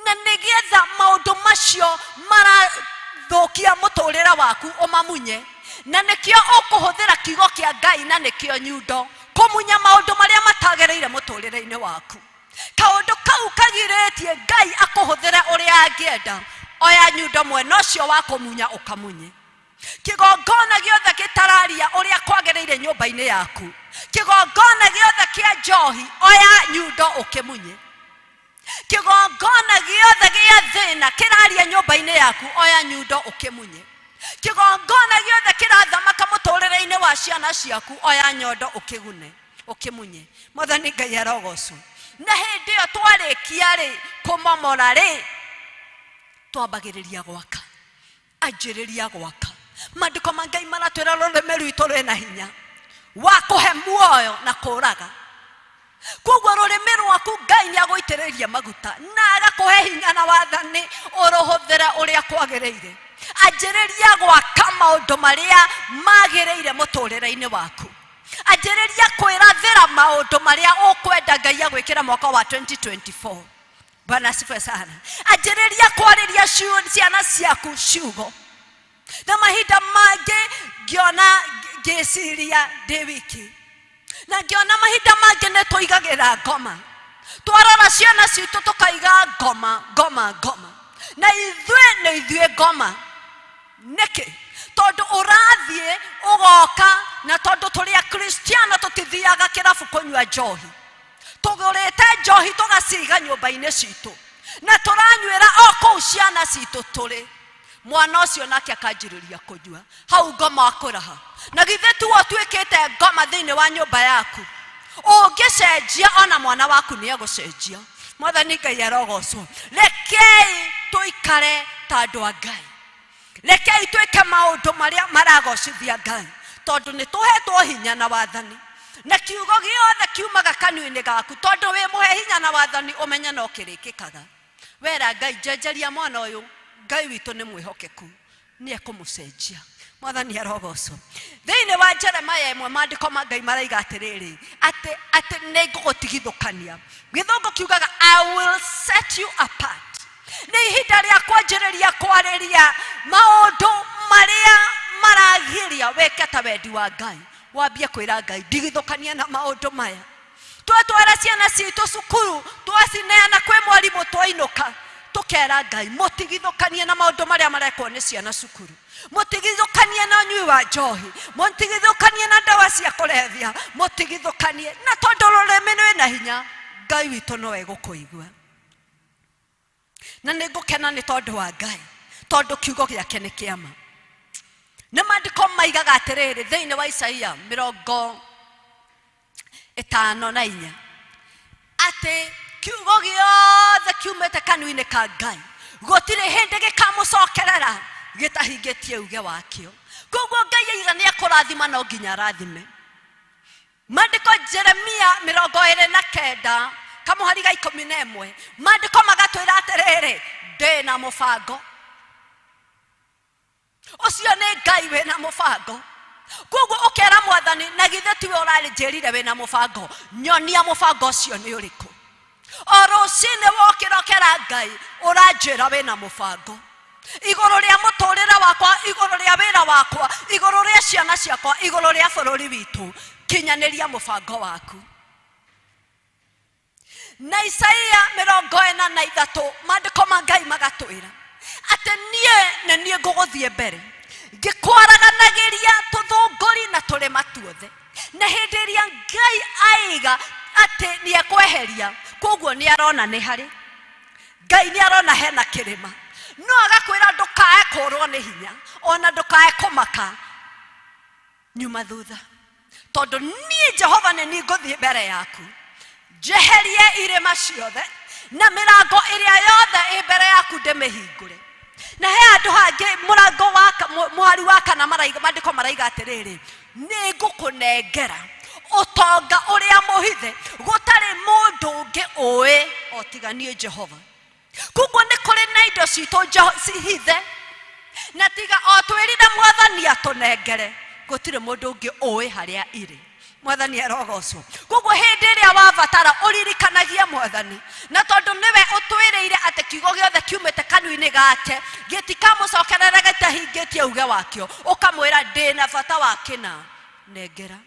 na nĩgetha maũndũ macio marathũkia mũtũrĩre waku ũmamunye na nĩkĩo ũkũhũthĩra kiugo kĩa ngai na nĩkĩo nyundo kũmunya maũndũ marĩa matagĩrĩire mũtũrĩre-inĩ waku kaũndũ kau kagirĩtie ngai akũhũthĩre ũrĩa angĩenda oya nyundo mwena ũcio wa kũmunya ũkamunye kĩgongona gĩothe gĩtararia ũrĩa kwagĩrĩire nyũmba-inĩ yaku kĩgongona gĩothe kĩa njohi oya nyundo ũkĩmunye kĩgongona gĩothe gĩa thĩna kĩraria nyũmba-inĩ yaku oya nyundo ũkĩmunye kĩgongona gĩothe kĩrathamaka mũtũrĩre-inĩ wa ciana ciaku oya nyondo ũkĩgune ũkĩmunye mwathani ngai arogocwo na hĩndĩ ĩyo twarĩkia rĩ kũmomora rĩ twambagĩrĩria gwaka anjĩrĩria gwaka maandĩko ma ngai maratwĩra rũrĩmĩ rwitũ rwĩna hinya Wa kũhe muoyo na kũraga. Koguo rũrĩmĩ rwaku Ngai nĩ agũitĩrĩirie maguta na agakũhe hinya na wathani ũrũhũthĩre ũrĩa kwagĩrĩire. Anjĩrĩria gwaka maũndũ marĩa magĩrĩire mũtũrĩre-inĩ waku. Anjĩrĩria kwĩrathĩra maũndũ marĩa ũkwenda Ngai agwĩkĩra mwaka wa 2024. Bwana asifiwe sana. Anjĩrĩria kwarĩria ciana ciaku ciugo. Na mahinda mangĩ ngĩona ngĩciria ndĩ wiki, na ngĩona mahinda mangĩ nĩ tũigagĩra ngoma, twarora ciana citũ tũkaiga ngoma ngoma ngoma, na ithuĩ nĩ ithuĩ ngoma. Nĩkĩ? Tondũ ũrathiĩ ũgoka, na tondũ tũrĩ Akristiano tũtithiaga kĩrabu kũnyua njohi, tũgũrĩte njohi tũgaciga nyũmba-inĩ citũ na tũranyuĩra o kũu ciana citũ tũrĩ. Mwana ũcio nake akanjĩrĩria kũnyua hau ngoma akũraha. Na githĩ tuo ũtuĩkĩte ngoma thĩinĩ wa nyũmba yaku? Ũngĩcenjia ona mwana waku nĩ egũcenjia. Mwathani Ngai arogocwo. Rekei tũikare ta andũ a Ngai, rekei twĩke maũndũ marĩa maragocithia Ngai, tondũ nĩ tũhetwo hinya na wathani, na kiugo gĩothe kiumaga kanua-inĩ gaku, tondũ wĩ mũhe hinya na wathani, ũmenye no kĩrĩkĩkaga. Wera Ngai, njenjeria mwana ũyũ, Ngai witũ nĩ mwĩhokeku, nĩ ekũmũcenjia. Mwathani arogocwo. Thĩinĩ wa Jeremaya ĩmwe maandĩko ma Ngai maraiga atĩrĩrĩ, atĩ atĩ nĩ ngũgũtigithũkania. Gĩthũngũ kiugaga I will set you apart. Nĩ ihinda rĩa kwanjĩrĩria kwarĩria maũndũ marĩa maragiria wĩke ta wendi wa Ngai. Wambie kwĩra Ngai, ndigithũkania na maũndũ maya. Twatwara ciana citũ cukuru, twacineana kwĩ mwarimũ, twainũka tũkera Ngai, mũtigithũkanie na maũndũ marĩa marekwo nĩ ciana cukuru, mũtigithũkanie na ũnyui wa njohi, mũtigithũkanie na ndawa cia kũrebia, mũtigithũkanie na, tondũ rũrĩmĩ rwĩna hinya, Ngai witũ no egũkũigua. Na nĩ ngũkena nĩ tondũ wa Ngai, tondũ kiugo gĩake nĩ kĩama. Nĩ maandĩko maigaga atĩrĩrĩ thĩinĩ wa Isaia 54 atĩ kiugo gĩothe kiumĩte kanua-inĩ ka Ngai gũtirĩ hĩndĩ gĩkamũcokerera gĩtahingĩtie uge wakĩo. Koguo Ngai aiga nĩ ekũrathima, no nginya arathime. Maandĩko Jeremia 29 kamũhari ga 11, maandĩko magatwĩra atĩrĩrĩ, ndĩ na mũbango. Ũcio nĩ Ngai wĩna mũbango. Koguo ũkera Mwathani, na githĩ tiwe ũranjĩrire wĩna mũbango, nyonia mũbango ũcio nĩ ũrĩkũ. O rũcinĩ wokĩra ũkera Ngai, ũranjĩra wĩna mũbango igũrũ rĩa mũtũrĩre wakwa, igũrũ rĩa wĩra wakwa, igũrũ rĩa ciana ciakwa, igũrũ rĩa bũrũri witũ, kinyanĩria mũbango waku. Na Isaia 43 maandĩko ma Ngai magatwĩra atĩ niĩ nĩ niĩ ngũgũthiĩ mbere ngĩkwaraganagĩria tũthũngũri na tũrĩma tuothe. Na hĩndĩ ĩrĩa Ngai aiga atĩ nĩ ekweheria, koguo nĩ arona nĩ harĩ Ngai, nĩ arona hena kĩrĩma, no agakwĩra ndũkae kũrwo nĩ hinya, ona ndũkae kũmaka nyuma thutha, tondũ niĩ Jehova nĩ niĩ ngũthiĩ mbere yaku njeherie irĩma ciothe na mĩrango ĩrĩa yothe ĩ mbere yaku ndĩmĩhingũre. Na he handũ hangĩ mũrango wa mũhari wa kana maraiga, maandĩko maraiga atĩrĩrĩ, nĩ ngũkũnengera ũtonga ũrĩa mũhithe gũtarĩ mũndũ ũngĩ ũĩ o tiga niĩ Jehova. Koguo nĩ kũrĩ na indo citũ cihithe, na tiga o twĩrire Mwathani atũnengere, gũtirĩ mũndũ ũngĩ ũĩ harĩa irĩ. Mwathani arogocwo. Koguo hĩndĩ ĩrĩa wabatara ũririkanagie Mwathani, na tondũ nĩwe ũtwĩrĩire atĩ kiugo gĩothe kiumĩte kanua-inĩ gake gĩtikamũcokerera gĩtahingĩtie uge wakĩo, ũkamwĩra ndĩna bata wa kĩna, nengera.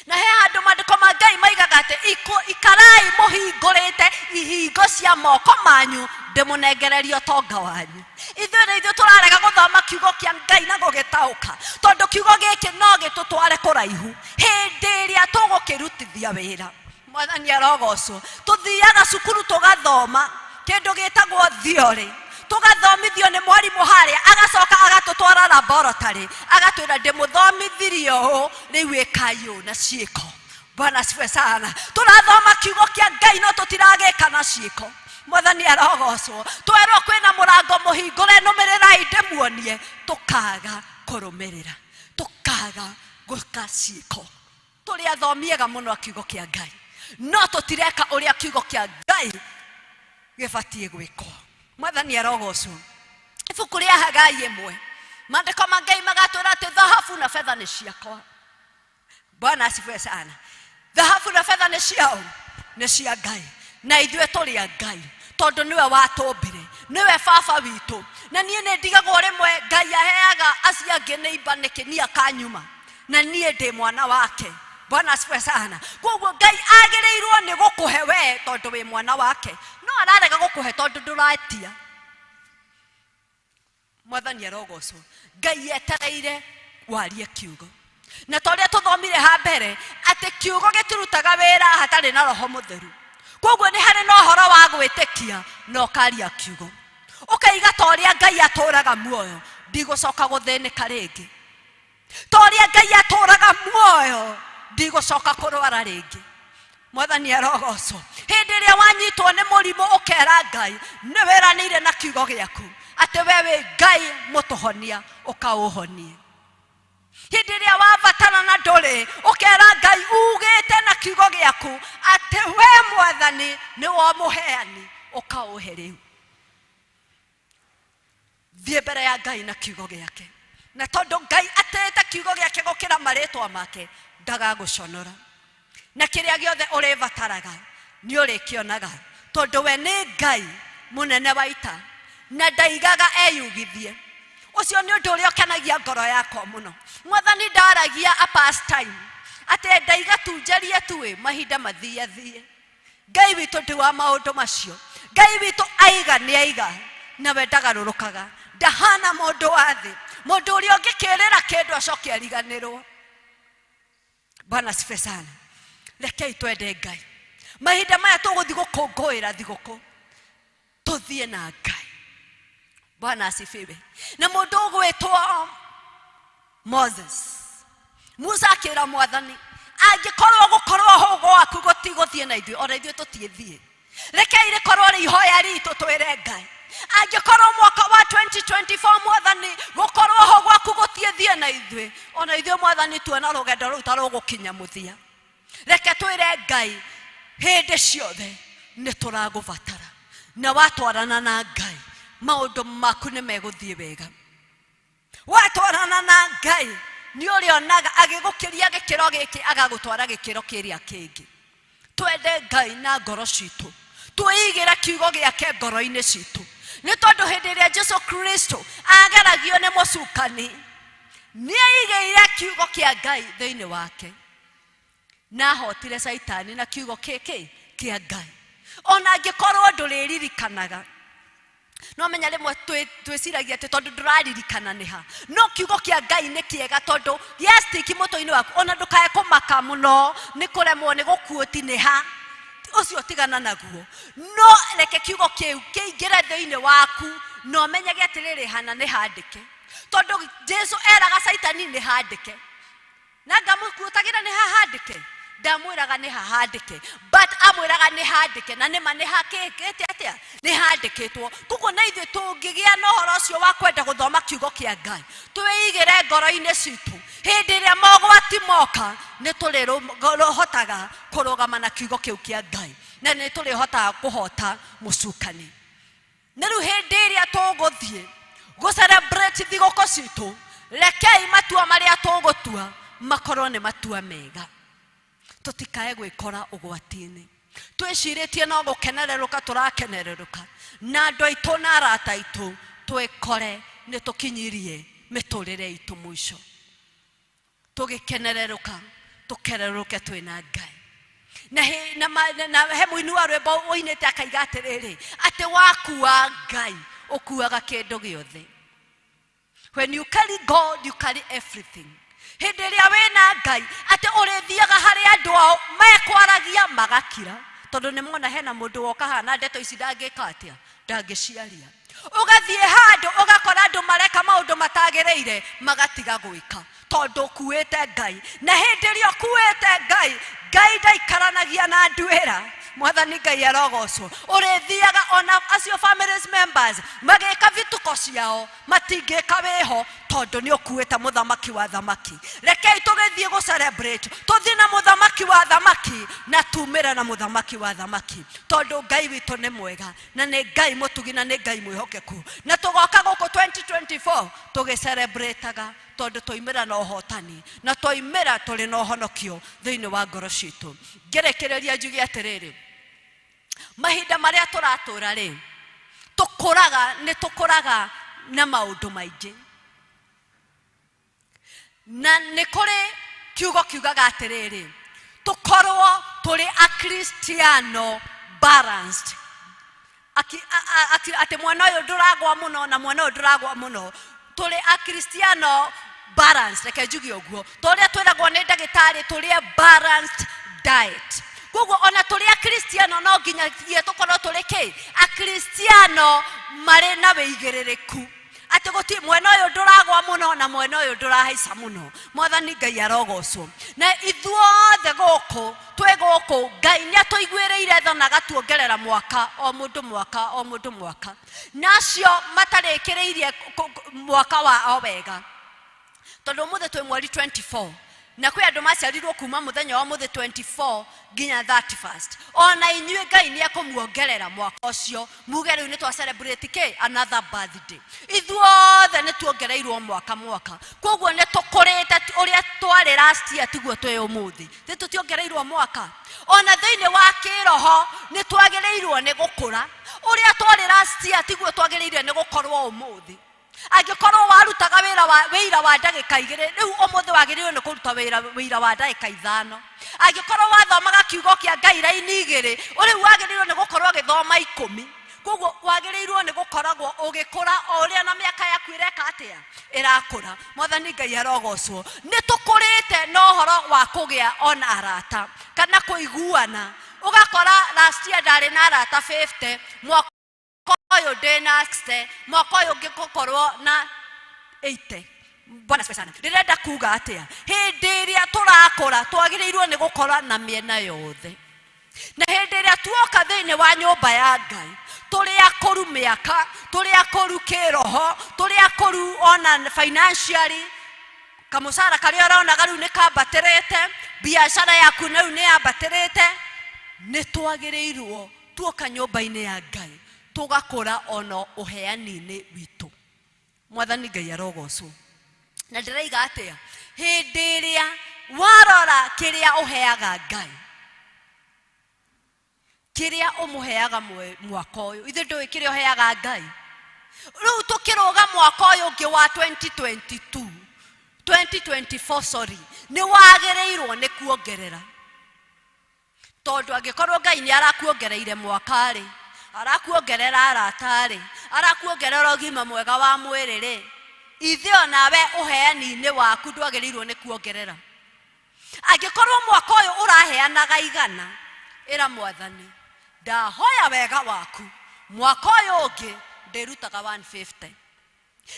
Na he handũ maandĩko ma Ngai maigaga atĩ ikarai mũhingũrĩte ihingo cia moko manyu ndĩmũnengererie ũtonga wanyu. Ithuĩ nĩ ithuĩ tũrarega gũthoma kiugo kĩa Ngai na gũgĩtaũka, tondũ kiugo gĩkĩ no gĩtũtware kũraihu hĩndĩ ĩrĩa tũgũkĩrutithia wĩra. Mwathani arogocwo. Tũthiaga cukuru tũgathoma kĩndũ gĩtagwo theory, tũgathomithio nĩ mwarimũ harĩa, agacoka agatũtwara laboratory, agatwĩra ndĩmũthomithirie ũũ, rĩu ĩkai ũũ na ciĩko. Bwana asifiwe sana. Tũrathoma kiugo kĩa Ngai no tũtiragĩka na ciĩko. Mwathani arogocwo. Twerwo kwĩna mũrango mũhingũre, nũmĩrĩrai ndĩmuonie, tũkaga kũrũmĩrĩra, tũkaga. Gwĩka ciĩko. Tũrĩ athomi ega mũno a kiugo kĩa Ngai, no tũtireka ũrĩa kiugo kĩa Ngai gĩbatiĩ gwĩkwo. Mwathani arogocwo. Ibuku rĩa Hagai 1, maandĩko ma Ngai magatwĩra atĩ thahabu na betha nĩ ciakwa. Bwana asifiwe sana. Thahabu na betha nĩ ciao, nĩ cia Ngai, na ithuĩ tũrĩ a Ngai tondũ nĩwe watũmbire, nĩwe baba witũ. Na niĩ nĩ ndigagwo rĩmwe Ngai aheaga acio angĩ nĩ imba nĩkĩ, niĩ akanyuma, na niĩ ndĩ mwana wake. Bwana asifiwe sana. Koguo Ngai agĩrĩirwo nĩ gũkũhe we tondũ wĩ mwana wake, no ararega gũkũhe tondũ ndũretia. Mwathani arogocwo. Ngai etereire warie kiugo, na ta ũrĩa tũthomire ha mbere atĩ kiugo gĩtirutaga wĩra hatarĩ na Roho Mũtheru. Koguo nĩ harĩ na ũhoro wa gwĩtĩkia na ũkaria kiugo, ũkaiga ta ũrĩa Ngai atũraga muoyo ndigũcoka gũthĩnĩka rĩngĩ, ta ũrĩa Ngai atũraga muoyo ndigũcoka kũrwara rĩngĩ. Mwathani arogocwo. Hĩndĩ ĩrĩa wanyitwo nĩ mũrimũ ũkera Ngai nĩ wĩranĩire na kiugo gĩaku atĩ we wĩ Ngai mũtũhonia, ũkaũhonie. Hĩndĩ ĩrĩa wabatara na ndũrĩ, ũkera Ngai ugĩte na kiugo gĩaku atĩ we Mwathani nĩwe mũheani, ũkaũhe rĩu. Thiĩ mbere ya Ngai na kiugo gĩake, na tondũ Ngai atĩĩte kiugo gĩake gũkĩra marĩtwa make, ndagagũconora, na kĩrĩa gĩothe ũrĩbataraga nĩ ũrĩkĩonaga, tondũ we nĩ Ngai mũnene wa ita na ndaigaga eyugithie. Ũcio nĩ ũndũ ũrĩa ũkenagia ngoro yakwa mũno. Mwathani ndaragia a pastime atĩ ndaiga tu njarie tu mahinda mathiathiĩ. Ngai witũ ndi wa maũndũ macio. Ngai witũ aiga nĩ aiga, nawe ndagarũrũkaga, ndahana mũndũ wa thĩ, mũndũ ũrĩa ũngĩkĩrĩra kĩndũ acoke ariganĩrwo. Bwana asifiwe sana. Rekei twende Ngai. Mahinda maya tũgũthiĩ gũkũngũĩra thigũkũ, tũthiĩ na Ngai. Bwana asifiwe. Na mũndũ ũgwĩtwo Moses, Musa akĩra Mwathani, angĩkorwo gũkorwo ho gwaku gũtigũthiĩ na ithuĩ, ona ithuĩ tũtiĩthiĩ. Rekei rĩkorwo rĩ ihoya ritũ twĩre Ngai, angĩkorwo mwaka wa 2024 Mwathani gũkorwo ho gwaku gũtiĩthiĩ na ithuĩ, ona ithuĩ Mwathani tuona rũgendo rũu ta rũgũkinya mũthia. Reke twĩre Ngai hĩndĩ ciothe nĩ tũragũbatara, na watwarana na Ngai maũndũ maku nĩ megũthiĩ wega. Watwarana na Ngai nĩ ũrĩonaga agĩgũkĩria gĩkĩro gĩkĩ agagũtwara gĩkĩro kĩrĩa kĩngĩ. Twende Ngai na ngoro citũ, twĩigĩre kiugo gĩake ngoro-inĩ citũ, nĩ tondũ hĩndĩ ĩrĩa Jesu Kristo ageragio nĩ mũcukani nĩ aigĩire kiugo kĩa Ngai thĩinĩ wake, na ahotire Caitani na kiugo kĩkĩ kĩa Ngai. Ona angĩkorwo ndũrĩririkanaga, no menya rĩmwe twĩciragia atĩ tondũ ndũraririkana nĩ ha, no kiugo kĩa Ngai nĩ kĩega tondũ gĩa stick mũtwe-inĩ waku, ona ndũkae kũmaka mũno nĩ kũremwo nĩ gũkuũti nĩ ha, ũcio tigana naguo. No reke kiugo kĩu kĩingĩre thĩinĩ waku na ũmenyage atĩrĩrĩ, hana nĩ handĩke, tondũ Jesu eraga Caitani nĩ handĩke, na ngamũkuũtagĩra nĩ hahandĩke, ndamwĩraga nĩ hahandĩke, but amwĩraga nĩ handĩke, na nĩma nĩ hakĩkĩte atĩa, nĩ handĩkĩtwo. Koguo na ithuĩ tũngĩgĩa na ũhoro ũcio wa kwenda gũthoma kiugo kĩa Ngai, twĩigĩre ngoro-inĩ citũ, hĩndĩ ĩrĩa mogwati moka nĩ tũrĩhotaga kũrũgama na kiugo kĩu kĩa Ngai, na nĩ tũrĩhotaga kũhota mũcukani. Na rĩu hĩndĩ ĩrĩa tũgũthiĩ gũ celebrate thigũkũ citũ, rekei matua marĩa tũgũtua makorwo nĩ matua mega, tũtikae gwĩkora ũgwati-inĩ twĩcirĩtie no gũkenererũka tũrakenererũka na andũ aitũ na arata aitũ, twĩkore nĩ tũkinyirie mĩtũrĩre itũ mũico. Tũgĩkenererũka, tũkererũke twĩna Ngai. Na he, na, ma, na, na he mũini wa rwĩmbo ũinĩte akaiga atĩrĩrĩ, atĩ wakua Ngai ũkuaga kĩndũ gĩothe. When you carry God, you carry everything. Hĩndĩ ĩrĩa wĩna Ngai, atĩ ũrĩthiaga harĩ andũ ao mekwaragia magakira, tondũ nĩ mona hena mũndũ woka haha na ndeto ici ndangĩka atĩa, ndangĩciaria. Ũgathiĩ handũ ũgakora andũ mareka maũndũ matagĩrĩire, magatiga gwĩka tondũ ũkuĩte Ngai. Na hĩndĩ ĩrĩa ũkuĩte Ngai, Ngai ndaikaranagia na nduĩra. Mwathani Ngai arogocwo. Ũrĩthiaga ona acio families members magĩka vituko ciao matingĩka wĩho, tondũ nĩ ũkuĩte mũthamaki wa thamaki. Rekei tũgĩthiĩ gũ celebrate, tũthiĩ na mũthamaki wa thamaki na tumĩre na mũthamaki wa thamaki, tondũ Ngai witũ nĩ mwega na nĩ Ngai mũtugi na nĩ Ngai mwĩhokeku. Na tũgoka gũkũ 2024 tũgĩcelebrataga, tondũ twaimĩra na ũhotani na twaimĩra tũrĩ na ũhonokio thĩinĩ wa ngoro citũ. Ngĩrĩkĩrĩria njuge atĩrĩrĩ, mahinda marĩa tũratũra rĩ, tũkũraga, nĩ tũkũraga na maũndũ maingĩ, na nĩ kũrĩ kiugo kiugaga atĩrĩrĩ, tũkorwo tũrĩ akristiano balanced. Atĩ mwena ũyũ ndũragwa mũno na mwena ũyũ ndũragwa mũno, tũrĩ akristiano balanced. Reke njuge ũguo, ta ũrĩa twĩragwo nĩ ndagĩtarĩ tũrĩe balanced diet. Koguo ona tũrĩ akristiano no nginyagia tũkorwo tũrĩ kĩ akristiano marĩ na wĩigĩrĩrĩku, atĩ gũti mwena ũyũ ndũragwa mũno na mwena ũyũ ndũrahaica mũno. Mwathani Ngai arogocwo. Na ithuothe gũkũ twĩ gũkũ, Ngai nĩ atũiguĩrĩire tha na agatuongerera mwaka o mũndũ, mwaka o mũndũ, mwaka, na acio matarĩkĩrĩirie mwaka wa o wega, tondũ ũmũthĩ twĩ mweri 24 na kwĩ andũ maciarirwo kuma mũthenya wa ũmũthĩ 24 nginya 31st. Ona inyuĩ Ngai nĩ ekũmuongerera mwaka ũcio, muge rĩu nĩ twa celebrate kĩ another birthday. Ithuothe nĩ tuongereirwo mwaka mwaka, koguo nĩ tũkũrĩte. Ũrĩa twarĩ last year tiguo twĩ ũmũthĩ, nĩ tũtiongereirwo mwaka. Ona thĩinĩ wa kĩroho nĩ twagĩrĩirwo nĩ gũkũra. Ũrĩa twarĩ last year tiguo twagĩrĩire nĩ gũkorwo ũmũthĩ. Angĩkorwo warutaga wĩra wa wĩira wa ndagĩka 2, rĩu ũmũthĩ wagĩrĩirwo nĩ kũruta wĩra wĩira wa ndagĩka 5. Angĩkorwo wathomaga kiugo kĩa Ngai raini 2, rĩu wagĩrĩirwo nĩ gũkorwo ũgĩthoma 10. Koguo wagĩrĩirwo nĩ gũkoragwo ũgĩkũra o ũrĩa na mĩaka yaku ĩreka atĩa, ĩrakũra. Mwathani Ngai arogocwo. Nĩ tũkũrĩte na ũhoro wa kũgĩa ona arata kana kũiguana. Ũgakora last year ndarĩ na arata 50, mwaka ũyũ ndĩ na 60, mwaka ũyũ ũngĩ ngũkorwo na 80. Bwana asifiwe sana. Ndĩrenda kuga atĩa? Hĩndĩ ĩrĩa tũrakũra twagĩrĩirwo nĩ gũkora na mĩena yothe, na hĩndĩ ĩrĩa tuoka thĩinĩ wa nyũmba ya Ngai tũrĩ akũru mĩaka, tũrĩ akũru kĩroho, tũrĩ akũru ona financially, kamũcara karĩa ũronaga rĩu nĩ kambatĩrĩte, biacara yaku rĩu nĩ yambatĩrĩte, nĩ twagĩrĩirwo tuoka nyũmba-inĩ ya Ngai tũgakũra ona ũheani-inĩ witũ. Mwathani Ngai arogocwo. Na ndĩraiga atĩa? Hĩndĩ ĩrĩa warora kĩrĩa ũheaga Ngai, kĩrĩa ũmũheaga mwaka ũyũ, ithuĩ ndũĩ kĩrĩa ũheaga Ngai. Rĩu tũkĩrũga mwaka ũyũ ũngĩ wa 2022, 2024, sorry, nĩ wagĩrĩirwo nĩ kuongerera, tondũ angĩkorwo Ngai nĩ arakuongereire mwaka rĩ, arakuongerera arata rĩ, arakuongerera ũgima mwega wa mwĩrĩ rĩ, ithe onawe ũheani-inĩ waku ndwagĩrĩirwo nĩ kuongerera. Angĩkorwo mwaka ũyũ ũraheanaga 100, ĩra Mwathani, ndahoya wega waku, mwaka ũyũ ũngĩ ndĩrutaga 150.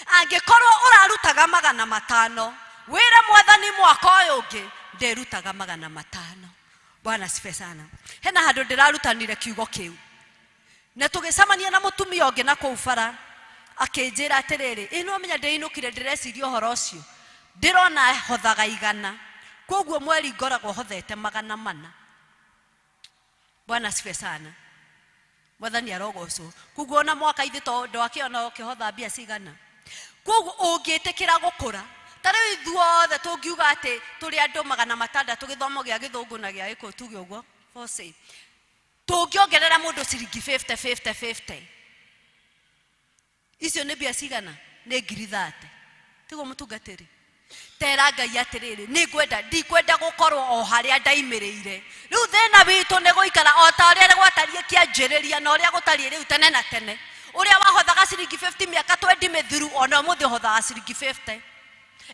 Angĩkorwo ũrarutaga 500, wĩre Mwathani, mwaka ũyũ ũngĩ ndĩrutaga 500. Bwana sife sana. Hena handũ ndĩrarutanire kiugo kĩu na tũgĩcemania na mũtumia ũngĩ na kũu bara, akĩnjĩra atĩrĩrĩ, ĩ no menya ndĩinũkire ndĩreciria ũhoro ũcio, ndĩrona hothaga 100, koguo mweri ngoragwo hothete 400. Bwana sife sana. Mwathani arogocwo. Koguo ona mwaka ithe to ndwakĩona ũkĩhotha mbia cigana. Koguo ũngĩtĩkĩra gũkũra, ta rĩu ithuothe tũngiuga atĩ tũrĩ andũ 600, gĩthomo gĩa gĩthũngũ na gĩa gĩkũyũ, tuge ũguo force, tũngĩongerera mũndũ ciringi 50 50 50, icio nĩ mbia cigana? Nĩ 30,000. Tiguo mũtungatĩri? Tera Ngai atĩrĩrĩ, nĩ ngwenda, ndikwenda gũkorwo o harĩa ndaimĩrĩire. Rĩu thĩna witũ nĩ gũikara o ta ũrĩa gwatariĩ kĩanjĩrĩria na ũrĩa gũtariĩ rĩu tene na tene. Ũrĩa wahothaga ciringi 50 mĩaka 20 mĩthiru, ona ũmũthĩ ũhothaga ciringi 50.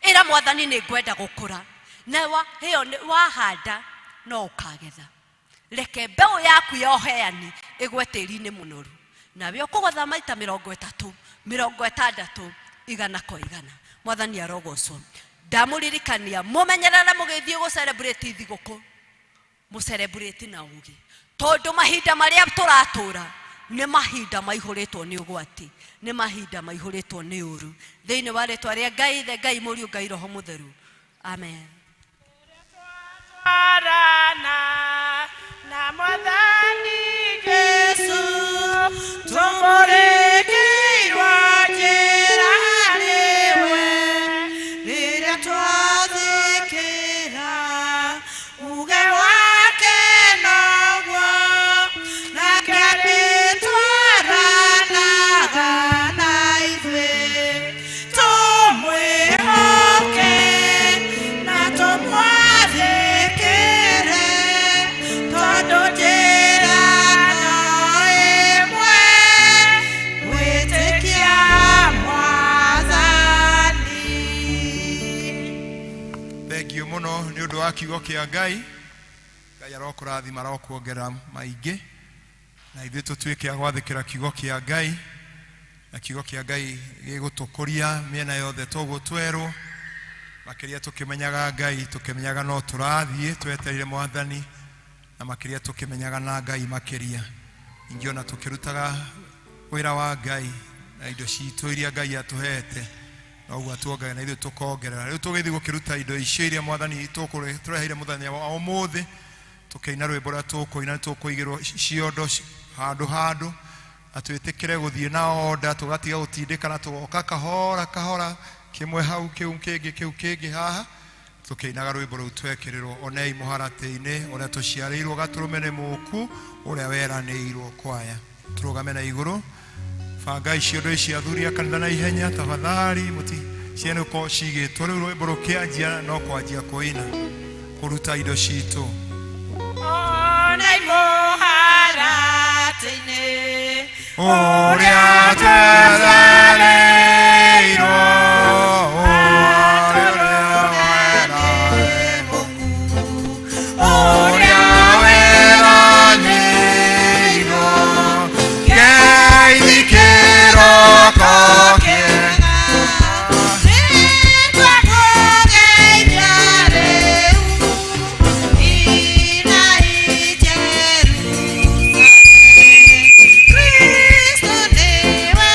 Ĩra Mwathani, nĩ ngwenda gũkũra. Na ĩyo nĩ wahanda no ũkagetha. Reke mbeũ yaku ya ũheani ĩgwe tĩri-inĩ mũnoru, nawe ũkũgetha maita 30, 60, 100 kwa 100. Mwathani arogocwo. Ndamũririkania mũmenyerere mũgĩthiĩ gũ celebrate thigũkũ. Mũcelebrate na ũgĩ, tondũ mahinda marĩa tũratũra nĩ mahinda maihũrĩtwo nĩ ũgwati, nĩ mahinda maihũrĩtwo nĩ ũru. Thĩinĩ wa rĩtwa rĩa Ngai Ithe, Ngai Mũriũ, Ngai Roho Mũtheru, amen. Twarana na Mwathani Jesu, tũmũrĩkĩirwo njĩra nĩwe, rĩrĩa twathĩkĩra uge wake noguo, nake arĩtwaranaga na ithuĩ, tũmwĩhoke na tũmwathĩkĩre, tondũ njĩra no ĩmwe, gwĩtĩkia Mwathani. Thengiũ mũno nĩ ũndũ wa kiugo kĩa Ngai. Ngai arokũrathima, arokuongerera maingĩ, na ithuĩ tũtuĩke a gwathĩkĩra kiugo kĩa Ngai, na kiugo kĩa Ngai gĩgũtũkũria mĩena yothe toguo twerwo, makĩria tũkĩmenyaga Ngai, tũkĩmenyaga no tũrathiĩ twetereire Mwathani, na makĩria tũkĩmenyaga na Ngai makĩria. Ningĩ ona tũkĩrutaga wĩra wa Ngai na indo citũ iria Ngai atũhete, noguo atuongerera na ithuĩ tũkongerera. Rĩu tũgĩthiĩ gũkĩruta indo icio iria Mwathani tũreheire mũthenya wa ũmũthĩ, tũkĩina rwĩmbo rũrĩa tũkũina, nĩ tũkũigĩrwo ciondo handũ handũ, na twĩtĩkĩre gũthiĩ na onda, tũgatiga gũtindĩkana, tũgoka kahora kahora, kĩmwe hau, kĩu kĩngĩ, kĩu kĩngĩ haha, tũkĩinaga rwĩmbo rũu twekĩrĩrwo onei mũharatĩ-inĩ ũrĩa tũciarĩirwo gatũrũme nĩ mũku ũrĩa weranĩirwo. Kwaya, tũrũgame na igũrũ, bangai ciondo ici, athuri a kanitha, na ihenya tafadhali, mũti ciene gũkorwo cigĩtwo. Rĩu rwĩmbo rũkĩanjia no kwanjia kũina kũruta indo citũ. Onei mũharatĩ-inĩ ũrĩa twaciarĩirwo, ũrĩa weranĩirwo, ngeithi kĩroko kĩega. Nĩtwakũgeithia rĩu, inai Jerusalemu, Kristo nĩwe.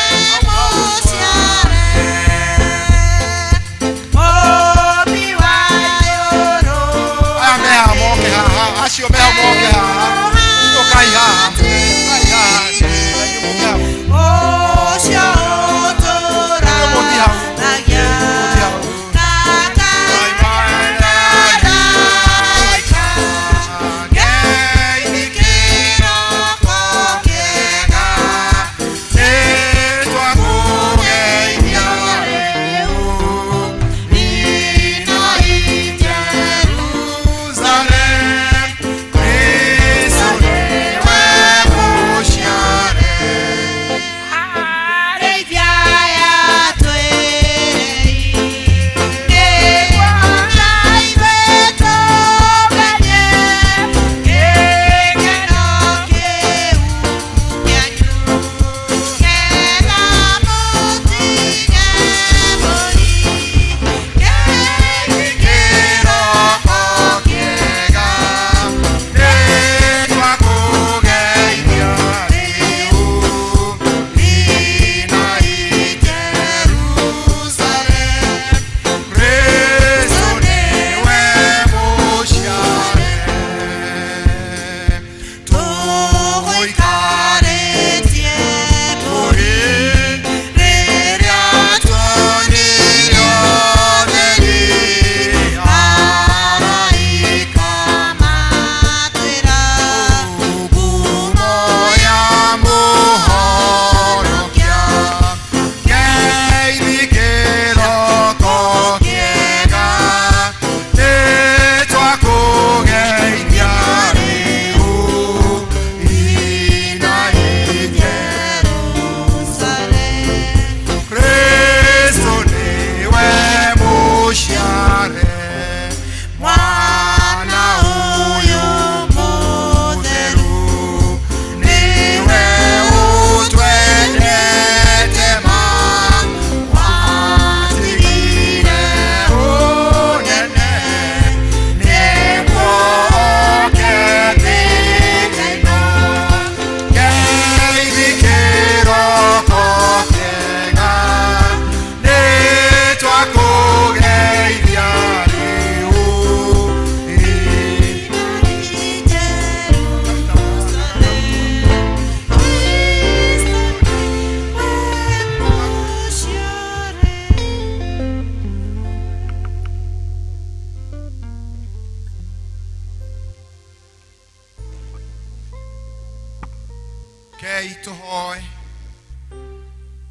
Kei tũhoe.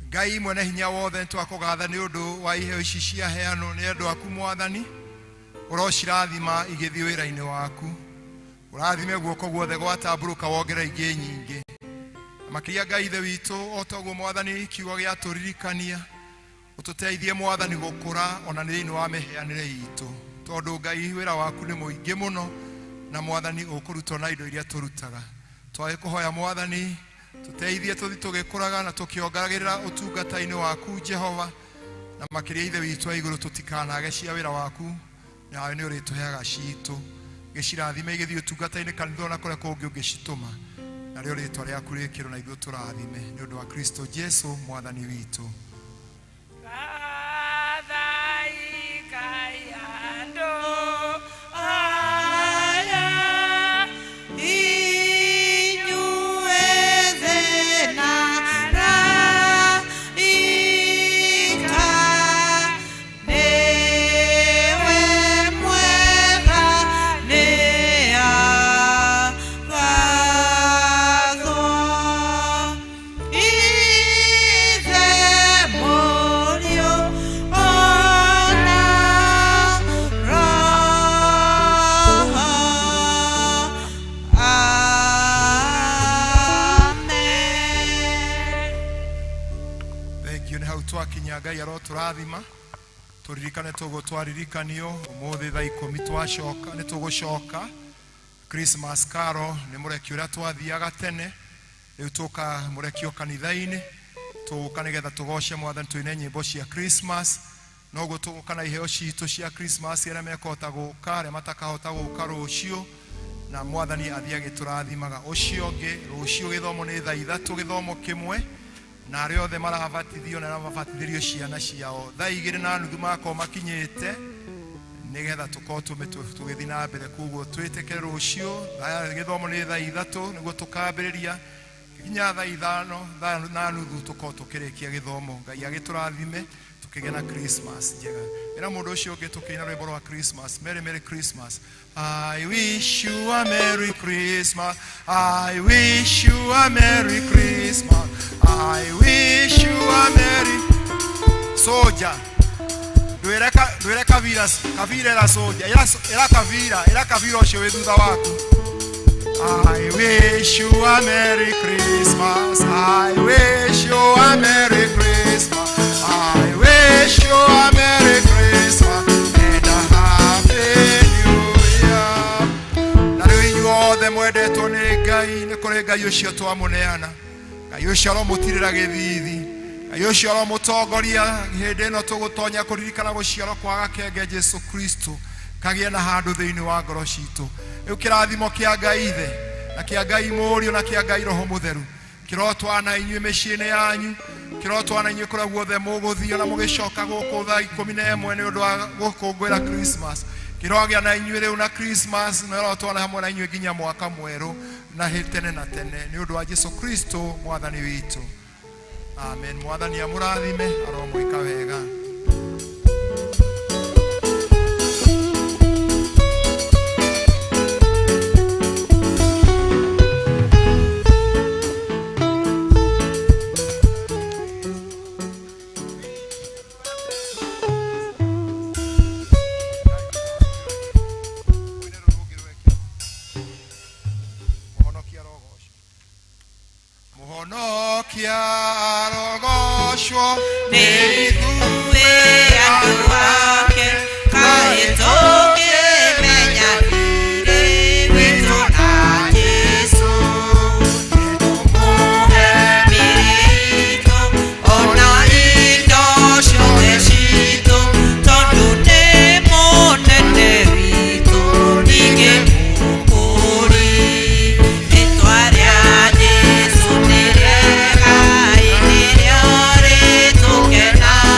Ngai mwene hinya wothe, nĩtwakũgatha nĩ ũndũ wa iheo ici ciaheanwo nĩ andũ aku. Mwathani, ũrocirathima igĩthiĩ wĩra-inĩ waku, ũrathime guoko guothe gwatambũrũka, wongerere ingĩ nyingĩ makĩria. Ngai Ithe witũ, o toguo Mwathani kiugo gĩatũririkania, ũtũteithie Mwathani gũkũra ona nĩ thĩinĩ wa mĩheanĩre itũ, tondũ Ngai wĩra waku nĩ mũingĩ mũno, na Mwathani ũkũrutwo na indo iria tũrutaga. Twagĩkũhoya Mwathani, tũteithie tũthi tũgĩkũraga na tũkĩongagĩrĩra ũtungata-inĩ waku Jehova, na makĩria Ithe witũ wa igũrũ, tũtikanage cia wĩra waku, nawe nĩ ũrĩtũheaga citũ. Gĩcirathime igĩthiĩ ũtungata-inĩ kanitha ona kũrĩa kũngĩ ũngĩcitũma, narĩo rĩtwa rĩaku rĩkĩrwo na ithuĩ tũrathime nĩ ũndũ wa Kristo Jesu Mwathani witũ. Gathai Ngai andũ aya, inyuĩ thĩ na araika, nĩwe mwega, nĩ agathwo. Ithe, Mũriũ, ona Roho. Amen. Thengio nĩ hau twakinya. Ngai arotũrathima. Tũririkane tũguo twaririkanio ũmũthĩ thaa 10 twacoka, nĩ tũgũcoka Christmas carol, nĩ mũrekio ũrĩa twathiaga tene. Rĩu tũka mũrekio kanitha-inĩ, tũgũka nĩgetha tũgoce Mwathani, tũine nyĩmbo cia Christmas. Noguo tũgũka na iheo citũ cia Christmas, arĩa mekũhota gũka, arĩa matakahota gũka rũciũ, na Mwathani athiĩ agĩtũrathimaga. Ũcio ũngĩ, rũciũ gĩthomo nĩ thaa 3, gĩthomo kĩmwe, na arĩa othe marabatithio na arĩa mabatithĩrio ciana ciao, thaa 2:30 magakorwo makinyĩte, nĩgetha tũkorwo tũgĩthiĩ na mbere. Koguo twĩtĩkĩre rũciũ gĩthomo nĩ thaa 3 nĩguo tũkambĩrĩria, nginya thaa 5 na nuthu tũkorwo tũkĩrĩkia gĩthomo. Ngai agĩtũrathime, tũkĩgĩa na Christmas njega. Ĩra mũndũ ũcio ũngĩ tũkĩina rwĩmbo rwa Christmas, Merry Merry Christmas. I wish you a Merry Christmas. I wish you a Merry Christmas. I wish you a Merry Soja. Ndwĩre ndwĩre Kabira, Kabira ĩra soja, ĩra ĩra Kabira, ĩra Kabira ũcio wĩ thutha waku. I wish you a Merry Christmas. I wish you a Merry Christmas. I wish you a Merry Christmas and a Happy New Year. Na rĩu inyuothe mwendetwo nĩ Ngai, nĩ kũrĩ Ngai ũcio twamũneana. Ngai ũcio aromũtirĩra gĩthithi. Ngai ũcio aromũtongoria hĩndĩ ĩno tũgũtonya kũririkana gũciarwo kwa gakenge Jesu Kristo, kagĩe na handũ thĩinĩ wa ngoro citũ. Rĩu kĩrathimo kĩa Ngai Ithe na kĩa Ngai Mũriũ na kĩa Ngai Roho Mũtheru kĩrotwana inyuĩ mĩciĩ-inĩ yanyu, kĩrotwana inyuĩ kũrĩa guothe mũgũthiĩ, na mũgĩcoka gũkũ thaa 11 nĩ ũndũ wa gũkũngũĩra Christmas. Kĩrogĩa na inyuĩ rĩu na Christmas, na ĩrotwana hamwe na inyuĩ nginya mwaka mwerũ na hĩ tene na tene, nĩ ũndũ wa Jesu Kristo Mwathani witũ. Amen. Mwathani amũrathime, aromwĩka wega. Mũhonokia arogocwo, Mũhonokia arogocwo nĩ ithuĩ andũ ake, kaĩ tũkĩmenya thiirĩ witũ na Jesũ, tũmũhe mĩĩrĩ itũ ona indo ciothe citũ, tondũ nĩ mũnene witũ ningĩ mũkũũri. Rĩtwa rĩa Jesũ nĩ rĩega, nĩrĩo rĩtũkenagia.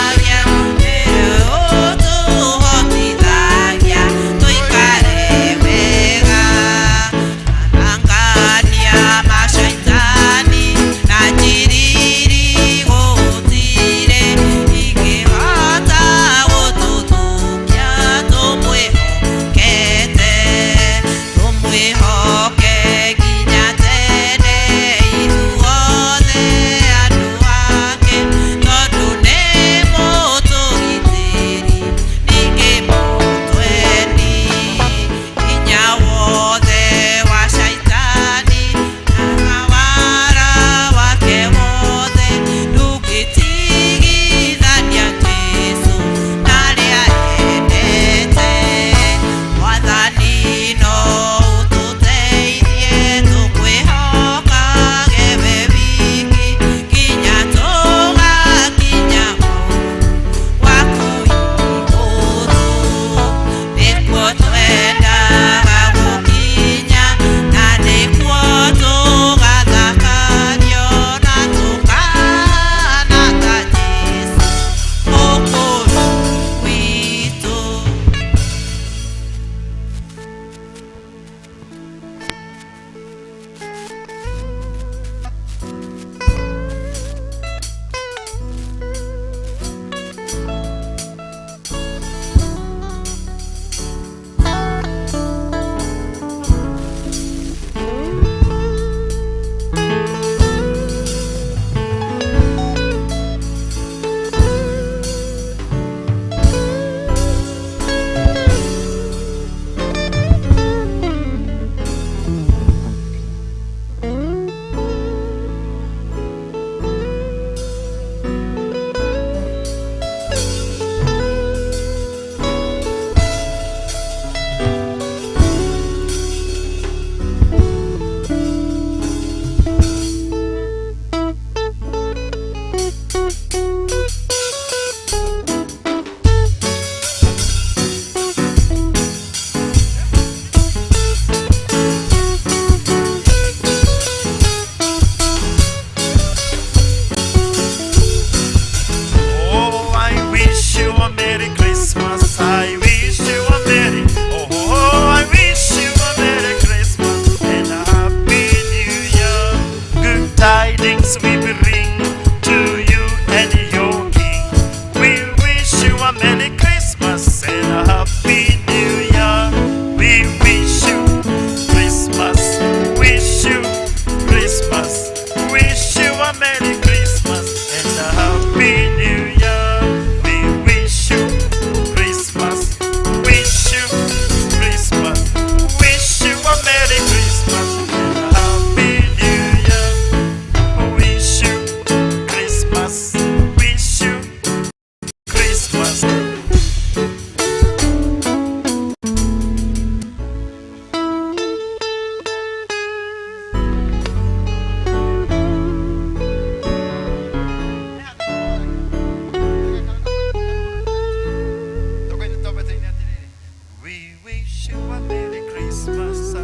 Wish you a Merry Christmas.